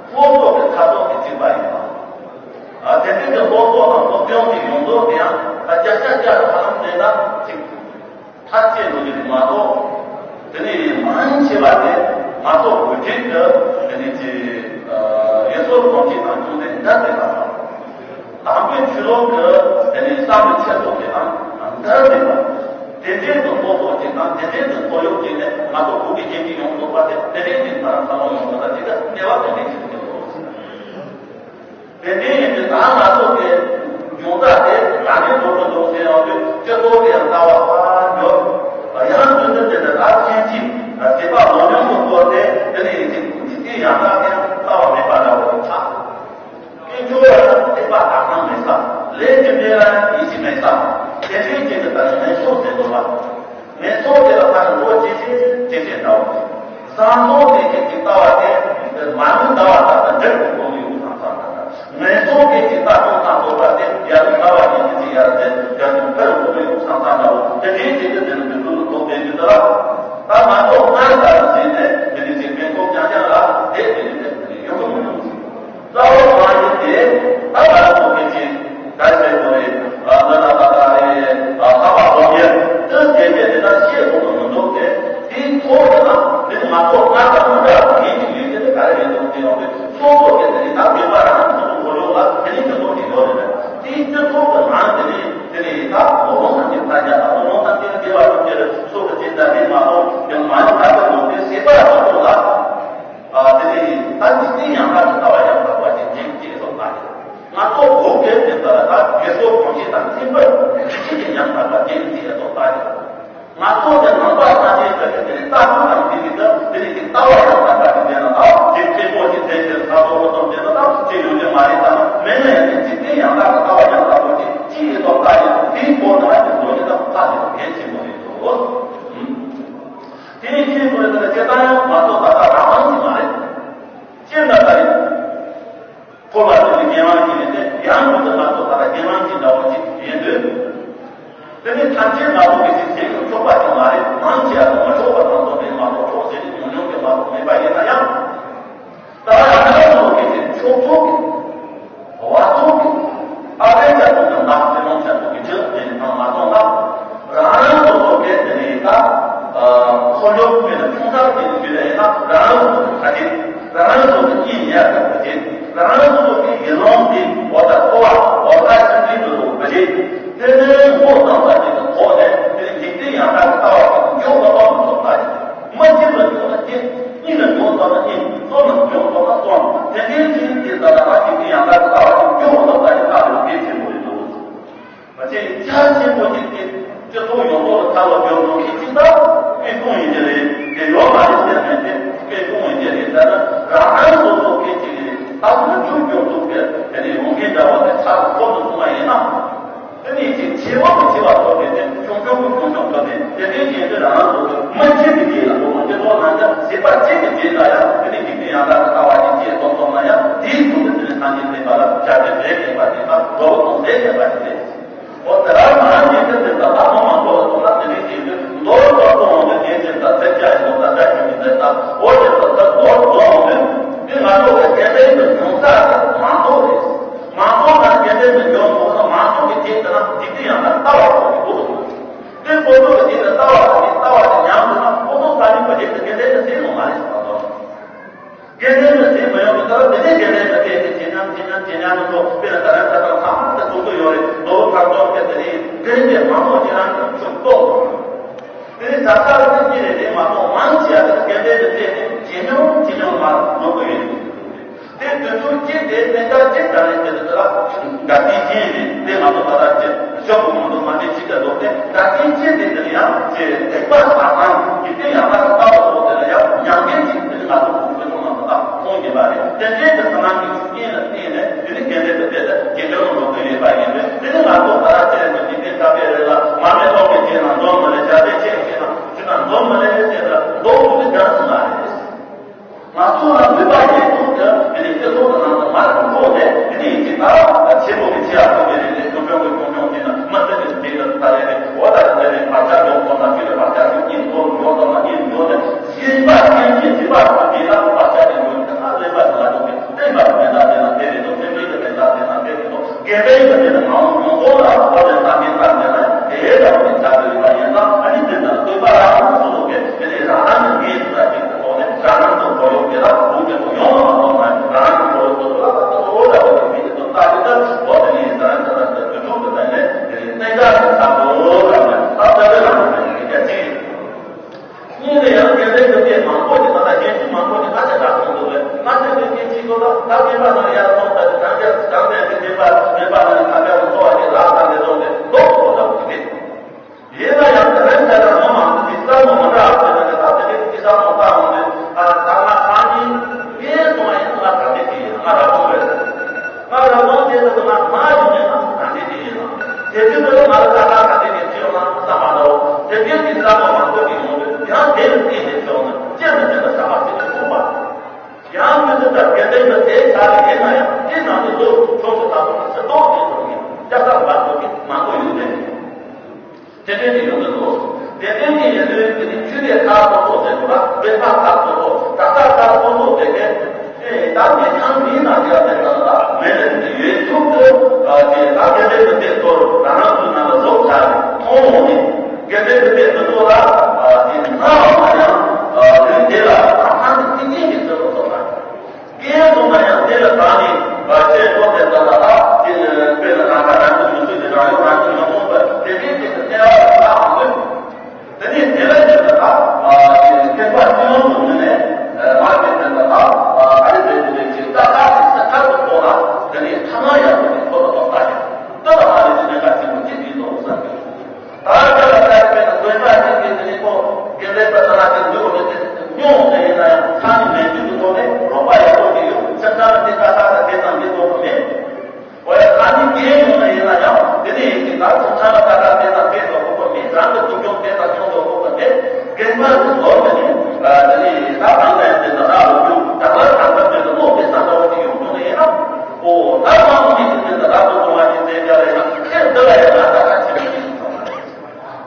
སློབ་གསོ་གི་ཁ་ཕྱོགས་དེ་གཅིག་པ་ཡིན་ན། ཨ། དེ་འདྲའི་གི་སློབ་གསོ་དང་སློབ་སྦྱོང་གི་ཡོང་འབབ་དེ་ཡང་ད་བརྒྱ་ཆ་བརྒྱ་ལ་ཧ་ལམ་བལྟས་ན་གཅིག་ཐག་ཆོད་འགྲོ་རྒྱུ་རེད་མ་གཏོགས། དེ་ནི་མང་ཆེ་བ་དེ་མ་གཏོགས་དགོས་ཆེད་དུ་དེ་ནི་ཅིག་ཡུལ་སྲོལ་གོམས་གཤིས་དང་ཅུང་ཟད་འདྲ་བསྡད་པ་དང་། དང་པོའི་ཆོས་ལུགས་ཀྱི་དེ་ནི་བསམ་པའི་ཆེ་ཚོགས་ཀྱི་ནང་འདར་བསྡད་པ། དེ་འདྲའི་དུ་སློབ་གསོ་ཅིག་དང་དེ་འདྲའི་དུ་ཁོར་ཡུག་ཅིག་ནས་ང་ཚོ་བོད་ཀྱི་སྐད་ཡིག་ཡོང་ཐུབ་པ་དེ་དེ་འདྲའི་ཅིག་ང་རང་བསམ་བློ་ཡོང་ཐུབ་པ་དེ་ག་གནས་བབ་དེ་འདྲའི་ཅིག་ཐོན་ཐུབ། དེ་འདྲའི་ཡིན་དུས་ད་ང་ཚོ་གི་ཡོང་ཐབས་དེ་ལ་ནི་འགྲོ་དུ་འགྲོ་ཟེར་ཡོང་དུས་སྤྱི་ཚོགས་དེ་ཡང་ལྟ་བ་ཕར་འགྱུར། ཡང་དུས་དུ་དེ་འདྲ་ད་ཕྱིན་ཅི་ཟེར་བ་ལོ་ཉུང་དུ་སྐོར་ཏེ་དེ་ནས་ཡིན་ཅིག་འཇིག་རྟེན་ཡང་དག་དེ་ལྟ་བ་མེད་པ་འདྲ་བོ་ཆགས། ཀུན་སྤྱོད་ལ་ཐེག་པ་དག་ས་མེད་ས། ལས་ཀྱི་གནས་ལ་ཡིད་ཆེས་མེད་ས། དེ་འདྲའི་ཅིག་གི་ད་ནི་ངན་སོང་ཟེར་འདུག་པ། ངན་སོང་དེ་ལ་ཕར་འགྲོ་ཇེ་ཆེ་ཇེ་ཆེ་འདྲ་བོ། བཟང་སོང་དེ་གི་ཅིག་ལྟ་བ་དེ་མ་ནུ་ལྟ་བ་དག་ཏུ་འབྲེལ་དགོས་ཀྱི་ཡོད་བསམ་བསམ་འདྲ། ངན་སོང་དེ་གི་ལྟ་སྟངས་དང་རྟོགས་པ་དེ་ཡར་ལྟ་བ་ཡིན་གྱི་ཅིག་ཡར་དེ་ཡར་དུ་འཕེལ་དགོས་ཀྱི་ཡོད་བསམ་བསམ་འདྲ་བོ། དེ་འདྲའི་ཅིག་གི་དེ་ནི་མི་འདུག་ལུགས་ཐོག་དེ་གི་དེ་ལ། ད་ང་ཚོ་སྔར་ལྟར་བྱས་ནས་དེ་ནི་ཅིག་སྤེལ་ཐོག་རྐྱང་རྐྱང་ལ་དེ་དེ་ནི་དེ་ཡོང་གི་མི་འདུག་རྩ་བ་མ་ཡིན་ཏེ། ད་ང་ཚོ་གི་ཅིག་ད་ཟེར་དགོས་རེད། ཨ། འདི་ན་ད་ལྟ་རེད། ཨ། ལྷག་པ་སློབ་གཉེར་དེ་བྱས་ཏེ་དེ་ལྟར་ཤེས་དགོས་ཀྱི་མི་འདུག་སྟེ། དེའི་ཐོག་ཏུ་ན་དེ་ནི་ང་ཚོ་སྔར་དང་མི་འདྲ་བ་ཡིན་གྱི་ཡོད་ཀྱི་དེ་ག་རེ་རེད་འདུག་ཟེར་ཡོང་དུས་སོ་སོ་གི་དེ་ནི་ད་བོད་པ་རང་སོ་སོ་ཁོར་ཡུག་ལ་དེ་ནི་དེ་ཚོ་ཞིག་ཡོད་རེད། དེའི་སྤྱི་ཚོགས་ཀྱི་ནང་དེ་ནི་དེ་ནི་ད་ལོ་ངོ་སུམ་ཅུ་ཐལ་རྒྱ་དང་ལོ་ངོ་སུམ་ཅུ་བདེ་བ་སྒྲུབ་རྒྱུ་རེད། སོ་སོ་ཅིག་ད་དེ་མ་གཏོགས་དེ་མ་ཡོང་ད་ག་ལོ་དེ་ཟེར་བ་ཡོང་ཐུབ་ལ། ཨ། དེ་ནས་ད་འཇིག་རྟེན་ཡང་དག་གི་ལྟ་བ་ཡང་དག་པ་ཅིག་འཛིན་ཅེས་སོགས་ལ། ང་ཚོ་བོད་སྐད་དེ་ལྟར་ད་ཡུལ་སྲོལ་གོམས་གཤིས་དང་མཐུན་པར་འཇིག་རྟེན་གྱི་ཡང་དག་པ་འཛིན་ཅེས་སོགས་ལ། ང་ཚོ་དེ་ནང་པ་སངས་རྒྱས་ཀྱི་དེ་ནས་ལྟ་སྲོལ་དང་འཛིན་པའི་སྐབས་དེ་ནས་ཀྱི་ལྟ་བ་ཡང་དག་པ་ཅིག་འཛིན་ན་ད་དེ་ཕྲན་བུ་ཅིག་འཛིན་ཅེས་ལྟ་སྲོལ་ལ་སོགས་འཛིན་ན་ད་ཅི་ཡོང་རྒྱུ་མ་རེད། ད་མེད་ན་ཡང་འཇིག་རྟེན་ཡང་དག་གི་ལྟ་བ་ཡང་དག་པ་ཅིག་ཅི་ཡིན་སོགས་ལ་ཡང་དེའི་སྐོར་ན་དེ་འགྲོ་རྒྱུ་ད་ཧ་ཅང་གལ་ཆེན་པོ་རེད་འདུག་དེ་ཡིན་དུས་ཁོ་རེ་ཁོ་རེ་སྐྱེ་སྟངས་ཡང་མ་གཏོགས་ད་ལྟ་རང་དབང་ཞིག་མ་རེད། སྤྱིར་ན་ད་རེད། འཁོར་བ་དེ་ནི་རྐྱེན་དབང་ཞིག་རེད་དེ་ཡང་མི་ཚོ་མ་གཏོགས་ད་ལྟ་རྐྱེན་དབང་ཞིག་འདྲ་བོ་ཞིག་ཡིན་དུས། དེ་ནི་ཐམས་ཅད་མ་གཏོགས་ཀྱི་ཞིག་བྱེད་ཀྱང་ཆོག་པ་ཞིག་མ་རེད། མང་ཆེ་བ་དང་མ་ཆོག་པ་དང་སོགས་པའི་མ་གཏོགས་ཆོག་ཟེར་ནས་ཉུང་ཉུང་གི་མ་གཏོགས་མེད་པ་ཡིན་ན་ཡང་། ད་རང་རང་ཚོ་གི་ཕྱོགས་ཚོགས་ཀྱི། བ་ཚོགས་ཀྱི། ཨ་ཕའི་ཆ་ཚོགས་ཀྱི་ནགས་ཚེ་ལོང་ཆ་ཚོགས་ཀྱི་ཆོས་དེ་ནི་ཐང་མ་སོང་ན། རང་རང་སོ་སོ་གི་དེ་ནི་ད། ཁོར་ཡུག་མེད་ན་ཆུང་ས་དེ་ནི་ཞུ་ལ་ཡིན་ན་རང་རང་སོ་སོ་ག་དེ། རང་རང་སོ་སོ་གི་ཉེ་ཡ་ག་ག་དེ། རང་རང་སོ་སོ་གི་ཡིད་ལོང་དེ་འོ་ད་ཁོ་བ་འོ་ད་ཆུང་ཆུང་དུ་འགྲོ་ག་དེ། དེ་ནི་མགོ་བསམ་པ་དེ་དུ་ཐོག་ནས་དེ་ནི་འཇིག་རྟེན་ཡང་དག་གི་ལྟ་བ་དེ་མགྱོགས་པ་པ་མི་ཐོག་ད་དེ། མ་གཅིག་ལ་མགྱོགས་ན་གཅིག་གཉིས་ལ་མགྱོགས་ཙམ་ན་གཉིས། གསུམ་ལ་མགྱོགས་ཙམ་ན་གསུམ། དེ་འདྲའི་ཚུལ་དེ་ལྟ་ན་མ་གཅིག་གི་ཡང་དག་གི་ལྟ་བ་དེ་མགྱོགས་ཙམ་ད་དེ་ལྟ་བའི་གེགས་ཆེན་པོ་རེད་འདུག་མ་བྱས་རྒྱ་ཆེན་པོ་ཅིག་གིས་སྤྱི་ཚོགས་ཡོངས་རྫོགས་ལ་ཐར་ལ་འབྱོར་འགྲོ་མཁན་ཅིག་ད་དཔེ་སྐུང་ཡིན་གྱི་རེད། དེ་ཡོད་མ་རེད་ཟེར་མེད་དེ་དཔེ་སྐུང་ཡིན་གྱི་རེད། ད་ནི་རང་རང་སོ་སོ་སྐད་ཅིག་རེད། ད་ནི་ཆུ་སྐྱོར་ཐུབ་པའི་དེ་ནས་ཡོང་མཁན་འདྲ་བ་དེ་ཚར་ཐོབ་ཏུ་སོང་བ་ཡིན་ན། དེ་ནས་ཅིག་ཆེ་བ་མི་ཆེ་བ་ཐོབ་པའི་དེ་ཆུང་ཆུང་གི་ཆུང་ཆུང་ཐོབ་ནས་དེ་འདྲའི་རྐྱེན་དེ་རང་རང་སོ་སོ་མི་ཆེ་བའི་རྗེས་ལ་འགྲོ་བ་སྤྱི་ཚོགས་ནང་ཀྱང་བྱེད་པ་ཆེ་བའི་རྗེས་ལ་ཡང་དེ་ནས་འཇིག་རྟེན་ཡང་དག་གི་ལྟ་བ་ཅིག་སྐྱེས་ཐོབ་སོང་ན་ཡང་དེའི་ཐོག་ཏུ་དེ་ནས་སངས་རྒྱས་བསྟན་པ་ལ་སྐྱབས་རྗེ་བས་མཁས་པ་དེ་དང་འགྲོ་བ་དང་ཟས་མཁས་པ་ཞིག་རེད། འོ་དེ་རང་མ་རང་ཉིད་དུ་དེ་ལྟ་ལྷག་མ་མང་པོ་ལ་སོགས་ན་དེ་རིང་དེ་དུས་མདོར་བསྡུས་འོང་དུས་དེ་ཅི་ལྟར་ཚད་བརྒྱ་ཡིན་ནོ་ད་ལྟ་ཞིག་མི་འདྲ་ལྟ། འོ་དེ་ལྟར་མདོར་བསྡུས་འོང་དུས་དེ་ང་ཚོ་གི་དེ་འདྲའི་དུ་ཉུང་ས་དེ་མང་ཚོགས་རེད། མང་ཚོགས་ན་དེ་འདྲའི་དུ་ཉུང་ཚོགས་ན་མང་ཚོགས་ཀྱི་དེ་ལྟ་ན་འཇིག་རྟེན་ཡང་དག་ལྟ་བ་ཐོག་གི་འདུག་དེ་ཁོ་ཚོ་གི་དེ་ལ་ལྟ་བ་དང་ལྟ་བ་དེ་ཉམས་སོང་ན་ཁོ་ཚོ་ས་ནི་བ་དེ་དེ་འདྲའི་དུ་ཟེར་ནོ་མ་རེད་ཟེར་བ་དང་། དགེ་འདུན་དུ་ཟིན་མི་ཡོང་གི་ད་དེ་ནས་དགེ་འདུན་དུ་བལྟས་ཏེ་ཇེ་ཉམས་ཇེ་ཉམས་ཇེ་ཉམས་དུ་འགྲོ། དཔེར་ན་ད་ལན་ཁ་ཐག་ཚང་མ་དེ་ཚོགས་འདུ་ཡོད་རེད། ནོར་བུ་ཐར་ཚོགས་དེ་དེ་ནས་དགེ་འདུན་མང་པོ་ཇེ་རང་ཇེ་ཆུང་ཏོག་ཏོ། དེ་ནས་ད་ལྟ་རུ་དེ་གཉིས་རེད་དེ་མ་གཏོགས་མང་ཆེ་བ་དེ་དགེ་འདུན་དུ་བལྟས་ཏེ་ཇེ་ཉུང་ཇེ་ཉུང་མར་འགྲོ་གི་ཡོད། དེ་དུས་ཚོད་གཅིག་དེ་གནས་སྐབས་གཅིག་ད་ནས་དེ་དུས་ལ་དགའ་ཚིག་ཅན་རེད་དེ་ང་ཚོ་ད་ལྟ་ཇེ་ཞོག་གི་མང་དུ་མ་འདྲེས་ཅིག་ག་ལོག་སྟེ་དགའ་ཚིག་ཅན་དེ་དེ་ལ་ཡང་ཇེ་དད་པ་དག་སྣང་འཇིག་རྟེན་ཡང་དག་ལྟ་བ་ཐོག་དེ་ལ་ཡང་མྱང་འདས་ཅིག་དེ་ང་ཚོ་གོང་འཕེལ་ཐོག་ནང་དུ་ད་མཐོང་གི་པ་རེད། དེ་འདྲའི་གི་ཚང་མ་གི་ཤུགས་རྐྱེན་ལ་བརྟེན་ནས་དེ་ནི་དགེ་འདུན་པ་དེ་དགེ་འདུན་ལ་འགྲོ་གི་ཡོད་པ་ཡིན་པས། དེ་ནི་ང་ཚོ་ད་ར་ཁྱེད་རང་ཚོ་འཇིག་རྟེན་ཁ་བའི་རེ་ལ་མ་མེད་ལོག་གི་ཁྱེད་རང་འདོན་མི་ལེ་བྱ་དེ་ཁྱེད་ཁྱེད་རང་ཁྱེད་རང་འདོན་མི་ལེ་ཟེར་ལ་འདོན་དགོས་ཀྱི་གང་ཟིག་མ་རེད། ང་ཚོ་ལ་ནུས་པ་ཡོད་དུས་དེ་དེ་ནི་སྐྱེ་ཚོགས་ཀྱི་ནང་དུ་མར་འགྲོ་ནས་དེ་ནི་ཡིན་གྱི་ད་ཆེན་པོ་གི་ཆེ་ཡག་ཐོག་གི་རིག་གནས་ཀུན་སྤྱོད་ཀྱི་ཀུན་སྤྱོད་ཅན་ན་མི་ཚེ་གི་དེ་ལ་ད་རེ་རེ་འོ་ད་རེ་རེ་བར་ཆད་འགྲོ་ཐོག་ན་དེ་ལ་བར་ཆད་ཀྱི་ཉིན་འགྲོ་འགྲོ་ཐོག་ན་ཉིན་འགྲོ་ནས། སེམས་པ་སེམས་ཀྱི་སེམས་པ་དང་དེ་ལ་བར་ཆད་དེ་ཡོད་ཀྱང་ཨ་ལེན་པ་དེ་ལ་འགྲོ་གི་བསྟན་པ་དེ་ལ་དེ་ལ་དེ་རེད་དོ། སེམས་ཀྱི་དེ་ལ་དེ་ལ་དེ་རེད་དོ། དགེ་འདུན་གྱི་དེ་ལ་མང་མང་པོ་ལ་ཨོ་ལེན་ད་དེ་ལ་དེ་ལ་དེ་ལ་དེ་ལ་དེ་ཡིན་ན་ཨ་ནི་དེ་ལ་སྟོན་པ་རང་སོ་སོ་གི་དེ་ལས་རང་རང་གི་ངེས་སུ་ལ་ཅིག་ཏུ་ཐོག་ནས་རང་རང་གི་ཁོར་ཡུག་དེ་ལ་འུ་ཅག་གི་ཡོང་བ་མ་གཏོགས་ན་རང་རང་གི་ཁོར་ཡུག་སོ་སོ་ལ་ད་གཙོ་བོ་ལ་དེ་མི་དེ་དོན་དག་དེ་ལྟར་ཨོ་དེ་ནི་ཡིན་ཟེར་ན་དེ་ལ་དེ་དུས་ཐུག་ཏུ་དེ་ནས་དེ་ལས་གནས་འདྲ་ཞིག་ཚང་དུ་རང་རང་ད་ལྟ་བའི་རང་རང་གི་རྒྱ་ཆེ། གཉིས་ནས་ཡང་དགེ་ལྡན་གྱི་སྡེ་མང་པོ་ཞིག་ད་ལྟ་རྒན་ཤིང་མང་པོ་ཞིག་ཨ་ཅག་ལྟ་གསུངས་འདུག་པས། ང་ཚོས་དེ་སྐད་ཅིག་གོ་ད་ད་སེམས་པ་ནང་ཡར་སོང་ད་དེ་གང་ཡང་གང་ཡང་དེ་སེམས་པ་མེད་པ་ནང་ཁ་ཁ་ལ་འཚོ་བ་ཞིག་ལག་ཁ་ལས་སོང་སྟེ་ལྡོག་ཏུ་འགྲོ་ཐབས་ཀྱི་མེད། ཡིན་ན་ཡང་དེ་རིང་ཁ་ཁ་མི་མང་པོ་ཞིག་བསམ་བློ་མི་འདྲ་བ་བྱས་ནས་ད་དེ་རིང་ཅི་བསམ་བློ་བཏང་འོང་ནས་ད་ད་ང་ཁང་ཉིན་ངས་སོང་བ་ཡིན་ང་ད་དེ་དེ་ཡིན་ང་ར་སོང་རེད། ང་རང་དབང་བྱས་ཏེ་ང་མ་ཡིན་ནས་ང་ད་ལྟའི་དེ་ཡིན་ནོ། དེ་དུས་ང་ལ་ད་ལྟ་ད་ལྟའི་དེ་ཡོང་ན་བསམ་པ་འདྲ་བོ། དེ་དུས་ཀྱི་བསམ་པ་མང་པོ་ཞིག་ཡོང་དུས་ཡང་དེ་ལ་བརྟེན་ནས་བྱུང་ན་ཅི་མི་ཚད་པ་བསམ་པ་ཞིག་ཏུ་སོང་བ། ཡང་མི་ཚད་ད་དགེ་ལྡན་གྱི་དེའི་ཆ་ལ་ཡིན་ན་ཡང་དེ་ནང་དུ་ལོ་ཆུང་དུ་ད་དུང་ཕྱི་ལོགས་དེ་ཚོ་ཡིན་སྐྱ་སར་བར་དུ་གི་མང་པོ་ཡོད་རེད། དེ་འདྲའི་ནི་ཡོང་གི་འདུག་དེ་ལྟའི་ནི་ཡིན་དུས་ཀྱི་ནི་ཆུ་ལས་ཁ་ཐོར་ཐོར་ཟེར་དགོས་ལ་བེ་ཁ་ཁ་ཐོར་ཐོར་ད་ཁ་ཁ་ཐོར་ཐོར་ཟེར་མཁན་དེ་ད་ངས་ཁྱང་མིའི་ནང་དེ་ལ་དེ་ལ་ད་མེད་ནི་ཡོད་ཐུབ་ཏུ་དེ་ད་དེ་འདྲའི་ནི་དེ་ཚོར་ད་རང་ཚོའི་ནང་ལ་ལོག་ཚར་མཐོང་འོང་ནི་དགེ་ལྡན་གྱི་དེ་ཚོ་ལ་དེ་སྣང་བ་མ་ཡང་དེ་ལ་ད་ཁ་ནི་ཏིང་ངེ་གི་ཚོད་དུ་ཐོབ་པ། སྐྱེས་སོང་ན་ཡང་དེ་ལ་བརྟེན་ནས་བར་ཆད་བཟོ་དེ་ལྟ་ལ་དེ་དཔེར་ན་རང་ཁ་རང་གི་མི་ཚུལ་གྱི་རང་ཡོང་རང་གི་མི་མཐོང་བར་དེ་འདྲའི་དེ་གི་གནས་བབ་ལ་ལྷག་མ་དགོས། དེ་ནས་དེ་ལ་དེ་ལྟ་ལ་ཁེ་པ་སྤྱི་ཡོངས་སུ་ངོས་ནས་མ་དེ་དེ་ལྟ་ལ་ཨ་རི་དེ་དེ་ཅིག་ཏག་ཏག་ཅིག་ས་ཁ་ཏུ་ཐོག་ལ་དེ་ནས་ཐ་མ་ཡང་དེ་ཐོག་ལ་ཐོག་ལྟ་ཞིག་ཏུ་ལ་ཨ་རི་དེ་གནས་ཁ་ཆེན་པོ་ཅིག་ཡིན་ནོ་བསམ་གྱི་འདུག་ད་ལྟ་ལ་ལྟ་བའི་དོན་དག་ཅིག་གིས་དེ་ནི་ཁོ་དགེ་ལྡན་པ་ཚང་མ་དེ་འདུལ་བ་མེད་དེ་སྨྱོ་འོང་ནས་ཡིན་ན་ཡང་ཚང་མའི་མེད་རྒྱུ་གི་ཐོག་ནས་རོགས་པ་ཡག་པོ་དེ་ཡོད་ཚང་ཚང་ལ་དེ་ལྟ་ལྟ་ལྟ་དེ་ཙམ་མི་ཐོགས་པ་མེད། འོ་ཡ་ཚང་མའི་འགན་ཡོང་ན་ཡིན་ན་ཡང་དེ་ནི་ཡིན་གྱི་ད་ཚང་ཚང་ལ་ལྟ་ལྟ་དེ་ཙམ་དེ་ཐོགས་པ་མེད། རང་གི་སྡུག་སྦྱོང་དེ་ཙམ་སྦྱོང་ཐོགས་པ་མེད། རྒན་པ་གི་ཟོར་དེ་ནི་དེ་ནི་ད་རང་ལ་ཡང་དེ་ཙམ་རག་ལ་རྒྱུ་ད་ལྟ་རང་ཚབ་དེ་ཙམ་བློ་དེ་ཙམ་འདྲ་བོ་དེ་ཡོང་ཐུབ་ན་ཡིན་ན། ཨོ། ད་མང་པོ་ཞིག་གིས་དེ་ལ་རབ་ཏུ་བྱུང་བ་ཞིག་མཛད་ཀྱང་རེད་ན་ཚེ་འདི་ལ་ཡང་ང་ད་ག་བྱེད་མི་ཤེས་སོང་།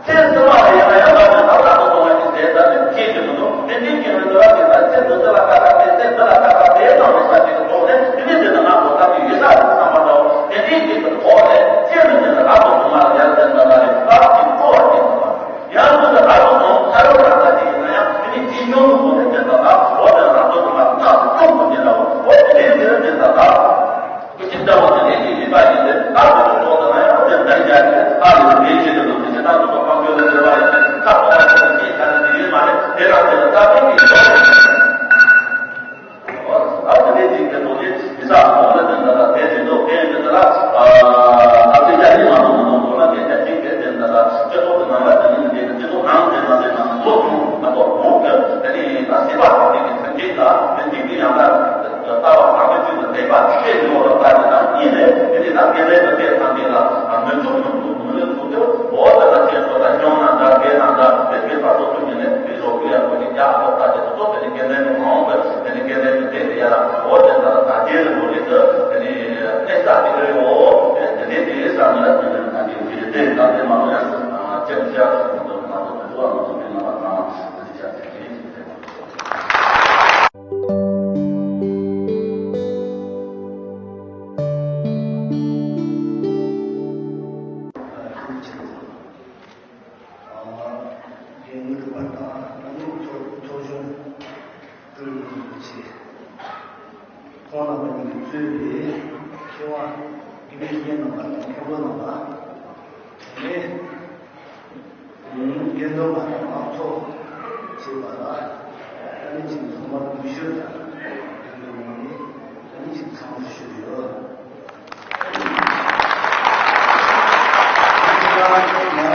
ཚེ་འདི་མ་ལ་ཡང་ང་ཡང་ང་ད་རབ་ཏུ་བྱུང་བ་ཞིག་མཛད་ད་དེ་ཤེས་ཀྱི་མི་འདུག་དེ་འདྲའི་སྐྱེ་བོའི་འདོད་པ་དེ་ད་ཚེ་འདི་འདི་ལ་ད་ག་དེ་ཚེ་འདི་ལ་ད་ག་དེ་དང་མི་ས་ཞིག་གི་ཐོག་ནས་དེ་ནི་དེ་ལ་ང་གོ་ཐབས་ཀྱི་ཡོད་ས་རེད་བསམ་པ་འདྲ་བོ་དེ་འདྲའི་སྐྱེ་བོའི་ཐོག་ནས་ཚེ་འདི་འདི་ལ་རབ་ཏུ་བྱུང་བ་ལ་ཡང་དེ་འདྲ་ལ་རེད་བབ་ཀྱི་སྤྲོ་བ་སྐྱེས་སོང་བ། ཡང་ཁོ་ཚོ་ད་དུང་ནང་ཁ་རོག་རང་ད་ཅིག་ཡིན་ན་ཡང་དེ་ནི་ཅི་ཡོང་དུ་ཁོ་ནས་དེ་ལྟ་ད་འོ་དེ་རང་ཚོ་ཚང་མ་སྣག་ཏུ་སྐྱོང་དགོས་ཀྱི་འདྲ་བོ་འོ་དེ་ལས་དེ་དེ་ལྟ་ད་ཁོ་ཅི་འདྲ་བོ་དེ་ནི་ཅི་ཡིན་པ་ཡིན་ཏེ་ད་ཁོ་ཚོ་ཚོ་ད་ན་ཡང་འོ་དེ་འདྲ་ཡིན་ཡ་དེ་ད་ལས་དེ་ཅི་དེ་ལོ་དེ་ཅི་ད་ཁོ་ཚོ་ཕམ་ཡོད་ལ་འདྲ་བ་ཡིན་ཏེ་ད་ཁོ་ཚོ་ཅི་ད་ནི་དེ་ཡིན་མ་རེད་དེ་རང་དེ་ལ་ད་དེ་གི་ཡོད། ཨ་ནི་དེ་ཅིག་དེ་ཚོ་དེ་མི་ས་ཁོང་ལ་དེ་འདྲ་ལ་དེ་དེ་ཚོ་དེ་འདྲ་ལ་ཨ་ད་དེ་ཅག་ཡིན་མ་གཏོགས་མ་གཏོགས་ཁོ་ན་དེ་ཅག་ཅིག་དེ་དེ་འདྲ་ལ་སྤྱི་ཚོགས་ཀྱི་ནང་ལ་དེ་ནི་དེ་སྤྱི་ཚོགས་ནང་དེ་ན་དེ་ན་ལོ་ཐུང་མ་གཏོགས་གོང་དུ་དེ་ནི་ད་སྲིད་པ་དང་དེ་གི་མཐུན་རྐྱེན་ལ་དེ་འཇིག་རྟེན་ཡང་ན་ལྟ་བ་དང་དེ་ཚོ་ལ་དད་པ་ཆེ་ཡོད་ལ་ད་དེ་དང་གཉིས་ནས་དེ་ནི་ད་དགེ་ལྡན་དུ་དེ་ཐམས་ཅད་ལ་མི་འཇུག་མི་འཇུག་མི་ལུས་ཐུག་དེ་འོ་དེ་ལ་ཁྱེད་ཚོ་ལ་སྐྱོང་ན་འདྲ་དགེ་ན་འདྲ་དེ་དགེ་བ་ཚོ་ཐུག་ནས་ནས། རོགས་ཀྱི་ཡག་པོ་ཞིག་རྒྱག་ཐོག་ལྟ་དེ་ཚོ་དེ་ནི་དགེ་ལྡན་གྱི་མང་བས་དེ་ནི་དགེ་ལྡན་གྱི་སྡེ་དེ་ཡ་ལ་འོ་དེ་ལྟར་ད་རྗེས་ལ་འགྲོ་རེད་དེ་དེ་ནི་གནས་ས་དེ་རེད་འོ་དེ་ནི་དེ་ས་ནི་ལ་དེ་ནི་ད་དེ་དེ་དེ་ད་དེ་མ་ལོ་ཡ་ཅེ་ཅེ་ཡ་ཚོ་དེ་ཚོ་མ་ཚོ་དེ་ཚོ་ཨ་མ་ཚོ་དེ་ན་ལ་ཚང་མ་དེ་ཅེ་དེ་དེ་དེ་དེ། རྒན་ངེད་ཀྱི་བར་དང་ད་ནི་ཚོགས་ཚོགས་ཆུང་ཀུན་གྱི་ཆེ། ཁོང་རྣམ་པ་གཉིས་ཀྱིས་གཙོས་པའི་མཁས་དབང་དགེ་བའི་བཤེས་གཉེན་རྣམ་པ་དང་མཁན་པོ་རྣམ་པ། དེ་ནས་དགེ་འདུན་པ་དང་མང་ཚོགས་བཅས་པ་ལ་ད་ནི་ཅིག་ཐོག་མར་གུས་ཞབས་དང་དགེ་འདུན་ངོས་ནས་ད་ནི་ཅིག་འཚམས་འདྲི་ཞུ་གི་ཡོད། ང་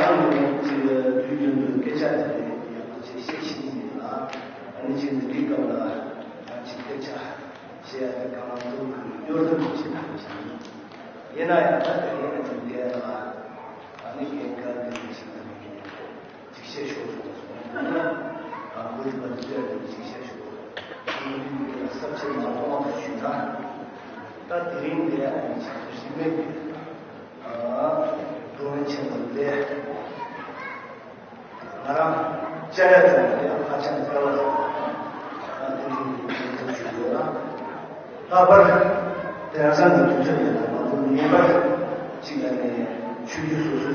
རང་ནས་ཅིག་དུས་རྒྱུན་དུ་སྐད་ཆ་དེ་ཡག་པོ་ཅིག་བཤད་ཤེས་ཀྱི་མེད་ལ། ཨ་ནི་ཅིག་འདི་འདྲའི་སྐབས་ལ་ང་ཅིག་སྐད་ཆ་ ཞེས་ཡང་གང་ཐུབ་ཀྱིས་གཡོར་དུ་མི་བྱེད་པ་ཞིག་ཡིན། ཡིན་ན་ཡང་ད་དེ་རིང་ནི་འདི་ལ་ཨ་ནི་རྒན་དཀར་འདི་ཞིག་ལ་ཅིག་བཤད་ཤོག་གསུངས་སོང་། ཨ་ཁུ་རི་པ་འདི་ལ་ཅིག་བཤད་ཤོག་ཁུ་རི་པ་འདི་ལ་ས་བཅད་མ་གཏོང་བ་ཞུས་ན། ད་དེ་རིང་འདི་ཨ་ནི་ཅིག་རིས་མེད་ཀྱི་ཨ་འགྲོ་མི་ཆེན་པོ་འདི། ང་རང་བཅར་ཡ་ཐོན་པ་ཡང་ཧ་ཅང་དཀའ་བ་རེད། ང་དེ་རིང་འདི་ཐུགས་ཞུ་ཡོད་ལ། ལྷག་པར་དེང་སང་གི་དུས་ཚོད་འདི་ལ་ང་ཚོ་ངེས་པར་ཅིག་ལ་ནས་ཆོས་བརྒྱུད་སོ་སོ་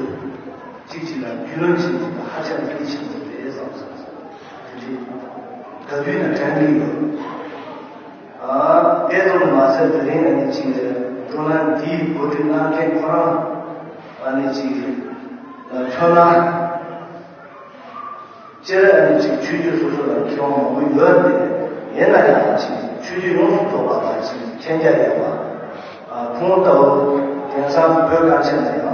ཅིག་ཅིག་ལ་རྒྱུས་ལོན་བྱེད་དགོས་པ་ཧ་ཅང་གལ་ཆེན་པོ་རེད་བསམ་སོང་། དེ་འདྲའི་ག་དུས་ན་དྲན་གྱི་ཡོད། ཨ་དེ་ཙམ་མ་ཟད་དེ་རིང་ཨ་ནི་ཅིག་བགྲོ་གླེང་འདིའི་གོ་སྒྲིག་གནང་མཁན་ཁོ་རང་ཨ་ནི་ཅིག་ཁྱོད་ན། སྤྱིར་ཨ་ནི་ཅིག་ཆོས་བརྒྱུད་སོ་སོ་ལ་མཁས་དབང་མང་པོ་ཡོད་དེ། ཡིན་ན་ཡང་ཅིག་ཆོས་བརྒྱུད་ཡོངས་སུ་རྫོགས་པ་ལ་ཅིག་མཁྱེན་རྒྱ་ཡོད་པ། ཨ་ཁོང་ལྟ་བུ་དེང་སང་བོད་གངས་ཅན་ལ་ཡང་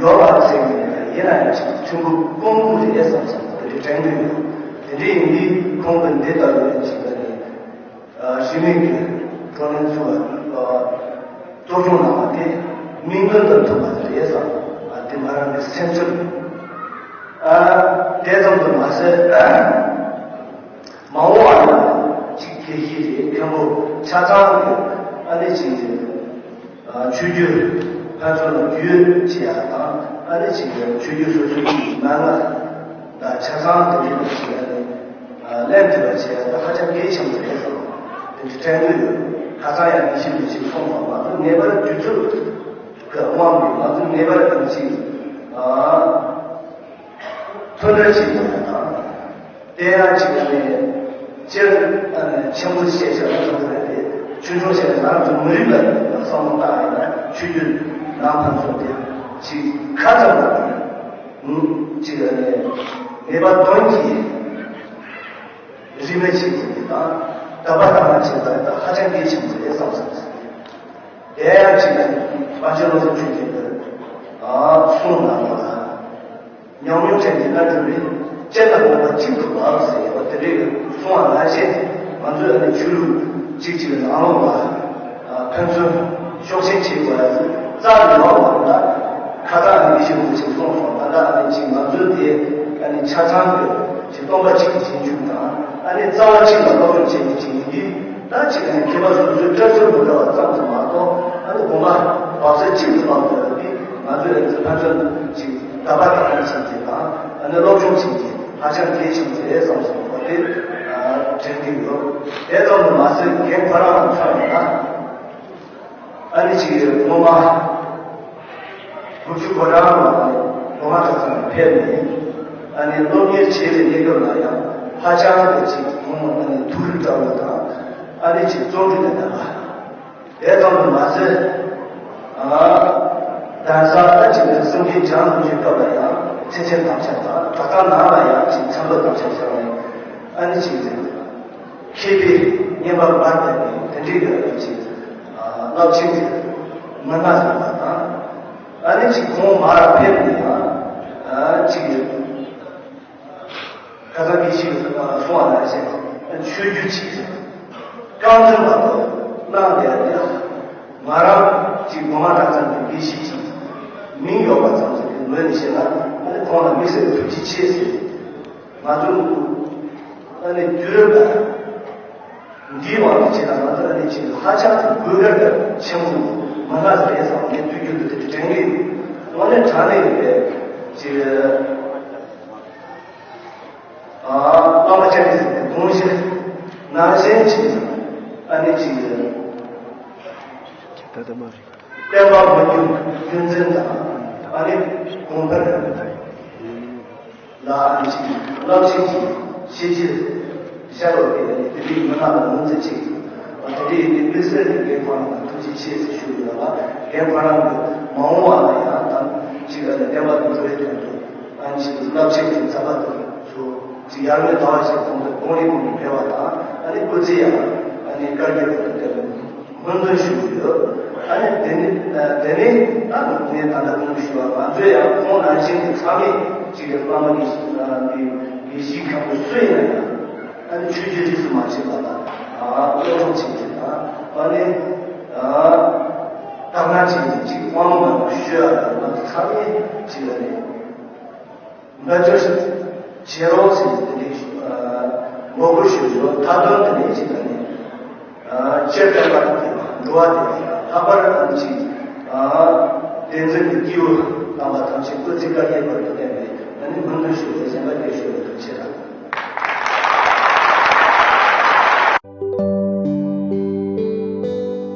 ཡོད་པ་ཟེར་གྱི་མེད་ལ། ཡིན་ན་ཡང་ཅིག་ཐུན་མོང་ཀུན་རྫོབ་རེད་བསམ་བསམ་དེ་འདྲའི་དྲན་གྱི་ཡོད། དེ་འདྲ་ཡིན་དུས་ཁོང་གི་འདི་ལྟ་བུའི་ཅིག་ཨ་ནི། ཨ་རིས་མེད་ཀྱི་བགྲོ་གླེང་ཚུལ་ཨ་གཙོ་སྐྱོང་གནང་བ་དེ་མིག་མདུན་དུ་ཐོན་པ་དེ་རེད་བསམ། ཨ་དེ་ང་རང་གི་སེམས་ཚོར། ཨ་དེ་ཙམ་དུ་མ་ཟད། མ་འོངས་པ་ལ་གཅིག་དགེ་བཤེས་རེད། མཁན་པོ་ཆ་ཚང་གི་ཨ་ནི་ཅིག་ཨ་ཆོས་བརྒྱུད་ཕན་ཚུན་ལ་རྒྱུས་ཡོད་བྱེད་ཡ་དང་། ཨ་ནི་ཅིག་ཆོས་བརྒྱུད་སོ་སོའི་མན་ངག་དང་ཆ་ཚང་དེ་རིགས་ལ་ཅིག་ཨ་ནི། ལན་འདེབས་པ་བྱས་ན་ཧ་ཅང་གལ་ཆེན་པོ་རེད་བསམ། དེ་འདྲ་དྲན་གྱི་ཡོད། ཁ་སང་ཡང་ཉིན་ཤས་མི་ཞིག་གསུངས་པ། ང་ཚོ་ངེས་པར་དུས་ཚོད་ཀྱི་དབང་གིས་ང་ཚོ་ངེས་པར་དུ་ཅིག་ཨ་མཐུན་སྒྲིལ་བྱེད་དགོས་པ་དང་། དེ་ཡང་ཅིག་ཨ་ནི་སྤྱིར་ཨ་ནི་ཆེན་པོ་བཤད་བྱ་ལ་ཐུག་པ་རེད་དེ། ཆོས་ཆུང་བཤད་ན་ང་ཚོ་མི་རིགས་ལ་བསམ་བློ་བཏང་ཡིན་ན་ཆོས་བརྒྱུད་ནང་ཕན་ཚུན་དེ་ཅིག་ཁ་ཙམ་ལ་ཅིག་ཨ་ནི་ངེས་པར་དོན་གྱིས། རིས་མེད་ཅིག་ཡིན་པ་དང་། དད་པ་དང་བཅས་པ་དང་ཧ་ཅང་གལ་ཆེན་པོ་རེད་བསམ་སོང་། དེ་ཡང་ཅིག་ནི་པཎ་ཆེན་བློ་བཟང་ཆོས་རྒྱན་གྱི་གསུང་ནང་ལ། ཉམས་མྱོང་ཅན་གྱི་རྣལ་འབྱོར་པས་སྤྱན་ལ་དགོངས་པ་གཅིག་ཏུ་བབས་ཟེར་བ་དེ་འདྲའི་གསུང་བ་ནང་བཞིན། ང་ཚོས་ཨ་ནི་ཆོས་ལུགས་གཅིག་གཅིག་ནང་ལོགས་ལ། ཕན་ཚུན་ཕྱོགས་ཞེན་བྱེད་དགོས་ཡ་རྩ་ནས་ཡོད་མ་རེད་ལ། ཁ་ཐག་ནས་ཡེ་ཤེས་མུ་ཆེན་གསུངས་སོང་། ད་ལྟ་ཨ་ནི་ཅིག་ང་ཚོའི་དེ་ཨ་ནི་ཆ་ཚང་གི་ཅིག་སྟོང་པ་གཅིག་གི་རྗེས་འཇུག་དང་། ཨ་ནི་རྩ་བ་གཅིག་ལ་སློབ་སྦྱོང་བྱེད་མཁན་ཅིག་ཡིན་དུས། ད་ཅིག་ཨ་ནི་མཁས་པ་སོ་སོའི་སྐྱབས་བཅོལ་མི་འདྲ་བ་ཙམ་དུ་མ་གཏོགས། ཨ་ནི་དགོངས་པ་བབས་ཚད་གཅིག་ཏུ་བབས་དགོས་ཡ་དེ། ང་ཚོས་ཨ་ནི་ཕན་ཚུན་ཅིག་དད་པ་དང་བཅས་ཀྱི་དང་། ཨ་ནི་སློབ་སྦྱོང་བྱེད་ཀྱི་ཧ་ཅང་གལ་ཆེན་པོ་རེད་བསམ་སོང་བ་དེ་དྲན་གྱི་ཡོད། དེ་ཙམ་དུ་མ་ཟད་རྒན་ཁོ་རང་ལ་མཚོན་ན། ཨ་ནི་ཅིག་སྔོན་མ་དགུ་བཅུ་གོ་གྲངས་ལ་ཨ་ནི་གོང་མ་གྲྭ་ཚང་ལ་ཕེབས་ནས། ཨ་ནི་སློབ་གཉེར་བྱེད་པའི་གནས་སྐབས་ལ་ཡང་ཧ་ཅང་གི་ཅིག་ཁོང་ཨ་ནི་ཐུགས་རིག་བཀྲ་བོ་དང་། ཨ་ནི་ཅིག་བརྩོན་འགྲུས་ལྡན་པ། དེ་ཙམ་དུ་མ་ཟད། ཨ་གདན་ས་ཨ་ཅིག་ནི་སེང་གེ་བྱང་ཐུན་གྱི་སྐབས་ལ་ཡང་མཚན་ཆེན་དམ་བཅའ་དང་། གྲྭ་ཚང་ནང་ལ་ཡང་ཅིག་མཚན་དཔེ་དམ་བཅའ་བཞག་ནས། ཨ་ནི་ཅིག་མཁས་པའི་བསྙེན་པར་འབར་བསྡད་པའི་དེ་འདྲའི་གི་ཅིག་རླབས་ཆེན་གྱི་མི་སྣ་ཟེར་བ་དང་། ཨ་ནི་ཅིག་ཁོང་མར་ཕེབས་ནས་ཡང་ཅིག་ཁ་སང་དགེ་བཤེས་གསུང་བ་ནང་བཞིན་ཆོས་བརྒྱུད་ཅིག་རྐང་འཛིན་པ་དང་གནང་བསྡད་ཡ། ང་རང་ཅིག་གོང་མ་གྲྭ་ཚང་གི་དགེ་བཤེས་ཅིག་མིང་ཡོད་པ་ཙམ་ཞིག་གི་ངོས་ནས་བཤད་ན། ཨ་ནི་ཁོང་ལ་དམིགས་བསལ་ཐུགས་རྗེ་ཆེ་ཟེར། ང་ཚོ་ཨ་ནི་དུས་རབས་འདིའི་དབང་དུ་བྱས་ན། ང་ཚོ་ཨ་ནི་ཅིག་ཧ་ཅང་གི་དགོས་གལ་ཆེན་པོ་མི་སྣ་ཟིག་རེད་བསམ་ནས་དུས་རྒྱུན་དུ་དེ་དྲན་གྱི་ཡོད། དངོས་གནས་དྲང་གནས་ཡིན་པའི་ཅིག་ཨ་བླ་མ་སྤྱན་རས་གཟིགས་ཀྱི་དགོངས་གཞི་ནང་བཞིན་ཅིག་ཨ་ནི་ཅིག་ད་ལྟ་མ་རེད། བསྟན་པ་མི་ཉམས་རྒྱུན་འཛིན་དང་། ཨ་ནི་གོང་འཕེལ་ལ་ཨ་ནི་ཅིག་རླབས་ཆེན་གྱི་ཤེས་བྱའི་ཤར་བ་དེ། ཨ་ནི་དེ་འདྲའི་མི་སྣ་ལ་ངོས་འཛིན་བྱེད་དགོས། ཨ་དེ་འདྲའི་ཡིན་དུས་དམིགས་བསལ་གྱི་རྒན་ཁོ་རང་ལ་ཐུགས་རྗེ་ཆེ་ཟེར་ཞུ་དགོས་ལ། རྒན་ཁོ་རང་གི་མ་འོངས་པ་ལ་ཡང་དང་ཅིག་ཨ་ནི་བསྟན་པ་དེ་འགྲོ་བའི་དོན་དུ། ཨ་ནི་ཅིག་རླབས་ཆེན་གྱི་མཛད་པ་དེ་ཚོ་ཅིག་ཡར་ངོའི་ཟླ་བ་ཞིག་གོང་དུ་གོང་ནས་གོང་དུ་འཕེལ་བ་དང་། ཨ་ནི་སྐུ་ཚེ་ཡང་ཨ་ནི་བསྐལ་བརྒྱའི་བར་དུ་བརྟན་པར་སྨོན་འདུན་ཞུ་གི་ཡོད། ཨ་ནི་དེ་ནི་དེ་ནི་ད་ངས་ད་ལྟ་གོང་དུ་ཞུས་པ། ང་ཚོས་ཡང་ཁོང་ནང་བཞིན་གྱི་ཚང་མས་ཅིག་གི་བླ་མ་གི་གི་གཞི་མཁན་པོ་སུ་ཡིན་ན་ཡང་། ཨ་ནི་ཆོས་བརྒྱུད་རིས་སུ་མ་ཆད་པ་དང་། ཨ་བློ་སྦྱོང་བྱེད་ཀྱི་དང་། ཨ་ནི་ཨ་དག་སྣང་བྱེད་ཀྱི་ཅིག་དབང་མ་ཞུ་ཡ་དང་། ང་ཚོ་ཚང་མས་ཅིག་ལ་ནི་འབད་བརྩོན་བྱེད་རོགས་ཟེར་ཏེ་ནི་ཨ་ངོ་རྒོལ་ཞུ་རྒྱུ། མཐའ་དོན་དུ་ནི་ཅིག་ལ་ནི་ཨ་སྤྱིར་བཏང་ལ་དེ་འགྲོ་བ་དེ་ལྷག་པར་ཨ་ནི་ཅིག་ཨ་བདེན་རྫུན་གྱི་སྐྱེས་བུ་དམ་པ་ཐམས་ཅད་སྐུ་ཚེ་བསྐལ་བརྒྱའི་བར་དུ་བརྟན་པའི་ཨ་ནི་སྨོན་འདུན་ཞུ་བའི་སེམས་པ་དེ་ཞུ་བའི་ཐུགས་ཆེ་ལ།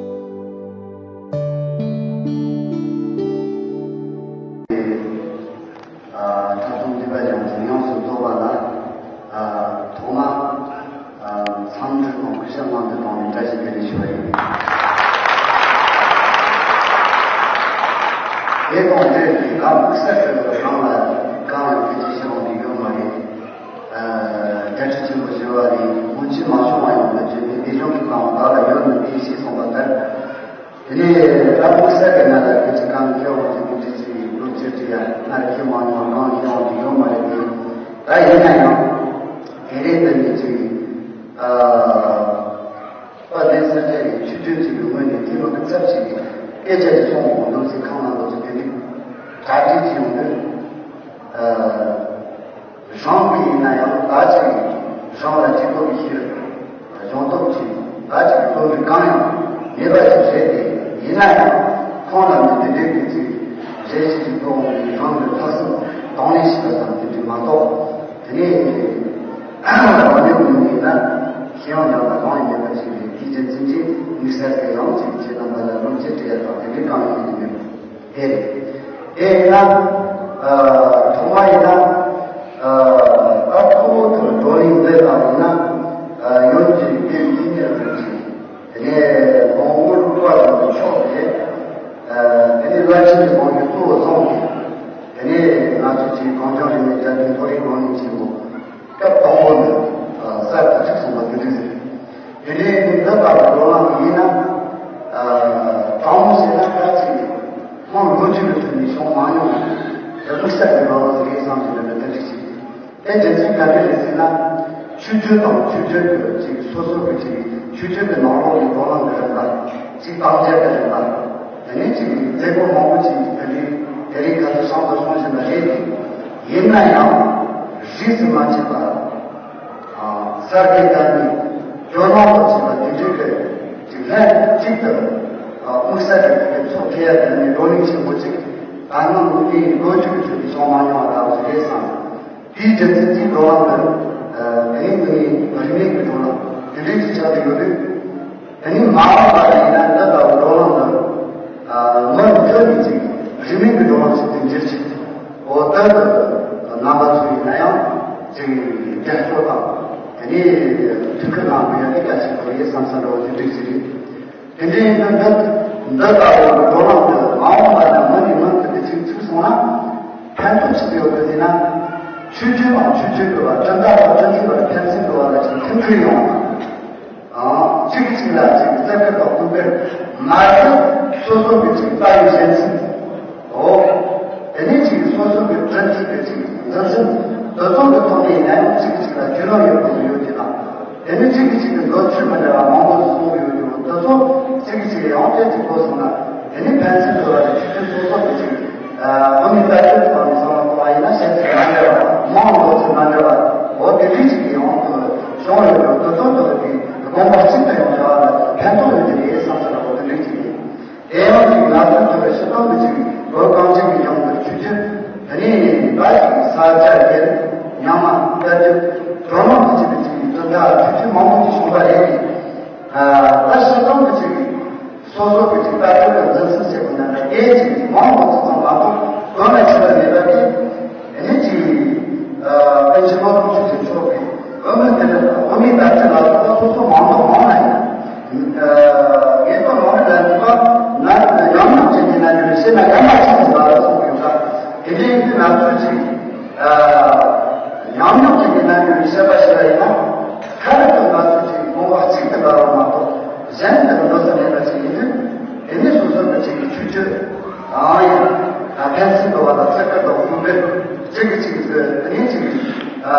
ཨ་ཐོག་མཐའ་མཇུག་པ་ཡང་ཡོངས་སུ་རྫོགས་པ་ལ། ཨ་ཐོག་མ་ཨ་འཚམས་འདྲི་དང་གུས་ཞབས་གནང་དུ་བཏང་བའི་བཀྲ་ཤིས་བདེ་ལེགས་ཞུ་བ་ཡིན། དེ་དང་འབྲེལ་ཏེ་ང་དམིགས་བསལ་གྱི་རང་ལ་གང་ཡང་སྐད་ཆ་བཤད་དགོས་ཡོད་མ་རེད། ཨ་བརྒྱ་ཆ་ཆེན་པོ་ཞུ་བ་ནི་སྔོན་ཆད་མ་བྱུང་བ་ཡིན་པ་བརྗོད་དེ། འདི་གཞུང་གི་དང་བདག་ལ་ཡོད་ནི་འདི་ཞེས་གསུངས་པ་ལྟར། དེ་ནས་ཨ་དམིགས་བསལ་གྱི་ང་ལ་སྐད་ཆ་གང་བཤད་དགོས་ཀྱི་འདུག་ཅེས་ཅིག་ལོ་བཅུ་དྲུག་ཡ་ང་ལ་ཁྱེད་མང་ཉུང་གང་བཤད་དགོས་ཀྱི་ཡོད་མ་རེད་དེ། ད་ཡིན་ན་ཡང་དེ་རིང་འདི་ནས་ཅིག་ཨ་དཔལ་ལྡན་ས་སྐྱ་ཡི་ཆོས་སྒྲོན་ཅིག་གི་ངོས་ནས་དེ་མོ་གི་ཚབ་ཅིག་སྐད་ཆ་ཅིག་གསུང་དགོས་འདུག་ཟེར་ཁོང་རྣམ་པ་ཚོ་དེ་རིང་གྲ་སྒྲིག་ཅིག་ཡོང་དུས། ཨ་གཞུང་གི་ཡིན་ན་ཡང་ད་ཅིག་གཞུང་ལ་གཅིག་པོ་གི་ཤེས་སྦྱོང་སྟོབས་ཀྱིས་ད་ཅིག་སློབ་རིམ་གང་ཡང་མེད་པ་ཞིག་རེད་དེ། ཡིན་ན་ཡང་ཁོང་རྣམས་ནི་དེ་འདྲའི་གི་ཅིག་གཞས་ཤིག་ཅིག་ཐོག་ནས་གཞུང་གི་ལྷག་བསམ་གདོང་ལེན་ཞིག་པ་ཙམ་དེ་འདྲ་མ་གཏོགས། དེ་ནས་རང་ཉིད་ཀྱི་ངོས་ནས་ན་ཤེས་ཡོན་ཡང་ལ་གང་ཡང་མེད་པ་ཞིག་རེད། དེའི་རྒྱུ་མཚན་གྱིས་དམིགས་བསལ་གྱི་ཡང་ཅིག་ཁྱེད་རྣམ་པ་ལ་སློབ་ཁྲིད་སྤྲད་ཡ་དང་དེ་འདྲའི་གང་ཡང་ཡིན་མེད། དེ་རེད། དེ་ཡིན་ན་ཨ་ཐོག་མ་ཡིན་ན་ཨ་ད་གཙོ་བོ་དེ་བགྲོ་གླེང་འདི་དང་ཡིན་ན་ཨ་ཡོན་གྱི་སྐད་ཡིན་ཉེར་དྲུག་ཅིག་དེ་ནས་ལོ་ངོ་དྲུག་པ་དང་ཕྱོགས་ཏེ། ཨ་དེ་ནས་བླ་ཆེན་གྱི་དགོངས་པའི་གཙོ་བོ་བཟུང་སྟེ། དེ་ནས་ང་ཚོ་ཅིག་གངས་ལྗོངས་རིག་གནས་བསྐྱར་དར་མཐོ་རིམ་བགྲོ་གླེང་ཆེན་མོ་སྐབས་དང་པོ་འདི་གསར་དུ་ཚུགས་སོང་བ་དེ་འདྲ་ཟེར། དེ་ནས་འདི་ལྟ་བུ་བགྲོ་གླེང་ཡིན་ན། ཨ་དྲང་མོ་བཤད་ན་ད་ཅིག་སྔོན་ལོ་རྒྱུས་ཀྱི་ཐོག་ནས་བྱུང་མ་མྱོང་བའི་དམིགས་བསལ་གྱི་བགྲོ་གླེང་ཟིག་རེད་བསམ་གྱི་འདུག་ན་དེ་འདྲ་ཞིག་དེ་རྒྱུ་མཚན་ག་འདྲ་རེད་ཟེར་ན། ཆོས་བརྒྱུད་དང་ཆོས་བརྒྱུད་ཀྱི་ཅིག་སོ་སོ་གི་ཅིག་ཆོས་བརྒྱུད་ཀྱི་ནང་ལོགས་ཀྱི་བགྲོ་གླེང་གི་རིམ་པ། ཅིག་དམ་བཅའ་གི་རིམ་པ། དེ་ནས་ཅིག་མཛད་སྒོ་མང་པོ་ཅིག་དེ་རིང་དེ་རིང་ཁ་སང་བྱུང་དང་བྱུང་བཞིན་པ་རེད་དེ། ཡིན་ན་ཡང་རིས་སུ་མ་ཆད་པ། ཨ་གསར་བརྗེ་དར་མའི་ཇོ་ནང་དུ་ཕྱིན་པ་དེ་འདྲའི་གི་ཅིག་ལྷན་ཅིག་ཏུ་ཨ་དམིགས་བསལ་གྱི་ཚོགས་ཐེ་ཡ་དེ་ནས་བགྲོ་གླེང་ཆེན་པོ་ཅིག་ད་ནང་ལོ་ལོ་རྒྱུས་ཀྱི་ཁྲོད་དུ་བྱུང་མ་མྱོང་བ་ལྟ་བུ་ཞིག་རེད་བསམ། དེའི་རྒྱུ་མཚན་གྱིས་བགྲོ་གླེང་འདི་ཨ་དེ་རིང་འདི་ནི་རིས་མེད་ཀྱི་བགྲོ་གླེང་དེ་འདྲའི་ཅིག་ཆགས་ཏེ་ཡོད་དུས། དེ་ནི་མ་འོངས་པ་ལ་ཡིན་ན་འདི་ལྟ་བུ་བགྲོ་གླེང་འདི་ཨ་མུ་མཐུད་ནས་ཅིག་རིས་མེད་ཀྱི་བགྲོ་གླེང་ཞིག་ཏུ་འགྱུར་ཅིག་འོ་ད་རྣམ་པ་ཚོ་ཡིན་ན་ཡང་ཅིག་རྒྱབ་སྐྱོར་དང་དེ་ནས་ཐུགས་ཁུར་གནང་དགོས་ཡ་དེ་གལ་ཆེན་པོ་རེད་བསམ་ས་འདྲ་བོ་དེ་འདྲ་ཞིག་རེད། དེ་འདྲ་ཡིན་ན་འདི་འདི་ལྟ་བུ་བགྲོ་གླེང་འདི་མ་འོངས་པ་ན་མུ་ནས་མུ་མཐུད་དེ་ཅིག་ཚུགས་སོང་ན་ཕན་ཐོགས་ཆེ་ཡོད་པ་ཡིན་ན། ཆོས་བརྒྱུད་དང་ཆོས་བརྒྱུད་འགྲོ་བ། གྲུབ་མཐའ་དང་གྲུབ་མཐའི་བར་ཕན་ཚུན་འགྲོ་བ་ལ་ཅིག་མཐུན་འབྲེལ་ཡོང་བ། ཨང་། གཅིག་གིས་གཅིག་ལ་ཅིག་བརྩི་བཀུར་དང་བསྟུན་པར་མ་ཟད། སོ་སོ་གི་ཅིག་ལྟ་བའི་གཞན་ཚིག་འོ། དེ་ནས་ཅིག་སོ་སོ་གི་དྲིན་ཚིག་གི་ཅིག་འཛིན་སེམས་དེ་ཚོ་གི་ཐོག་ནས་ཡིན་ན་ཡང་གཅིག་གིས་གཅིག་ལ་རྒྱུས་ལོན་ཡོད་པ་ཡོད་ཀྱི་དང་། དེ་ནས་གཅིག་གིས་གཅིག་གི་འདོད་ཚུལ་མི་འདྲ་བ་མང་པོ་ཞིག་གསུང་གི་ཡོད་ཀྱི་རེད། དེ་ཚོ་གཅིག་གིས་གཅིག་ཡང་བསྐྱར་ཅིག་གོ་སོང་ན། དེ་ནས་ཕན་ཚུན་འགྲོ་བ་དང་ཆོས་ཅན་སོ་སོ་གི་ཅིག་ཨ་དངོས་གནས་ལྟ་སྤྱོད་ཀྱི་ཐོག་ནས་བསམ་བློ་གཏོང་བ་ཡིན་ན། བཤད་ཚུལ་མ་འདྲ་བ། མང་འགྲོ་ཚུལ་མ་འདྲ་བ། འོ་དེ་འདྲའི་ཅིག་གི་ཡང་དུ་བྱུང་ཡོད་པའི་དུས་ཚོད་དུ་དེ་དགོངས་པ་གཅིག་ཏུ་ཡོང་བྱ་བ་ལ་ཕན་ཐོགས་ཡོད་ཀྱི་རེད་བསམ་ས་འདྲ་བོ་དེ་འདྲའི་ཅིག་ཡིན། དེ་ཡང་ཅིག་ང་ཚོའི་ཐོག་ལ་སྤྱིར་བཏང་གི་ཅིག་བོད་གངས་ཅན་གྱི་ལྗོངས་འདིར་ཆོས་བརྒྱུད་དེ་ནས་ད་ཅིག་ས་སྐྱ་སྒེར་རྙིང་མ་བསྟར་རྒྱུ་གྲོང་མང་དུ་ཅིག་གི་ཅིག་གི་དོན་དག་ཆོས་བརྒྱུད་མང་པོ་ཅིག་བྱུང་བ་རེད། ཨ་ད་སྤྱིར་བཏང་གི་ཅིག་སོ་སོ་གི་ཅིག་ལྟ་སྤྱོད་ཀྱི་འཛིན་སྲོལ་ཟེར་དགོས་ན་འདྲ། དེ་ཅིག་མང་མང་ཙམ་ཙམ་མ་གཏོགས་དོན་ལ་ཆེ་བ་མེད་པ་དེ། དེ་ནས་ཅིག་ཨ་དཔལ་ཆེན་པོ་ཐུགས་རྗེ་ཆེ་མཆོག་གིས་བོད་མི་དེ་ལ་བོད་མིའི་དར་ཆ་ལ་སོགས་སོ་སོ་མང་ཚོགས་མང་ན་ཡང་ཨ་ངེས་དོན་ལོག་རེ་ལ་འདུག་པ་ན་ཡང་ཉམས་ཀྱི་ཉིན་ན་ཡོད་ཤེས་ན་ཡང་མ་ཤེས་ཟིན་པ་ལ་སོགས་ཡོད་ས། དེ་འདྲའི་ཡིན་དུས་ང་ཚོས་ཅིག་ཨ་ཉམས་མྱོང་གི་མི་སྣ་ཡོད་པའི་བཤད་པ་ཞིག་ལ་ཡིན་ན། ཁ་ལ་ཐོན་པ་ཚོ་ཅིག་མོ་བ་གཅིག་ཏུ་འབར་བ་མ་གཏོགས་གཞན་དུ་འགྲོ་ས་མེད་པ་ཅིག་ཡིན་དུས། དེ་ནས་སོ་སོ་གི་ཅིག་གི་ཆོས་བརྒྱུད་ཨང་ཡང་ཕན་ཚུན་འགྲོ་བ་དང་ཚེ་སྐབས་དང་ཁུངས་སྤེལ་གཅིག་གིས་གཅིག་གི་དེ་ནས་ཅིག་ཨ་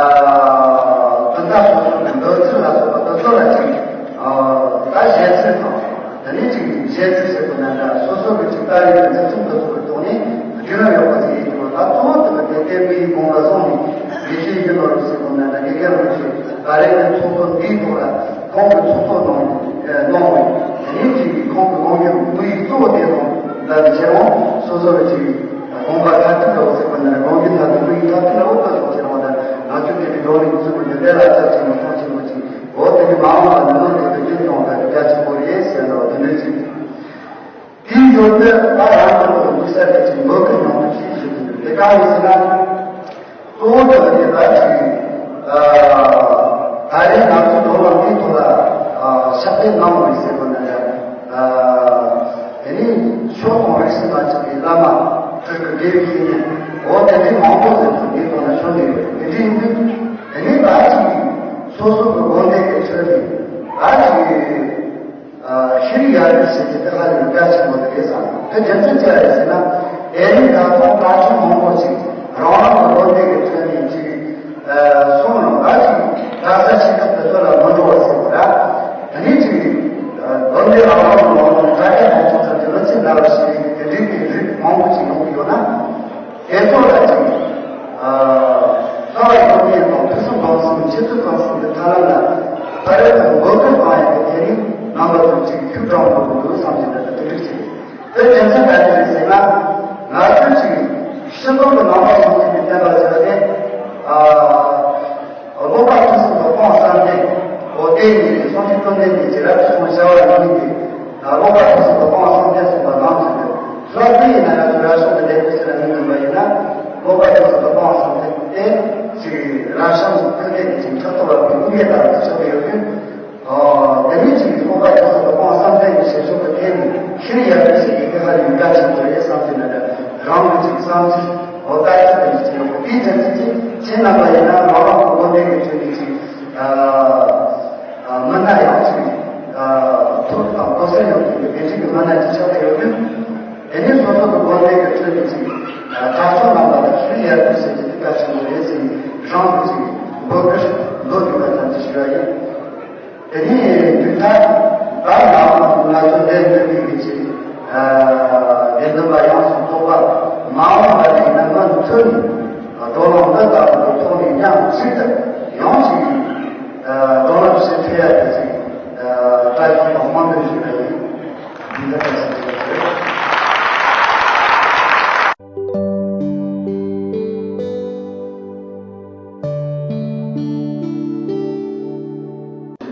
དོན་དག་སོ་སོ་གི་འདོད་ཚུལ་ལ་སོགས་པ་དེ་ཚོ་ལ་ཅིག་ཨ་ མི་ཡི་དགོངས་པ་བཟུང་ནས་དགེ་བཤེས་ཡིན་ནོ་རུ་ཟེར་དགོངས་ན་དགེ་རྒན་རུ་ཟེར། ད་རེས་ཀྱི་ཚོགས་གཙོ་འདིའི་ཐོག་ལ་ཁོང་གི་ཚོགས་གཙོ་གནང་གནང་བ་དེ་ནས་ཅིག་གིས་ཁོང་གི་དགོངས་ཡུལ་དམིགས་ཡུལ་གཙོ་བོ་དེ་དང་འདྲ་བའི་ཕྱིར་འོང་སོ་སོ་རུ་ཅིག་དགོངས་པ་མཐར་ཐུག་ལ་འོ་ཟེར་དགོངས་ན་དགོངས་ཡུལ་མཐར་ཐུག་དམིགས་ཡུལ་མཐར་ཐུག་ལ་འོ་ལྟ་སོང་ཟེར་བ་ན་ང་ཚོས་དེ་གི་བགྲོ་གླེང་ཚུལ་དེ་འདྲ་ལ་ཚབ་ཆེན་པོ་མཐོང་ཆེན་པོ་ཅིག་འོ་དེ་གི་མ་འོངས་པ་ནི་ལོ་དེ་གི་རྒྱུན་ཡོང་བའི་རྒྱ་ཆེན་པོ་རེད་ཟེར་ན་འོ་དེ་འདྲ་ཅིག་དེའི་ཡོད་ཚད་ད་རང་གི་དམིགས་བསལ་གྱི་འབོད་སྐུལ་གནང་ཐུབ་ཅིག་ཞུ་དགོས་འདུག་དེ་གང་ཡིན་ཟེར་ན། གཙོ་བོ་དེ་ལ་དེ་ལྟར་ཅིག་ད་རེས་ང་ཚོ་འགྲོ་བ་མིའི་ཐོག་ལ་ཕྱག་ཕེབས་གནང་བ་ཡིན་ཟེར་བ་ན་ཡང་། དེ་ནས་ཆོས་དང་རིག་གཞུང་ལ་ཆགས་པའི་བླ་མ་སྤྲུལ་སྐུ་དགེ་བའི་བཤེས་གཉེན་འོ་དེ་འདྲའི་མང་པོ་ཟེར་ཐུབ་འདིའི་ཐོག་ལ་ཤོད་ནས་ཡོད་དེ་འདྲའི་ཡིན་དུས་དེ་ནས་ད་ཅིག་སོ་སོ་གི་དགོན་སྡེ་གི་ཁྲོད་ནས་ད་ཅིག་ཤེས་རིག་ཡར་རྒྱས་བྱེད་རྒྱུ་དེ་ཧ་ལས་པའི་གལ་ཆེན་པོ་དེ་རེད་བསམ། དེ་རྒྱུ་མཚན་ཅི་རེད་ཟེར་ན། དེ་རིང་ད་དུང་བཀའ་ཆོས་མང་པོ་ཅིག་རང་རང་གི་བློ་འདས་ཀྱི་ཐོན་མིན་ཅིག་གསུང་རུང་ག་ཅིག་ག་ས་ཆེ་ཁག་ཏུ་ཚོ་ལ་མི་འགྲོ་བ་ཟེར་བ་ར། དེ་ནས་ཅིག་བློ་འདས་རང་རང་གི་ལོ་ནས་གྲྭ་རྒྱ་མང་ཚོགས་ཚོ་གི་བློ་ཅན་འདྲ་བ་ཞིག་དེ་རིགས་ཀྱི་རིགས་མང་པོ་ཅིག་ཡོང་གི་ཡོད་ན། དེ་ཚོ་ལ་ཅིག་ཨ། རྩ་བའི་སློབ་གཉེར་དང་ཕུན་སུམ་ཚོགས་ཚུལ་ཆེ་ཚུལ་ཚོགས་ཚུལ་གྱི་ཐབས་ལམ་ལ་ད་རེས་ཀྱི་འགོ་ཁྲིད་པ་ཡིན་པའི་དེ་རིང་རྣམ་པ་ཚོ་ཅིག་ཁྱུག་དྲག་འགྲོ་གི་འདུག་བསམ་གྱི་འདུག་དེ་འདྲ་ཅིག་དེ་རྒྱུ་མཚན་ག་རེ་རེད་ཟེར་ན། ང་ཚོས་ཅིག་སྤྱི་ཚོགས་ཀྱི་ནང་པ་སོང་ཚུལ་གྱི་བསྟན་པ་ཟེར་ཏེ། ཨ། བློ་དགའ་ཕུན་སུམ་ཚོགས་སྤང་བསམ་གཏན། འོ་དེ་ཡིན་ཏེ་སངས་རྒྱས་བཅོམ་ལྡན་འདས་ཀྱི་རབ་ཏུ་བྱུང་བྱ་བ་ཡིན་ཏེ། བློ་དགའ་ཕུན་སུམ་ཚོགས་སྤང་བསམ་གཏན་གསུངས་པ་ནང་བཞིན་དུ། ལྷག་དེ་ཡིན་ན་ང་ཚོ་རབ་བྱུང་གི་ལྡན་པའི་ཕྱིར་ན་མི་འདུན་པ་ཡིན་ན། བློ་དགའ་ཕུན་སུམ་ཚོགས་སྤང་བསམ་གཏན་དེ་ཅིག་རབ་བྱུང་གི་ཕུན་ལྡན་གྱི་ཅིག་ཕྲག་དོག་ལ་ཕུན་དགེ་ལྟ་བུ་ཆགས་ཀྱི་ཡོད་དུས། ཨོ། དེ་ནས་ཅིག་བློ་དགའ་ཕུན་སུམ་ཚོགས་སྤང་བསམ་གཏན་གྱི་བྱེད་ཕྱོགས་ཀྱི་ཐད་ནས་ཤེས་རིག་ཡར་རྒྱས་བྱེད་ཀྱི་དེ་ཧ་ལས་པའི་གལ་ཆེན་པོ་རེད་བསམ་གྱི་ན་འདྲ། རང་གི་ཅིག་བསམ་ཚུལ་འོ་ལྟ་ཚུལ་དེ་འདྲ་ཅིག་ཡོད་པ་དེའི་རྒྱུ་མཚན་གྱིས་ཁྱེད་རྣམ་པ་ཡིན་ན་རང་རང་གི་བློ་འདས་ཀྱི་ཚུལ་དེ་ཅིག་ཨ། མི་སྣ་ཡང་ཅིག་ཨ། ཐུགས་དང་གོ་སེམས་ཡོད་པའི་དེ་འདྲ་གི་མི་སྣ་ཅིག་ཆགས་ཀྱི་ཡོད་དུས། དེ་ནས་སོ་སོ་གི་བློ་འདས་ཀྱི་ཚུལ་དེ་ཅིག་ཨ། དྲག་ཤོས་རྣམ་པ་ལ་ཤུལ་ཡར་རྒྱས་བྱེད་རྒྱུ་དེ་གལ་ཆེན་པོ་རེད་ཟེར་ནས་རང་གི་ཅིག་འབོད་སྐུལ་འདོན་དགོས་པ་ཙམ་ཅིག་ཞུ་བ་ཡིན། དེ་ནས་དུས་མཐར་ད་ང་ང་ཚོ་འདིར་འདུས་པའི་གི་ཅིག་ཨ། དགེ་འདུན་པ་ཡོངས་སུ་རྫོགས་པ་མ་འོངས་པ་ནས་ནམ་མཁའ་མཐུན་འགྲོ་ལམ་འདི་ལྟ་བུ་ཐོག་ནས་མཉམ་གཅིག་ཏུ་ཡོངས་ཀྱི་ཨ། རོགས་རམ་བྱེད་ཐུབ་ཡ་དེ་ཅིག་ཨ། བཀྲ་ཤིས་དང་སྨོན་འདུན་ཞུ་བ་ཡིན། འདི་འདྲ་བཀྲ་ཤིས་བདེ་ལེགས།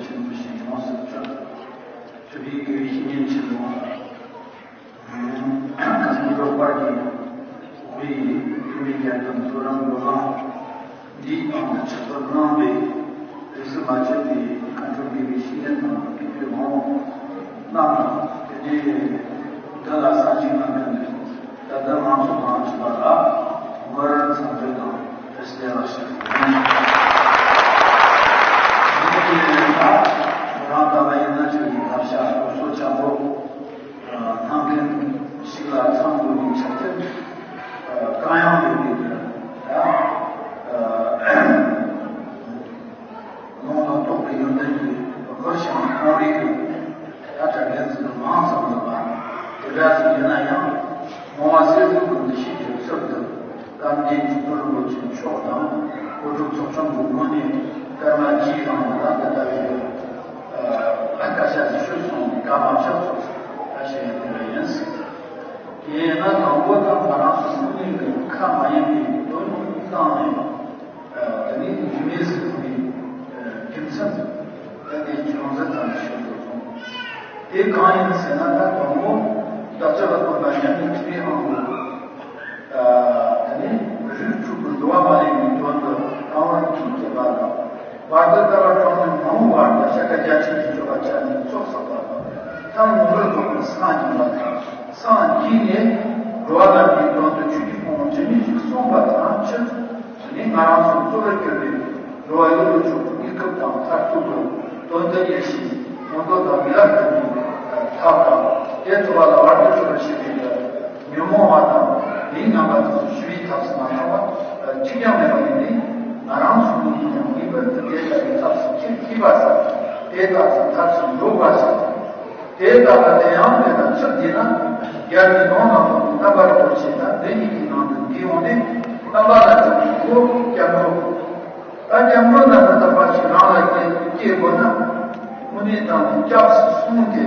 ཆེན་པོ་ཞིག་ཡོངས་སུ་གྲུབ། ཐུབ་པའི་དགེ་བའི་བཤེས་གཉེན་ཆེན་པོ། ཁམས་རོགས་པ་ཡི་དབུས་ཡི་བུད་མེད་རྒྱལ་ཁམས་མཐོ་རིམ་སློབ་གླིང་འདིའི་ནང་དུ་ཆེད་དུ་གནང་བའི་དུས་སུ་མ་ཆད་པའི་མཁའ་འགྲོ་དགེ་བའི་བཤེས་གཉེན་དང་དགེ་བའི་དབང་རྣམས་དང་། དེ་ནས་འདི་ལ་གསན་ཞིང་གནང་མཁན་ད་ལྟ་ང་ཚོ་མང་ཆེ་བ་ལ་སྔོན་འཚམས་འདྲི་དང་བཀྲ་ཤིས་བདེ་ལེགས་ཞུ་རྒྱུ་ཡིན། འདི་ཡིན་ན་ང་རང་ལྟ་བུ་ཡིན་ན་ཅིག་ཡིན། བསླབ་བྱ་སློབ་གསོ་འཆམ་པོ་གནང་མཁན་ཞིག་ལ་འཚམས་དགོས་པའི་ཆ་རྐྱེན་གང་ཡང་ཡོད་པའི་ད། ལུང་དང་རྟོགས་པའི་ཡོན་ཏན་གྱིས་བསྐོར་ཞིང་ཁོང་རིགས་ཀྱི་ད་དྲན་མཁན་ཚོ་མང་ཙམ་ཡོད་པ། དེ་འདྲ་ཞིག་ཡིན་ན་ཡང་སྔོན་མ་གསེར་གཟིགས་ཀྱི་འདུ་ཤེས་ཀྱི་ཚུལ་དུ་བསྟན་པའི་ཆོས་རིན་པོ་ཆེ་མཆོག་དང་གོ་སྒྲུབ་ཚོགས་ཆུང་གི་ངོས་ནས་སྐར་མ་བཞིའི་རིང་ལ་འདི་ལྟ་བུའི་བཀའ་ཤག་ཞུས་སོང་བའི་བཀའ་མ་ཆག་ཚོགས་ད་བཤད་ཡ་དེ་འདྲ་ཡིན། དེས་ན་དང་པོ་དང་ང་རང་ཚོ་སྐུ་ངལ་གྱི་ཁ་མ་ཡིན་པའི་དོན་བཏང་ནས། དེ་ནས་རིས་མེད་གཟིགས་པའི་རྒྱུ་མཚན་དེ་ནས་ཅུང་ཟད་ཙམ་ཞུ་དགོས་སོང་། དེ་གང་ཡིན་ཟེར་ན། ད་དང་པོ་བདག་ཅག་ལ་སྟོན་པ་མཉམ་མེད་ཁྲི་པའི་དབང་པོ། དེ་ནས་རིགས་དྲུག་གི་འགྲོ་བ་མ་ལུས་པའི་དོན་དུ་གང་བར་ཐུགས་བསྐྱེད་པ་དང་། བར་དུ་བསྐལ་པ་གྲངས་མེད་མང་པོའི་བར་དུ་ཤཱཀྱ་རྒྱ་ཆེན་གྱི་སྤྱོད་པ་བཅའ་ནས་ཚོགས་བསགས་པ་དང་། ཐམ་མོ་གུར་རྫོགས་པའི་སངས་རྒྱས་པ་དང་། སངས་རྒྱས་ནས་འགྲོ་བ་དམ་པའི་དོན་དུ་ཆོས་ཀྱི་ཕུང་པོ་ཇི་སྙེད་ཅིག་གསུངས་པ་དང་ཕྱིར། དེ་ནས་ང་རང་ཚོའི་གཙོ་བོར་གྱུར་པའི་འགྲོ་བ་ཡོངས་སུ་སྤྱོད་པའི་དངོས་ཁམས་དང་མཐར་ཐུག་ཏུ་དོན་དུ་གཉེར་ཞིང་མྱང་འདས་དང་མི་རབས་རྟེན་གྱི་ཐབས་དང་། དེ་ཐོབ་པ་ལ་བར་དུ་གཅོད་པར་བྱེད་པའི་ཉོན་མོངས་པ་དང་ལས་ངན་པ་དེ་ཚོ་ཞི་བའི་ཐབས་སུ་མ་ལྷུང་བ་གཅིག་ཀྱང་མེད་པ་ཡིན་ཏེ། ང་རང་ཚོ་ནི་ཡིན་ཡང་ངེས་པར་དུ་དེ་ལྟ་བུའི་ཐབས་སུ་ཁྱེད་མཁས་པ་ཟེར། དེ་ལྟ་བུའི་ཐབས་སུ་འགྲོ་དགོས་ཟེར། དེ་ལྟ་བུ་དེ་ཡང་དེ་དང་ཕྱིར་དེ་ན། རྒྱལ་བའི་ནང་ན་ཐོག་ཏུ་རྣམ་པར་དག་བྱེད་ན། འདི་ཉིད་ཀྱི་ནང་དུ་འདི་ཡོང་སྟེ། རྣམ་པ་ལ་སྤྱོད་ དངོས་གནས་དྲང་གནས་སྐྱབས་སུ་སོང་སྟེ།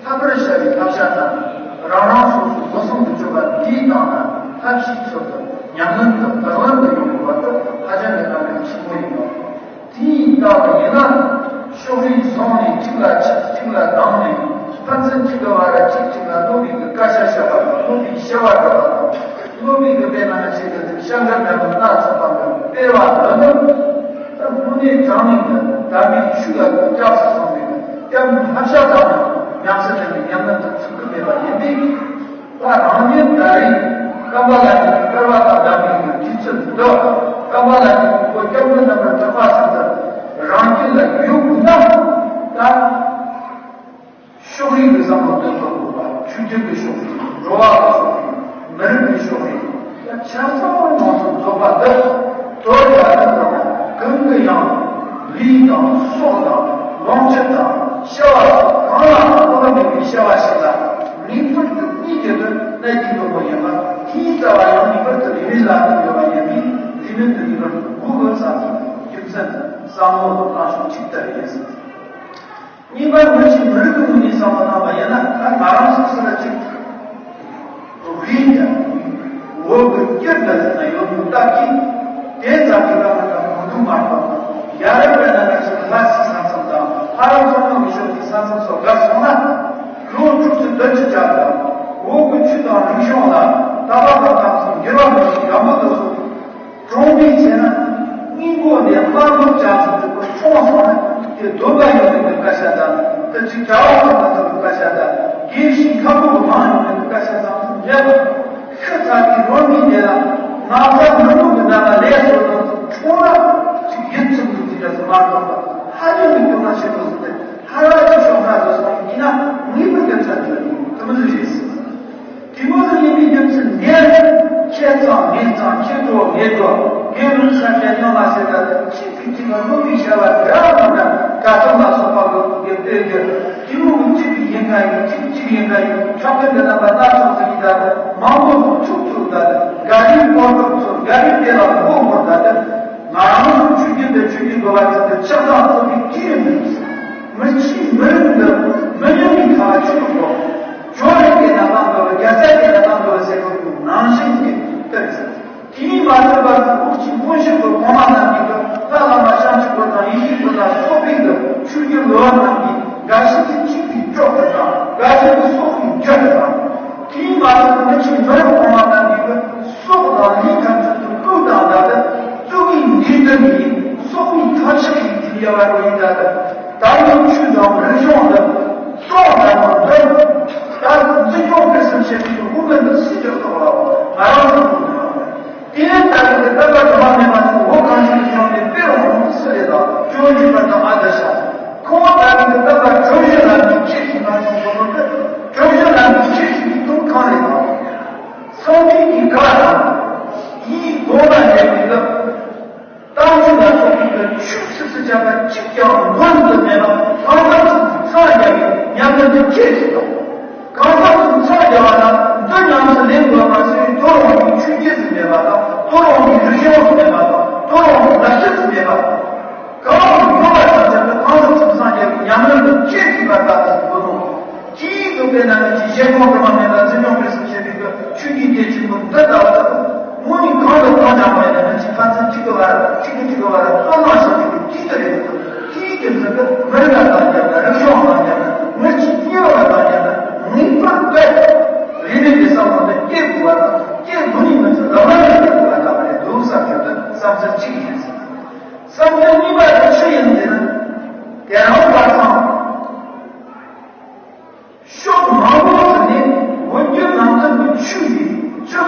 ལྷག་པར་བྱ་བའི་བསླབ་བྱ་དང་། རང་རང་སོ་སོའི་སྒོ་གསུམ་དུ་སྤྱོད་པ་འདིའི་སྟེང་ན་ཐབས་ཤེས་ཚུལ་དུ་ཉམས་ལེན་དུ་ལག་ལེན་དུ་ཡོང་དགོས་པ་དེ་ཧ་ཅང་གི་གལ་འགངས་ཆེན་པོ་ཡིན་ནོ། དེ་ཡིན་ལྟ་བུ་ཡིན་ན། ཕྱོགས་རིས་བཟུང་ནས་གཅིག་ལ་ཆགས། གཅིག་ལ་སྡང་ནས། ཕན་ཚུན་གཅིག་གི་བར་གཅིག་གཅིག་ལ་གནོད་པའི་གི་སྐད་ཆ་བཤད་པ་དང་། གནོད་པའི་བྱ་བ་བསྒྲུབ་པ་དང་། གནོད་པའི་གི་དཔེར་ན་ང་ཞིག་གི་ཤ་འགག་འདྲ་མི་སྣ་ཚོགས་པ་གི་སྤེལ་བ་འདི་ནི། ད་དངོས་གནས་དྲང་གནས་ཀྱི་དམ་པའི་ཆོས་ལ་སྐྱབས་སུ་སོང་བའི་སྐྱབས་གནས་བསླབ་བྱ་དང་ཉམས་སུ་ལེན་པའི་ཉམས་ལེན་དུ་ཚུད་ཀྱི་མེད་པ་ཡིན་པས། ད་རང་ཉིད་ད་རེས་ཀམ་པ་ལ་ནི་བསྐལ་པ་དང་འདྲ་བའི་དུས་ཚོད་འདི། ཀམ་པ་ལ་ནི་ཁོ་སྐྱབས་མགོན་རྣམ་པར་ཐར་པ་ཚང་དུ་རང་རྒྱུད་ལ་ཡོད་དགོས་ན། ད་ཕྱོགས་རིས་ཀྱི་བསམ་བློ་འདོན་དགོས་པ། ཆོས་བརྒྱུད་ཀྱི་ཕྱོགས་རིས། འགྲོ་བ་གི་ཕྱོགས་རིས། མི་རིགས་ཀྱི་ཕྱོགས་རིས། ཆ་ཚང་བ་ཡོངས་སུ་རྫོགས་པ་འདི་དོར་བ་རིགས་དང་གང་གི་ཡང་ལུས་དང་སྲོག་དང་ལོངས་སྤྱོད་དང་བྱ་བ་གང་ལའང་གཏོང་མེད་པའི་བྱ་བ་ཞིག་ལ་ངེས་པར་དུ་གནས་དགོས་པའི་གནད་ཀྱི་དོན་པོ་ཡིན་ལ། དེའི་རྩ་བ་ཡང་ངེས་པར་དུ་ལུས་མིན་ལ་ཐུག་ཡོད་པ་ཡིན་པས། ལུས་མིན་དུ་ངེས་པར་དུ་དགོས་པའི་བསམ་ཚུལ། རྒྱུ་མཚན་བསམ་བློ་བཏང་ཕྱོགས་གཅིག་ལྟར་ཡིན། གཉིས་པ། ང་ཚོའི་མི་རིགས་ཀྱི་ངོས་ནས་བསམ་བློ་བཏང་བ་ཡིན་ན། ད་ང་རང་སོ་སོ་ལ་གཅིག་དབུས་ཀྱི་འོག་གི་སྐྱིད་ལ་ཟེར་ན་ཡོད་མོད། ད་གིན་དེ་ཙམ་གྱི་ཀ་མ་ཀ་མང་པོ་མ་གཏོགས། ཡ་རབས་པའི་ནང་གི་ལྷ་སའི་ས་མཚམས་དང་ཕ་ར་ཚོང་ལམ་གྱི་ཕྱོགས་ཀྱི་ས་མཚམས་སོགས་བརྒལ་སོང་ན། ལོ་དྲུག་ཅུ་བདུན་ཅུ་རྒྱབ་དང་། བོད་ཀྱི་ཆོས་དང་རིག་གཞུང་ལ་ད་བར་དང་ད་ཚོ་འགྱུར་བ་མེད་པའི་འགྲོ་སྟངས་དེ་ཚོ། གྲོང་པའི་ཚེ་ན་སྔས་མགོ་ནས་དམའ་མགོ་བྱ་ཚུལ་དུ་ཆུང་སོང་ན། དེ་སྡོམ་པ་ཡོད་མེད་ཀྱི་སྐད་ཆ་དང་། དེ་ཅིག་གྲྭ་བ་ཚོ་མ་ཐུབ་པའི་སྐད་ཆ་དང་། དགེ་བཤེས་ཁ་ཁོག་གི་མང་ཡོད་མེད་ཀྱི་སྐད་ཆ་ཙམ་ཟིན་མེད་པ། ཤི་ཚར་དུས་རོ་མའི་དེ་ལ་ནང་ས་མི་ནུབ་ཀྱི་ནང་ལ་ལས་སོ་སོ་ཆུང་ན་ཅིག་ཡིད་ཚིམ་དུ་ཅིག་རེ་སོ་མ་གཏོགས་པ། ཧ་ཅང་གི་སྐྱོ་ན་ཆེ་དུ་སོང་སྟེ། ཧ་ར་ཅིག་ཤོག་ཁ་དུ་སོང་ཡིན་ན་ངེས་པར་སྐད་ཆ་འདི་དེ་མི་ལུས་རེད། དེ་མོ་ཟིག་ཡིན་པའི་རྒྱུ་མཚན་ངས་ཁྱེད་ཚང་ངས་ཚང་ཁྱེད་འགྲོ་ངས་འགྲོ་ངས་ལུས་ས་ཁྱེད་ཉོ་མ་ཟེར། ད་གཅིག་གིས་གཅིག་ལ་གནོད་པའི་བྱ་བ་འདྲ་མི་འདྲ་དགའ་སྟོན་ལ་སོགས་པ་གི་གི་སྤེལ་རྒྱུ། དེ་མོ་གི་གཅིག་གིས་ཡིན་ག་ཡིན། གཅིག་གཅིག་ཡིན་ག་ཡིན། ཕྲག་དོན་གྱི་རྣམ་པ་སྣ་ཚོགས་སུ་ཡིན། ད་མང་པོ་ཚོ་འཁྲུག་འཁྲུག་ད་འགའ་རེའི་སྤོ་སྤོ་ཚོ་འགའ་རེའི་དེ་ལ་མགོ་སྐོར། ད་ང་རང་ཚོ་ཆོས་བརྒྱུད་འདི་ཆོས་བརྒྱུད་དགོས་པ་ཚོ་འདི་ཆགས་སྡང་ཚོ་གི་དཀྱིལ་མི་མི་ཆོས་མི་རིགས་འདི་མི་ཉམས་པའི་ཁ་ཆོས་དགོས། ཇོ་རེ་སྐད་ན་བཏང་དགོས། རྒྱ་ཚ་སྐད་ན་བཏང་དགོས་ཟེར་དགོས་པའི་ནང་བཞིན་གྱི་ལྟར་ཟེར། དེས་མ་ཚད་པར་འུ་ཅག་དཔོན་གཞི་གི་གོང་མ་རྣམས་ཀྱིས་ད་བླ་མ་ཤཱཀྱ་ཐུབ་པ་དང་ཡེ་ཤེས་མགོན་ལ་སོགས་པའི་གི་ཆོས་བརྒྱུད་ལོ་རབས་རྣམས་ཀྱིས་འགའ་ཞིག་གིས་གཅིག་པའི་གྲོགས་དེ་དང་། འགའ་ཞིག་གིས་སོགས་པའི་རྒྱུ་དེ་དང་། དེས་མ་ཚད་མི་ཆོས་མི་རབས་གོང་མ་རྣམས་ཀྱིས་གི་སྲོག་དང་ལུས་ཐམས་ཅད་དུ་བློས་བཏང་ད་ལྟ་བཙུགས་པའི་འདི་དོན་གྱིས་སོགས་པའི་ཐབས་ཤེས་ཀྱིས་དེ་ཡལ་བ་རུ་ཡིན། ད་ལྟ་ད་ཡང་ཆོས་དང་རིག་གཞུང་ལ། སྲོག་དང་འདོད། ད་འཛིན་སྐྱོང་སྤེལ་གསུམ་བྱེད་པའི་དབུ་མ་འདི་སྲིད་ཀྱི་ཐོག་ལ་ང་རང་ཚོ་གི་དེ་ནས་ད་རེས་ཀྱི་བསྟན་པ་དུ་མ་མེད་པ་ཚོ་བོད་གངས་ཅན་གྱི་ལྗོངས་ནས་དཔེ་བ་ཧོན་སི་རེད་དང་ཅོ་ཡི་པ་དང་ཨ་དར་ཤ། ཁོང་ད་རེས་ཀྱི་བསྟན་པ་གྲུ་བཞི་ལ་འདུ་ཁྱེད་ཀྱི་ང་ཚོ་བོད་མི་གི་གྲུ་བཞི་ལ་འདུ་ཁྱེད་ཀྱི་དུང་གང་རེད་དང་། སངས་རྒྱས་ཀྱི་བཀའ་དང་། ཡིད་སྒོ་ལ་ཉན་པའི་སྐབས། གཏམ་རྒྱུད་ལ་སོགས་པའི་ཆོས་ཚིགས་སུ་བཅད་པ་གཅིག་ཀྱང་ལོན་དུ་མེད་པ། ལྷག་པར་དུ་སངས་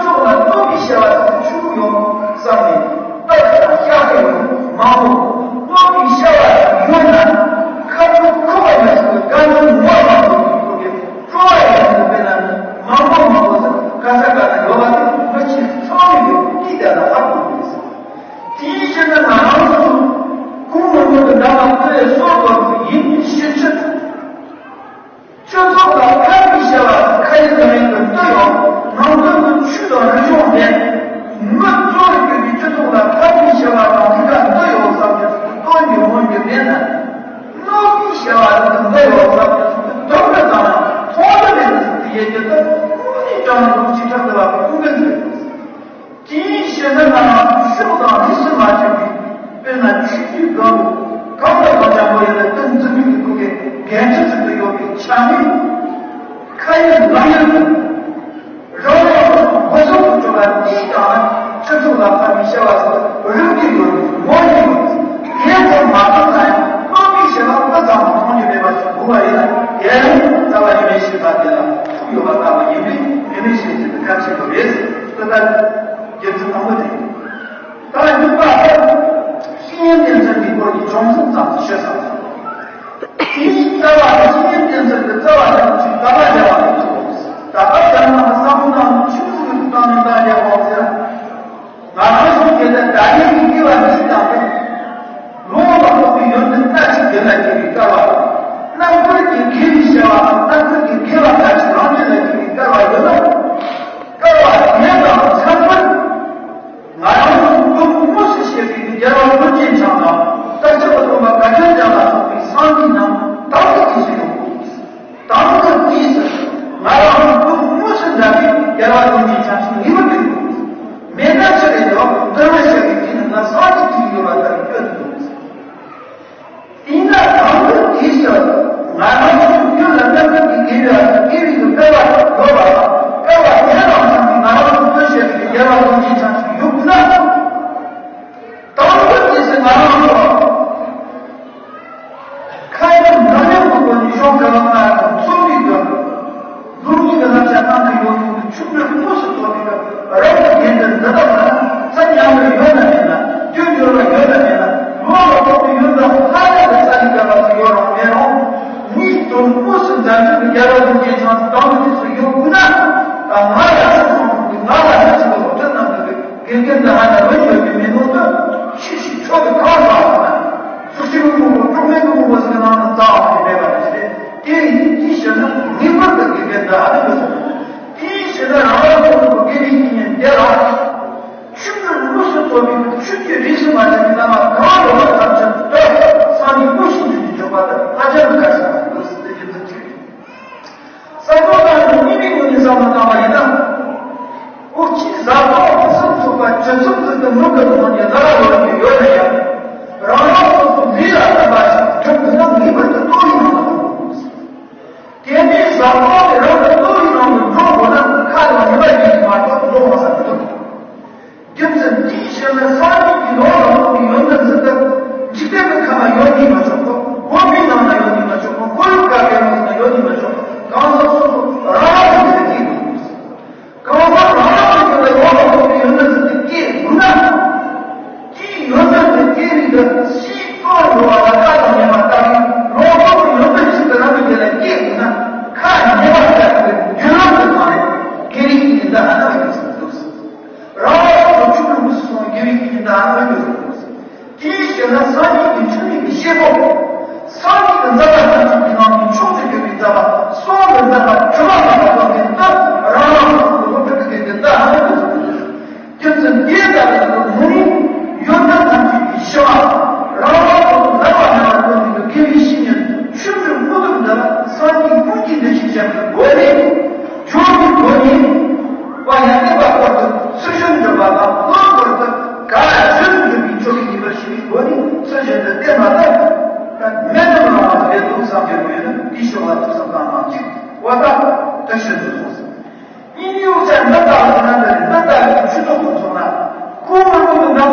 གང་གང་ལ་གང་འཇམ་པོ་ཡོད་ན་དོན་འཛིན་མི་གི་ཐུགས་ཀའི་འགན་འཁྲི་ཟིན་དུ་ཡོད་པའི་ཆ་ནས། ཁ་ཡོད་ལག་ཡོད་དུ་རང་རང་སོ་སོ་སྒོ་སོ་དུ་འགྲོ་བ་དེའི་སྟེང་ན་སྤྱི་ཚོགས་ལ་ཕན་པའི་བྱ་བ་ཟིན་རིག་གི་ཡོད་ངོ་ཡི་ཡོད། དེ་ཚོ་མ་ཐོན་ན་ཡང་སྟོན་པའི་བྱ་བ་ཀུན་ཚང་མ་མཐོང་རྒྱུ་མེད་པ་ཞིག་དགོས་པ་ཡིན་ན། དེ་ནི་རྩ་བ་ཉི་མའི་བྱེད་པ་དེ་ལ་ཐུག་ཡོད་པ་ལྟ་བུ་ཡིན་པས། ཉི་མའི་བྱེད་ཚུལ་དེ་གལ་ཆེན་པོ་རེད། དེ་ལྟར་རྒྱུ་མཚན་དང་པོ་དེ། ད་གཉིས་པ། བཤེས་གཉེན་བསྟེན་ཚུལ་གྱི་སྐོར་གྱི་སྦྱོང་ཚུལ་ཙམ་ཞུས་ཙམ། དེའི་རྩ་བ་ནི་བཤེས་གཉེན་བསྟེན་ཚུལ་གྱི་རྩ་བ་ནི་ཆོས་དགག་པ་བྱ་བ་ནི་ཆོས། དགག་པ་བྱ་བ་ནི་བསམ་བློ་དང་ཆོས་ཚུལ་གྱི་སྟེང་ནས་བདག་རྒྱལ་བ་ཟེར། ང་རང་ཚོ་དེ་ལ་བདག་ཉིད་ཀྱི་སྐྱེ་བ་གཉིས་དང་སྟེ། ལོངས་སུ་སྤྱོད་པའི་ཡོན་ཏན་སྣ་གཅིག་དེ་ལ་སྐྱེ་བའི་སྐལ་བ། རྣམ་ཀུན་གྱི་དགེ་བའི་བྱ་བ་དང་རྣམ་ཀུན་གྱི་དགེ་བ་སྣ་གཅིག་རང་རྒྱུད་ལ་སྐྱེ་བའི་སྐལ་བ་ཡོད་ན། སྐལ་བ་དེ་དང་མཚན་མཐུན། ང་རང་ཚོ་སྟོབས་དངོས་སུ་བཤད་པའི་རྒྱལ་བ་ཀུན་མཁྱེན་འཆང་དང་། རྩ་བརྒྱུད་པ་སྟོན་པ་དགའ་ལྡན་འཇམ་དབྱངས་ལ་སོགས་པའི་སངས་རྒྱས་རྣམས་དམ་པའི་དུས་སུ་ཡོད། དམ་པའི་དུས་སུ་ང་རང་ཚོ་སྟོབས་དངོས་སུ་འདྲ་བའི་རྒྱལ་བ་ཀུན་མཁྱེན་འཆང་ཞིག་ངེས་པར་དུ་ཡོད། མེད་ན་ཆི་རེད་དོ། འདུལ་བ་བཤད་པའི་དུས་ནི་ང་སངས་རྒྱས་ཀྱི་ཡོད་པ་ལྟར་སྐྱོན་དུ་འདུག། དེས་ན་དམ་པའི་དུས་སུ་ང་རང་ཚོའི་རྒྱུད་ལ་རྣམ་པར་གྱི་དགེ་བའི་དགེ་བའི་སྐལ་བ་ཡོད་པ་དང་། སྐལ་བ་དེ་དང་མཚུངས་པའི་ང་རང་ཚོ་སྟོན་བཤད་པའི་རྒྱལ་བ་ཀུན་མཁྱེན་འཆང་ཞིག་ཡོད་དགོས་ན། དམ་པའི་དུས་སུ་ང་རང་ཚོ་ཁ་ཡོད་ལག་ཡོད་ཀྱི་སྒོ་ནས་གཞུང་བཀའ་ལམ་ལྔ་དང་ཚོགས་པའི་སྒོ། ལུགས་གཉིས་ཀྱི་བསླབ་བྱ་གང་གི་ཡོད་ཚུལ་དུ་ཆུང་འབྲིང་དངོས་སུ་ཐོབ་པའི་སྐབས། རབ་ཏུ་བརྒྱན་ཏེ་འདི་དག་ལ་མཚན་ཉམས་པ་ཡོད་ན་མེད་ན། དུས་འགྱུར་བ་ཡོད་ན་མེད་ན། ལོ་ལ་ཕོག་པའི་ཡུལ་དང་ལྷ་ཡུལ་གྱི་ས་ལས་བརྒལ་བ་ཞིག་ཡོད་རུང་མེད་རུང་། ངའི་དོན་དངོས་སུ་མཛད་འཕྲིན་གྱི་རྒྱལ་བ་ཀུན་མཁྱེན་འཆང་དང་དུ་དུས་སུ་ཡོད་དགོས་ན། ད་ང་ལ་ཆེ་ཆུང་གི་ང་ལ་ཆེ་ཆུང་གི་སློབ་ཕྲུག་རྣམས་ཀྱི་དགེ་རྒན་འདི་ཧ་ལས་མི་ཆོག་གི་མི་ནོར་དུ་ཤི་ཤི་ཆོག་གི་གང་ཟག་ཟེར་ན། སུ་ཞིག་གི་ཕུང་པོ་གྲོགས་མེད་ཀྱི་ཕུང་པོ་ཟེར་ནང་དུ་རྩ་བ་ནས་མེད་པ་ནི་ཞེས། དེ་ཡིན་དེའི་ཕྱིར་ན་ངེས་པར་དུ་དགེ་རྒན་འདི་ཧ་ལས་མི་ཆོག། དེའི་ཕྱིར་ན་རང་རང་སོ་སོ་གི་དགེ་བའི་བཤེས་གཉེན་དེ་ལ་ཆོས་ཀྱི་དངོས་སུ་ཐོབ་པའི་ཆོས་ཀྱི་རིས་སུ་མ་ཆད་པའི་བླ་མ་གང་ཡོད་པ་ཐམས་ཅད་དུ་སངས་རྒྱས་དངོས་སུ་འདུས་ཀྱི་འཇོག་པ་དེ་ཧ་ཅང་གི་དཀའ་ཞིང་དཀའ་ཞིང་དུ་སྲིད་དེ་རྒྱུ་མཚན་གཅིག་རེད། བསམ་བློ་བཏང་ནས་གཉིས་པའི་ངོས་ནས་བསམ་བློ་བཏང་བ་ཡིན་ན། འུ་ཅག་གཟའ་གོང་མ་སུམ་ཚོགས་པ་ཆུ་ཚོད་ཙམ་དུ་མུ་གེ་ཐོག་ནས་ལ་ལ་ལོ་རྒྱུ་ཡོད་ན་ཡང་། རང་རང་སོ་སོ་ལས་ལ་བརྟེན་པ་ཞིག་སྒྲུབ་ཐུབ་ན་ངེས་པར་དུ་ལྟོ་ཡིན་ནོ། དེ་ནས་བཟང་པོ་དེ་རང་གི་ལྟོ་ཡི་ནང་དུ་འགྲོ་དགོས་ན་ཁ་དང་ནུས་པ་གཉིས་ཀྱིས་མ་གཏོགས་འགྲོ་མ་ཐུབ་འདུག། རྒྱུ་མཚན་དེའི་ཕྱིར་ན་སངས་རྒྱས་ཀྱི་ལོ་ལ་སོགས་པའི་ཡོན་ཏན་ཟེར་སྟབས་འཇིག་རྟེན་གྱི་ཁམས་ན་ཡོད་ནི་མ་ཆོག་གོ། དགོན་པའི་ནང་ན་ཡོད་ནི་མ་ཆོག་གོ། ཁོར་ཡུག་ག་གེ་མོ་ན་ཡོད་ནི་མ་ཆོག་གོ། གང་ཟག་སོ་སོ་རང་རང་གི་ལས་ཀྱིས་འདུག། གང་ཟག་རང་རང་གི་རྒྱུད་ལ་ལོ་ལ་སོགས་པའི་ཡོན་ཏན་ཟེར་དེ་སྐྱེས་འདུག་ན། དེའི་ཡོན་ཏན་དེ་སྐྱེ་བའི་གི་ཕྱིའི་གཙོ་བོར་འགྲོ་བ་ལ་ཁ་དང་ཉེ་བར་ལྟ་བུའི་ལོངས་སྤྱོད་ཀྱི་ཡོན་ཏན་ཞིག་ཏུ་རང་གི་རྒྱུད་ལ་སྐྱེས་འདུག་ན། ཁ་ཉེ་བར་ལྟ་བུའི་རྒྱུད་ལམ་དུ་སྣང་བའི་དགེ་བའི་བཤེས་གཉེན་འདི་ཧ་ལས་པའི་ཚུལ་འདུག། རང་རང་སོ་སོ་ཆུང་ངུ་སུ་སོང་དགེ་བའི་བཤེས་གཉེན་འདི་ཧ་ལས་པའི་ཚུལ་འདུག། དེའི་ཕྱིར་ན་སངས་རྒྱས་ཀྱི་ཆོས་ཉིད་ཀྱི་བཤད་པ། སངས་རྒྱས་ཀྱི་མཛད་པ་ཐམས་ཅད་ཀྱི་ནང་ནས་མཆོག་ཏུ་གྱུར་པའི་མཛད་པ་གསུང་གི་མཛད་པ་དྲི་བ་མེད་པ་སྟོན་པའི་འདི་རང་རང་སོ་སོ་སློབ་ཕྲུག་གི་དགེ་རྒན་འདི་ཧ་ལས་པའི་ཚུལ་འདུག། རྒྱུ་མཚན་དེ་ལྟ་བུའི་ངོ་བོའི་ཡོན་ཏན་ཐམས་ཅད་ཀྱི་ཞི་བ། རང་རང་སོ་སོ་ལག་པ་མེད་པར་སྟོན་པའི་དགེ་བའི་བཤེས་གཉེན་ཆོས་ཀྱི་དངོས་གྲུབ་འདི་ལ་སངས་རྒྱས་ཀུན་གྱི་བདེ་གཤེགས་ཞབས་ཀྱི་སྒོ་ནས་སྦྱོར་གྱི་སྒོ་ནས་དཔལ་ཡང་དག་པ་སྐོར་དུ་ཚུལ་བཞིན་སྒྲུབ་པ་དང་བློ་སྐོར་དུ་ག་ལ་ཞིག་སྒྲུབ་པའི་ཆོ་ག་ཡིན་པར་ཤེས་པའི་སྒོ་ནས་ཚུལ་བཞིན་དུ་བསྟེན་པ་ལྟར་མེད་དུ་མི་རུང་བ་ལས་ཐུགས་བསམ་བརྗོད་པས་ནི་དེའི་ཕྱོགས་ལ་ཐུགས་བསམ་བཏང་གནང་ཅིང་བ་དག་དེ་བཞིན་དུ་གསུངས་སོ། སྙིང་རྗེའི་དབང་ཆ་འདི་ལྟ་བུ་ན་འདི་རེད། འདི་ལྟ་བུའི་ཆོས་ཐོག་ཏུ་སོང་ན། ཁོ་མི་རུང་དུ་འདམ་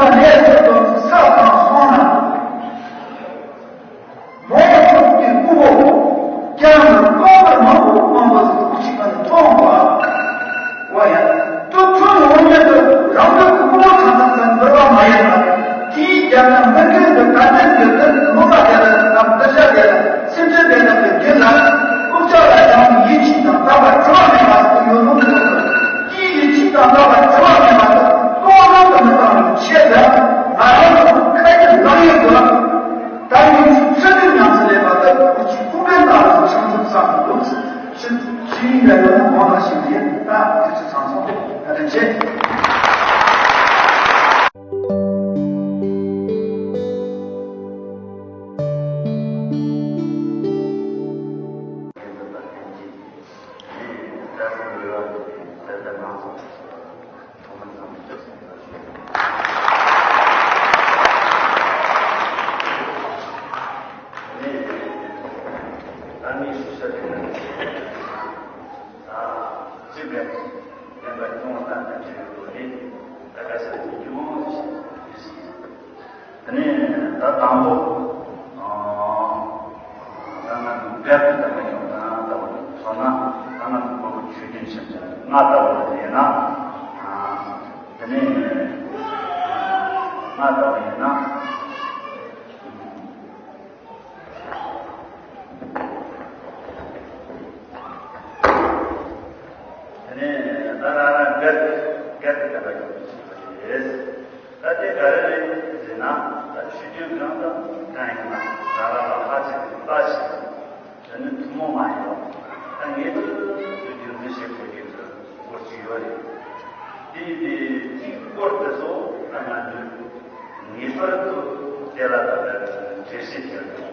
དང་པོ། ཨ། ད་ང་ཚོ་འབྲས་བུ་ལྟ་བུ་ཡོང་ན་ལྟ་བུ་མཚོན་ན། ད་ང་ཚོ་སྒོར་མོ་ཆོས་བདུན་ཞིག་ལྔ་ལྟ་བུ་ལ་ཡིན་ན། ཨ། དེ་ནས་ལྔ་ལྟ་བུ་ཡིན་ན། དེ་ནས་ད་རང་རང་སྒེར་སྒེར་གྱི་བསྟན་པ་ཡོང་བཞིན་པ་རེད། ད་དེ་ག་རེ་རེད་ཟེར་ན། ད་ཆོས་བརྒྱུད་གང་དང་གང་ཡིན་ན་རང་རང་ལ་ཧ་ཅང་གི་ལྟ་ཞིང་། དེ་ནི་ཐུན་མོང་མ་ཡིན་པ། ད་ངེས་པར་དུ་རྒྱུན་འཛིན་བྱེད་དགོས་ཀྱི་འདུག་སྐོར་ཅིག་ཡོད་རེད། དེ་ཡིན་དུས་དེའི་སྐོར་དེ་ཚོ་ད་ང་ཚོས་ངེས་པར་དུ་དེ་ལ་ད་ལྟ་འགྲེལ་བཤད་བྱེད་དགོས།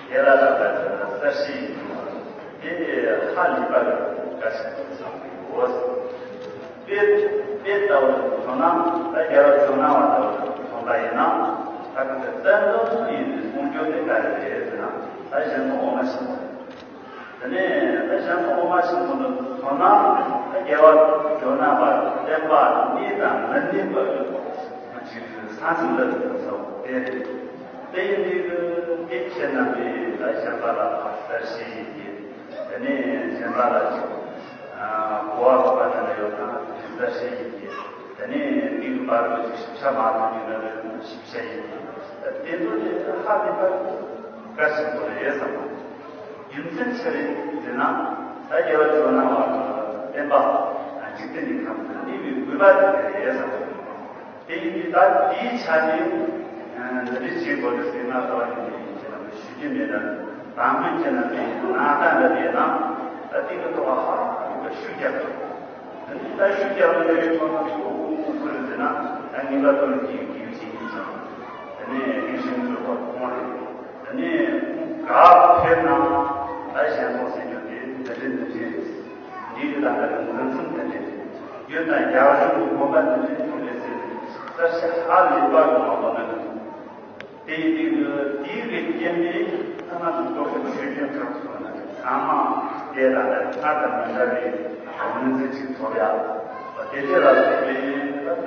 དེ་ལ་ད་ལྟ་གསལ་བཤད་ཡིན་དགོས། དེ་ཧ་ལས་པ་གི་དཀའ་ཆེན་པོ་བསམ་གྱི་ཡོད། དཔེ་དཔེ་ལྟ་བུ་མཚོན་ན། ད་རྒྱལ་བ་ཇོ་ནང་བ་ལྟ་བུ་མཚོན་པ་ཡིན་ན། ད་ག་ཚོད་བཙན་པོ་ཡིན་དུས་གསུང་རྒྱུ་དེ་ག་རེ་རེད་ཟེར་ན། ད་གཞན་དབང་འོག་མ་ཆེན་པོ་རེད། དེ་ནས་ད་གཞན་དབང་འོག་མ་ཆེན་པོ་འདི་མཚོན་ན། ད་རྒྱལ་བ་ཇོ་ནང་བ་བསྟན་པ་གནས་དང་མི་གནས་པ་ཅིག་ས་མཚམས་ལ་ཚོགས་དེ་རེད། དེ་ཡིན་དུས་དེ་ཁྱེད་རྣམ་པས་ད་གཞན་པ་ལ་གསལ་བཤད་ཡིན་གྱི། དེ་ནས་གཞན་པ་ལ་ཅིག་གོ་བ་ལོག་པ་འདྲ་ཡོད་ན་གསལ་བཤད་ཡིན་གྱི། དེ་ནས་དེའི་བར་དུ་ཅིག་ཞིབ་ཆ་མ་ཐོན་པའི་འདྲ་ཡོད་ན་ཞིབ་ཆ་ཡིན་གྱི། དེ་ཚོ་དེ་ཧ་ལས་པ་གལ་ཆེན་པོ་རེད་བསམ། རྒྱུ་མཚན་ཅི་རེད་ཟེར་ན། ད་རྒྱལ་བ་ཇོ་ནང་བ་གི་བསྟན་པ་འཇིག་རྟེན་གྱི་ཁམས་སུ་གནས་པའི་དགོས་པ་དེ་རེད་བསམ། དེ་ཡིན་དུས་ད་དེའི་ཆ་ནས་འདི་འདྲ་བྱེད་དགོས་རེད་ཟེར་ན། ག་བ་ཡིན་ནའི་ཁྱེད་རང་ལ་ཞུ་རྒྱུ་མེད་ན། དང་པོ་ཁྱེད་རང་ལ་ནང་ལྟ་འདྲ་རེད་ན། ད་དེ་གི་ཐོག་ཧ་ལས་པ་ཤུགས་རྒྱག་དགོས། ད་ཤུགས་རྒྱག་ནས་ཡོད་ཐོག་ན་ཐུགས་ཁུར་ཟེར་ན། ད་ངེས་པར་དུ་དེའི་དགེ་བའི་བཤེས་གཉེན་ཚང་། དེ་ནས་དགེ་བཤེས་ཚོ་ཁོང་རེད། དེ་ནས་ཁོང་ག་ཕེབས་ན་ད་གཞན་དབང་ཟེར་རྒྱུ་དེ་འདི་འདྲ་འདི་འདྲ་རེད། འདི་ཡི་ད་ལྟ་གི་འཛིན་མཚམས་དེ་འདྲ་རེད། ཡོད་ན་རྒྱ་གཞུང་གི་དགོན་པ་འདི་འདྲ་ཡོད་རེད་ཟེར་ནས་གསལ་བཤད་ཧ་ལས་པ་གི་མང་པོ་གནང་གི་འདུག་དེ་ཡིན་དུས་དེའི་གི་རྐྱེན་པས་ད་ང་ཚོ་སྟོབས་ཤུགས་ཆོས་ཅན་ཁག་སོང་ན་ཚང་མ་དེ་ལ་ལ་སྔར་དང་མི་འདྲ་བའི་ངོས་འཛིན་ཅིག་ཐོབ་ཡ། དེ་འདྲ་ལ་སོགས་པའི་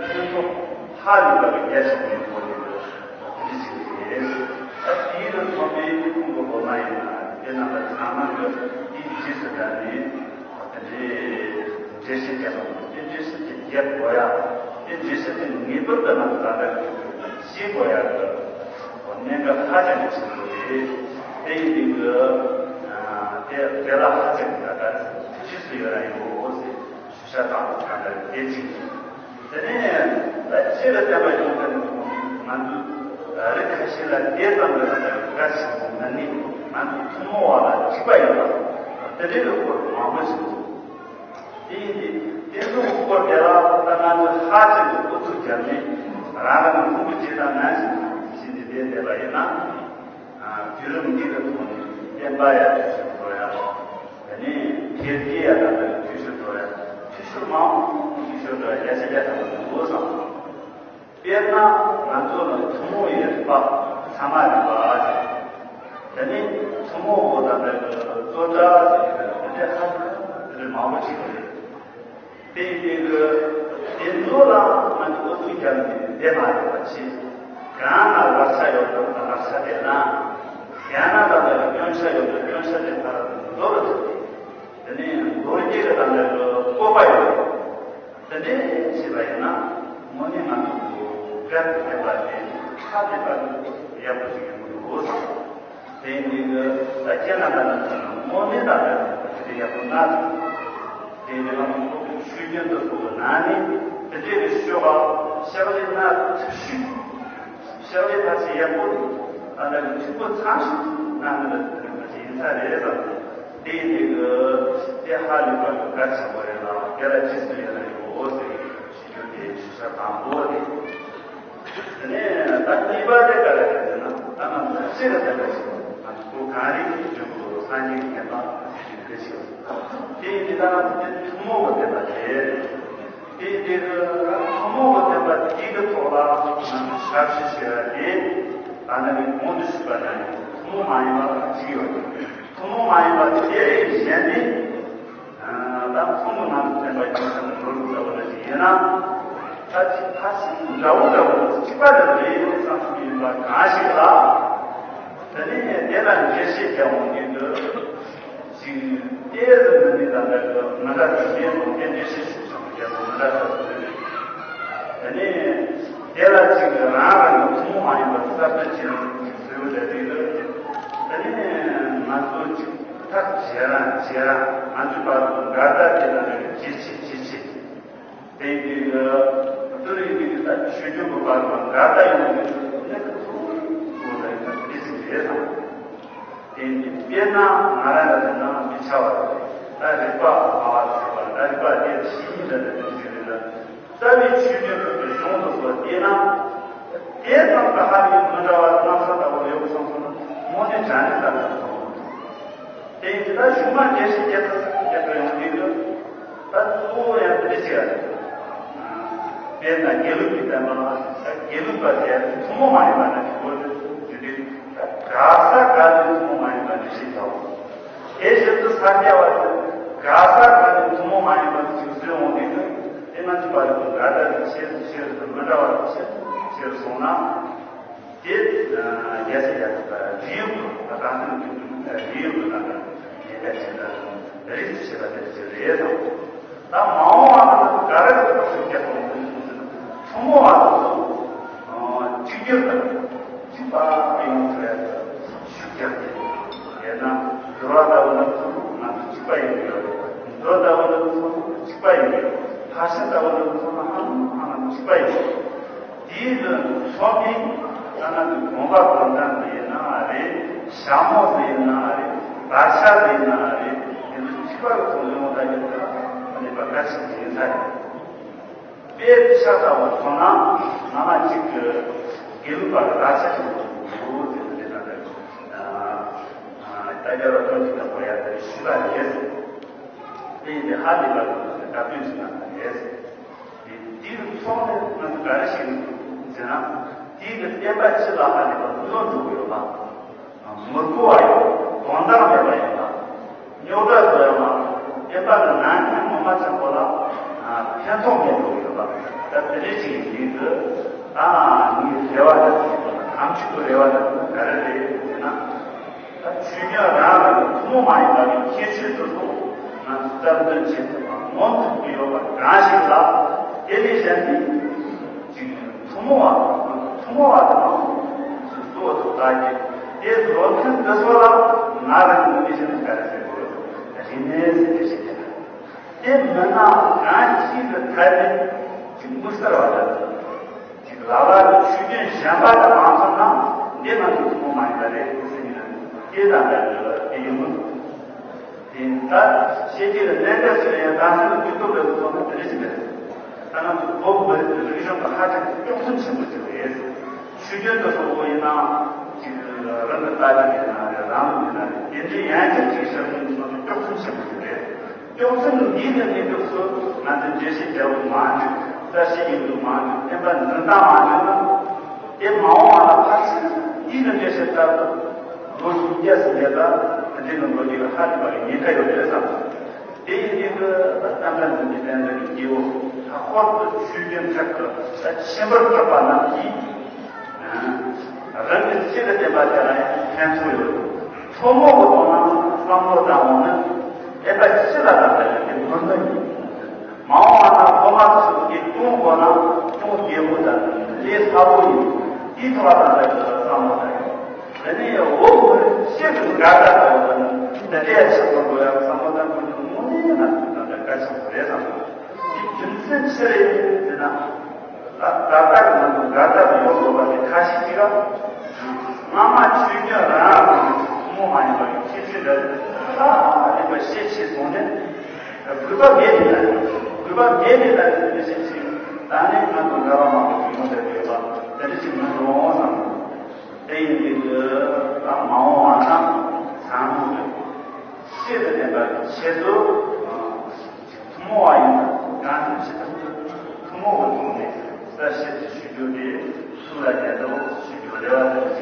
ཕན་ཐོགས་ཧ་ལས་པ་གི་རྒྱ་ཆེན་པོའི་སྒོ་ནས་འདི་ཞིག་རེད། ད་དེའི་རུ་ཐོན་པའི་ཁོང་གི་སློབ་མ་ཡིན་ན་དེ་རྣམ་པ་ཚང་མ་གི་དེའི་རྗེས་སུ་འབྲངས་ནས། དེ་འདྲའི་འགྲེལ་བཤད་རྒྱག་པ་དེ་འགྲེལ་བཤད་ཀྱི་རྒྱབ་དགོས་ཡ། དེ་འགྲེལ་བཤད་དེ་ངེས་པར་དུ་ང་ཚོ་ད་ལྟ་ཤེས་དགོས་ཡ་གི་གནད་འགག་ཧ་ཅང་གི་ཆེན་པོ་རེད། དེ་ཡིན་དུས་ཀྱི་དེ་དེ་ལ་ཧ་ཅང་གི་ད་ལྟ་རྗེས་སུ་ཡོད་ར་ཡོད་ཟེར་ཞུ་བྱ་དང་ད་ལྟ་དེ་གཅིག་དེ་ནས་ད་སྤྱིར་བསྟན་པ་སྐྱོང་མཁན་ང་ཚོ་རིགས་ཁ་ཤས་ལ་དེ་ཙམ་གྱི་ད་ལྟ་གལ་ཆེན་པོ་མ་ནི། ང་ཚོ་ཐུན་མོང་བ་ལ་གཅིག་པ་ཡིན་པ་དེ་འདྲའི་གི་སྐོར་མང་པོ་ཞིག་འདུག་དེ་ཡིན་དུས་དེ་ཚོའི་སྐོར་དེ་ལ་ད་ང་ཚོས་ཧ་ཅང་གི་ཨུ་ཚུགས་བརྒྱབ་ནས་རང་རང་གི་ཕྲུ་གུ་སྐྱེ་དང་ནང་བཞིན་བྱས་ནས་བསྡད་བསྡད་པ་ཡིན་ན། དུས་རབས་འདི་གི་ཐོག་ནས་བསྟན་པ་ཡར་རྒྱས་སུ་འགྲོ་ཡ། དེ་ནས་འཕེལ་རྒྱས་ཡར་དང་འཕེལ་རྒྱས་འགྲོ་ཡ། འཐུས་ཤོར་མང་པོ་འཐུས་ཤོར་འགྲོ་ཡ་རྒྱ་ཆེ་རྒྱ་ཆེན་པོ་འདུག་བསམ། དཔེར་ན་ང་ཚོ་ལ་ཐུན་མོང་བའི་རིག་པ་ཚད་མ་རིག་པ་ཟེར། དེ་ནས་ཐུན་མོང་བོ་དང་ལྡན་པའི་རྩོད་གྲྭ་ཟེར་གྱི་རེད། དེ་འདྲའི་ཧ་ཅང་གི་མང་པོ་ཞིག་རེད། དེ་ཡིན་དུས་དེ་ཚོ་ལ་ང་ཚོ་ཨུ་ཚུགས་བརྒྱབ་ནས་བསྡད་མ་རེད་པ་ཆེ། གང་ན་བར་ཆ་ཡོད་པ་དང་བར་ཆ་དེ་ན། གང་ན་ད་ལྟ་སྐྱོན་ཆ་ཡོད་པ་སྐྱོན་ཆ་དེ་ཕར་འགྲོ་རུ་ཐུབ་སྟེ། དེ་ནས་མདོ་སྒྱུ་གི་ད་ལྟ་གི་བཀོད་པ་ཡོད། དེ་འདྲའི་བྱས་པ་ཡིན་ན་དངོས་གནས་ང་ཚོ་གི་སྒེར་དུ་ཕེབས་པ་དེ་ཧ་ལས་པ་ཡག་པོ་ཞིག་ཡོང་གི་འདུག་བསམ། དེ་ཡིན་དུས་ད་ཁྱེད་རྣམ་པ་ནི་དངོས་གནས་ད་ལྟ་དེ་འདྲའི་ཡག་པོ་གནང་སོང་། དེ་ཡིན་དུས་ང་ཚོ་ཆོས་རྒྱུན་དུ་སོགས་པའི་ནང་ནས་དེ་འདྲའི་གི་ཤོག་ལྕགས་ལེ་སྣ་ཐུག་ཤུགས། ཕྱག་ལས་ཕལ་ཆེར་ཡག་པོ་འདུག་ད་ལྟ་གི་འཐུས་སྒོ་ཚང་ཞིག་གནང་གི་འདུག་ཕལ་ཆེར་ཡིན་ས་རེད་བསམ། དེ་ཡིན་དུས་ཀྱི་དེ་ཧ་ལས་པ་གི་གལ་ཆེན་པོ་རེད་ལ། དེ་ལ་རྗེས་སུ་ཡི་རང་ཡོད་ཟེར་ཞུ་རྒྱུ་དེ་ཞུ་ས་དང་པོ་རེད། དེ་ནས་ད་གཉིས་པ་དེ་ག་རེ་རེད་ཟེར་ན། ད་ང་ཚོ་སྤྱིར་བསྟན་པ་ཞིག་ང་ཚོ་གང་རིགས་ཀྱི་འབྱུང་པོ་སངས་རྒྱས་ཀྱི་བསྟན་པ་ཞུ་རྒྱུ་དེ་ཞིག་དེ་ཡིན་དུས་ད་ང་ཚོ་དེ་ཐུན་མོང་གི་བསྟན་པ་རེད། དེ་དེ་གི་ཐུན་མོང་གི་བསྟན་པ་དེའི་གི་ཐོག་ལ་ང་ཚོ་ཞབས་ཞུ་བྱེད་ཡ་དེ། ད་ནི་གོང་དུ་ཞུས་པ་ནང་བཞིན་ཐུན་མོང་མ་ཡིན་པ་གཅིག་ཡོད། ཐུན་མོང་མ་ཡིན་པ་དེ་གཞན་དེ། ད་ཁོང་གི་ནང་དུ་བསྟན་པ་རྒྱུན་དུ་འགྲོ་ལུགས་ལྟ་བུ་ནང་བཞིན་ཡིན་ན། ད་ཅི་ཕ་ཤི་འདྲ་བོ་འདྲ་བོ་གཅིག་པ་འདྲ་བོ་རེད་བསམ་གྱི་ཡིན་པ་གང་ཞིག་ལ། ཡང་འོང་དུས་དུ་ཅིག་ཏེ་ཟེར་ནི་ནི་ད་ལྟ་གི་མི་འདྲ་ཟེར་ནས་དང་ཏེ་འདྲེ་ཤེས་ཤུགས་ཆེན་པོ་རྒྱ་དང་མི་འདྲ་ཟེར་ཟེར་ནས། དེ་ནས་དེ་ལ་ཅིག་རང་རང་གི་ཐུན་མོང་མ་ཡིན་པ་གསར་གཏོད་བྱེད་ནས་ཅིག་བཟོས་ཡོད་དེ་དུས་དུ། དེ་ནས་ང་ཚོ་ཅིག་ཐག་བཅད་རང་བཅད་རང་ང་ཚོའི་བར་དུ་འགལ་ཟླ་དེ་ལ་ནི་ཇེ་ཆེ་ཇེ་ཆེ། དེ་ཡིན་དུས་ཀྱི་ཏུ་རིག་གི་ད་ཆོས་སྐྱོང་གི་བར་དུ་འགལ་ཟླ་ཡོང་དུས་གནད་འགག་ཚོ་ལ་ཡིན་ན་དེ་ཟིན་རེད་དང་། དེ་ཡིན་དུས་དཔེར་ན་ང་རང་ལ་ཟེར་ན་མི་ཆ་བ་རེད། ད་རིག་པ་སྨྲ་བ་ཟེར་བ་ད་རིག་པ་དེ་ཤི་ཡིན་ད་ནི་དེ་ཟིན་རེད་ལ། རྩ་བའི་ཆོས་སྐྱོང་གི་གཞུང་དུ་སོགས་དེས་ན། དེ་ཙམ་ག་ཧ་ལས་མི་འདྲ་བ་གནམ་ས་ལྟ་བུ་ཡོད་བསམ་སོང་ན་དངོས་གནས་དྲང་གནས་ལྟ་བུ་སོང་། དེ་ཡིན་དུས་ད་གཞུག་མ་རྒྱས་བཤད་རྒྱས་པར་རྒྱས་པར་ཡོང་དུས་ད་གཙོ་བོ་ཡང་དེ་ཅི་ཡང་དཔེར་ན་དགེ་ལུགས་ཀྱི་བསྟན་པ་ལ་དགེ་ལུགས་པ་དེ་ཐུན་མོང་མ་ཡིན་པ་ནི་དགོས་ཏེ་དེ་དུས་ག་ས་ག་ནས་ཐུན་མོང་མ་ཡིན་པ་འདི་ཞིག་ཐོབ། དེ་བཞིན་དུ་ས་སྐྱ་བ་དེ་ག་ས་ག་ནས་ཐུན་མོང་མ་ཡིན་པ་ཞིག་བཟོས་འོང་དུས་དེ་ང་ཚོ་བར་དུ་འགལ་ཟླ་དེ་ཆེ་རུ་ཆེ་རུ་མི་འདྲ་བ་དེ་ཆེ་རུ་ཆེ་རུ་སོང་ན། དེ་རྒྱལ་སྲས་རྒྱལ་ཁབ་ལ་རིགས་དབྱིབས་ཀྱི་ད་ལྟ་ནས་རིགས་དབྱིབས་ཀྱི་ནང་ནས་ཉེན་ཁ་ཆེ་ལ་རིགས་ཆེ་བ་དེ་ཆེ་རེད་དང་། ད་མ་འོངས་པ་ལ་ག་རེ་ཞུགས་རྒྱག་གཏོང་དགོས་ཟེར་ན་ཐུན་མོང་བ་དང་གཅིག་གྱུར་དང་གཅིག་པ་ཡོང་ཐུབ་ཡ་ཞུགས་རྒྱག་གི་ཡོད་ན་འགྱུར་བ་ལྟ་བུ་ལ་ཐུན་མོང་ང་ཚོ་གཅིག་པ་ཡོང་གི་ཡོད་རེད། མདོ་ལྟ་བུ་ལ་ཐུན་མོང་གཅིག་པ་ཡོང་གི་ཡོད། ཕར་ཕྱིན་ལྟ་བུ་ལ་ཐུན་མོང་ཧ་ལམ་ཧ་ལམ་གཅིག་པ་ཡོང་གི་ཡོད། དེའི་དོན་དུ་ཚོགས་མིན་ཐ་ན་དུ་དགོན་པ་དགོན་སྡེ་ཟེར་ན་རེད། ཞྭ་མོ་ཟེར་ན་རེད། དར་ཆ་ཟེར་ན་རེད། དེ་ཚོ་ཕྱི་པར་ཚོགས་མི་ཡོང་ད་ཡོད་ཀྱང་ཨ་ནི་པ་ག་ཅིག་ཡིན་ས་རེད། དཔེ་ཆ་ལྟ་བུ་མཐོང་ན་ང་མ་གཅིག་གི་དགེ་ལུགས་པ་གི་དར་ཆ་ཞིག་ཡོད་ཟེར་ནས་ད་ལྟ་ད་རྒྱ་རོ་ཀོན་གྱི་ནང་བ་ཡ་དེ་ཞུས་པ་རེད། དེ་ཡིན་དེ་ཧ་ལས་པ་གི་བཀའ་དྲིན་ཞིག་ན་རེད། དེ་དེའི་ཚོགས་ནི་ང་ཚོ་ག་རེ་ཞིག་ཟེར་ན། དེའི་གི་བསྟན་པ་ཕྱི་ལ་ཧ་ལས་པ་ཀུན་སློང་འགྲོ་གི་ཡོད་པ། མི་རྒོད་པ་ཡོད། དོན་དག་མེད་པ་ཡིན་པ། རྙོག་དྲ་བཟོ་ཡ་མ། བསྟན་པ་ནི་ནང་ཁྱིམ་ངོ་མ་ཆེན་པོ་ལ་ཕན་ཐོགས་མེད་འགྲོ་གི་ཡོད་པ། ད་དེ་འདྲའི་ཞིག་ཡིན་དུས་ད་ངའི་རེ་བ་དང་དམ་ཆོས་ཀྱི་རེ་བ་དང་ག་རེ་རེད་ཟེར་ན། ད་ཆོས་ཉིད་རང་རང་གི་ཐུན་མོང་མ་ཡིན་པ་གི་ཁྱད་ཆོས་དེ་ཚོ་ང་ཚོ་གསར་འདོན་བྱེད་ཐུབ་པ་ངོམ་ཐུབ་ཀྱི་ཡོད་པ་གང་ཞིག་ལ་དེ་ལས་གཞན་དེ་ཅིག་ཐུན་མོང་བ་ཐུན་མོང་བ་དང་གཙོ་བོ་ཐུབ་པ་གི་དེ་བཟོ་མཁན་དེ་ཚོ་ལ་ང་རང་གི་ངོས་ནས་བཤད་ན་ག་རེ་ཟེར་དགོས་རེད། རིག་གནས་ཟེར་དེ་བཤད་ཀྱི་རེད། དེ་མིན་ན་གང་ཞིག་གི་ཐད་ནས་ཅིག་དམིགས་བསལ་བ་དང་། ཅིག་ལ་ལ་གི་ཆོས་སྐྱོན་གཞན་པ་དང་མ་མཚོན་ན་འདི་ང་ཚོ་ཐུན་མོང་མ་ཡིན་པ་རེད་ཟེར་ནས་སྐད་དང་འདྲ་བའི་དེ་ཡིན་མོད། དེ་ད་བཤད་ཀྱི་ལ་གནད་འགག་ཆེ་ཡང་དང་ཤེས་ཀྱི་ཐུབ་པའི་ཐོག་ནས་དེ་འདྲ་ཞིག་རེད། ད་ང་ཚོ་བོད་མི་རིགས་ཀྱི་རིག་གཞུང་གི་ཧ་ཅང་གི་དཀྱོག་མཚོན་ཆེན་པོ་ཅིག་རེད། ཆོས་སྐྱོན་དུ་སོགས་པ་ཡིན་ན་ཅིག་རང་གི་ལྟ་གྲུབ་ཡིན་ན་རེད། རང་ལུགས་ཡིན་ན་རེད། དེ་འདྲའི་ཡན་ཆད་ཅིག་བཤད་ན་ང་ཚོ་དཀྱོག་མཚོན་ཆེན་པོ་ཅིག་རེད། སྐྱོན་ཚུལ་འདིའི་ནང་ནས་སྐབས་སུ་ང་ཚོས་འགྲེལ་བཤད་རྒྱག་དགོས་མ་འཇུག་གསལ་བཤད་ཡིན་དགོས་མ་འཇུག་བསྟན་པ་འཛིན་སྟངས་མ་འཇུག་ན། དེ་མ་འོངས་པ་ལ་ཕལ་ཆེར་འདིའི་ནང་འགྲེལ་བཤད་ལྟར་དུ་ལོ་ཉིས་བརྒྱ་ཟིན་ཡས་ད་འདི་ནང་ལོ་རྒྱུས་ལ་ཧ་ལས་པ་གི་ཉེན་ཁ་ཡོད་རེད་བསམ། དེ་ཡིན་དུས་ཀྱི་བསྟན་པ་འཛིན་པའི་བསྟན་འཛིན་གྱི་སྐྱེ་བོ་ལྷག་པར་དུ་ཆོས་སྐྱོན་ཐད་ཀྱི་ཆེན་པོར་གྲགས་པ་རྣམས་ཀྱིས། རང་གི་ཆེད་དུ་བསྟན་པ་དེ་ལ་ཕན་ཐོགས་ཡོད། ཐུན་མོང་གི་ཐོག་ནས་བསམ་བློ་བཏང་བ་ནི་བསྟན་པ་སྤྱི་ལ་དག་པའི་དེ་མི་མི་ཡིན། མ་འོངས་པ་ན་སློབ་མ་ཚོ་གི་སྐྱོང་དགོས་ན་སྐྱོང་བདེ་པོ་དང་ལས་སླ་པོ་ཡིན། དེའི་ཐོག་ལ་དག་པའི་བསམ་བློ་བཏང་ཡོད། དེ་ནས་འོག་མི་ཤེས་པའི་འགལ་ཟླ་དག་ཡོད་པ་ནི་འདི་འདྲའི་ཆེད་དུ་འགྲོ་ཡག་བསམ་བློ་བཏང་དགོས་ནི་དངོས་གནས་ང་ཚོ་དང་འདྲ་གལ་ཆེན་པོ་རེད་བསམ། དེ་རྒྱུ་མཚན་ཆི་རེད་ཟེར་ན། ད་ད་ལྟ་གི་ང་ཚོ་འགལ་ཟླ་དུ་ཡོང་དགོས་པ་དེ་ཁ་ཤས་ཅིག་ལ། སྔ་མ་ཆོས་སྐྱོན་རང་རང་གི་ཐུན་མོང་མ་ཡིན་པ་གི་ཁྱད་ཆོས་འདྲ་ད་རིག་པ་ཤེས་ཆེ་སོང་ནས། དགོས་པ་མེད་ནས་ད་དགོས་པ་མེད་ནས་ད་རིག་པ་ཤེས་ཆེ། ད་ནི་ང་ཚོ་འགལ་བ་མང་པོ་ཅིག་ཡོང་བསྡད་ཡོད་པ་དེ་འདྲ་ཞིག་མི་འགྲོ་འོང་བསམ། དེ་ཡིན་དུས་ད་མ་འོངས་པ་ན་ཚང་མ་གི་ཤེས་དང་ལྡན་པ་གི་ཆེད་དུ། ཐུན་མོང་བ་ཡིན་ན་གང་ཐུབ་ཅི་ཐུབ་ཐུན་མོང་གི་ཐོག་ནས་གསལ་བཤད་དེ་ཞུ་རྒྱུ་དེ་སུ་ལ་ཉན་འདུག་ཞུ་རྒྱུ་རེ་བ་དང་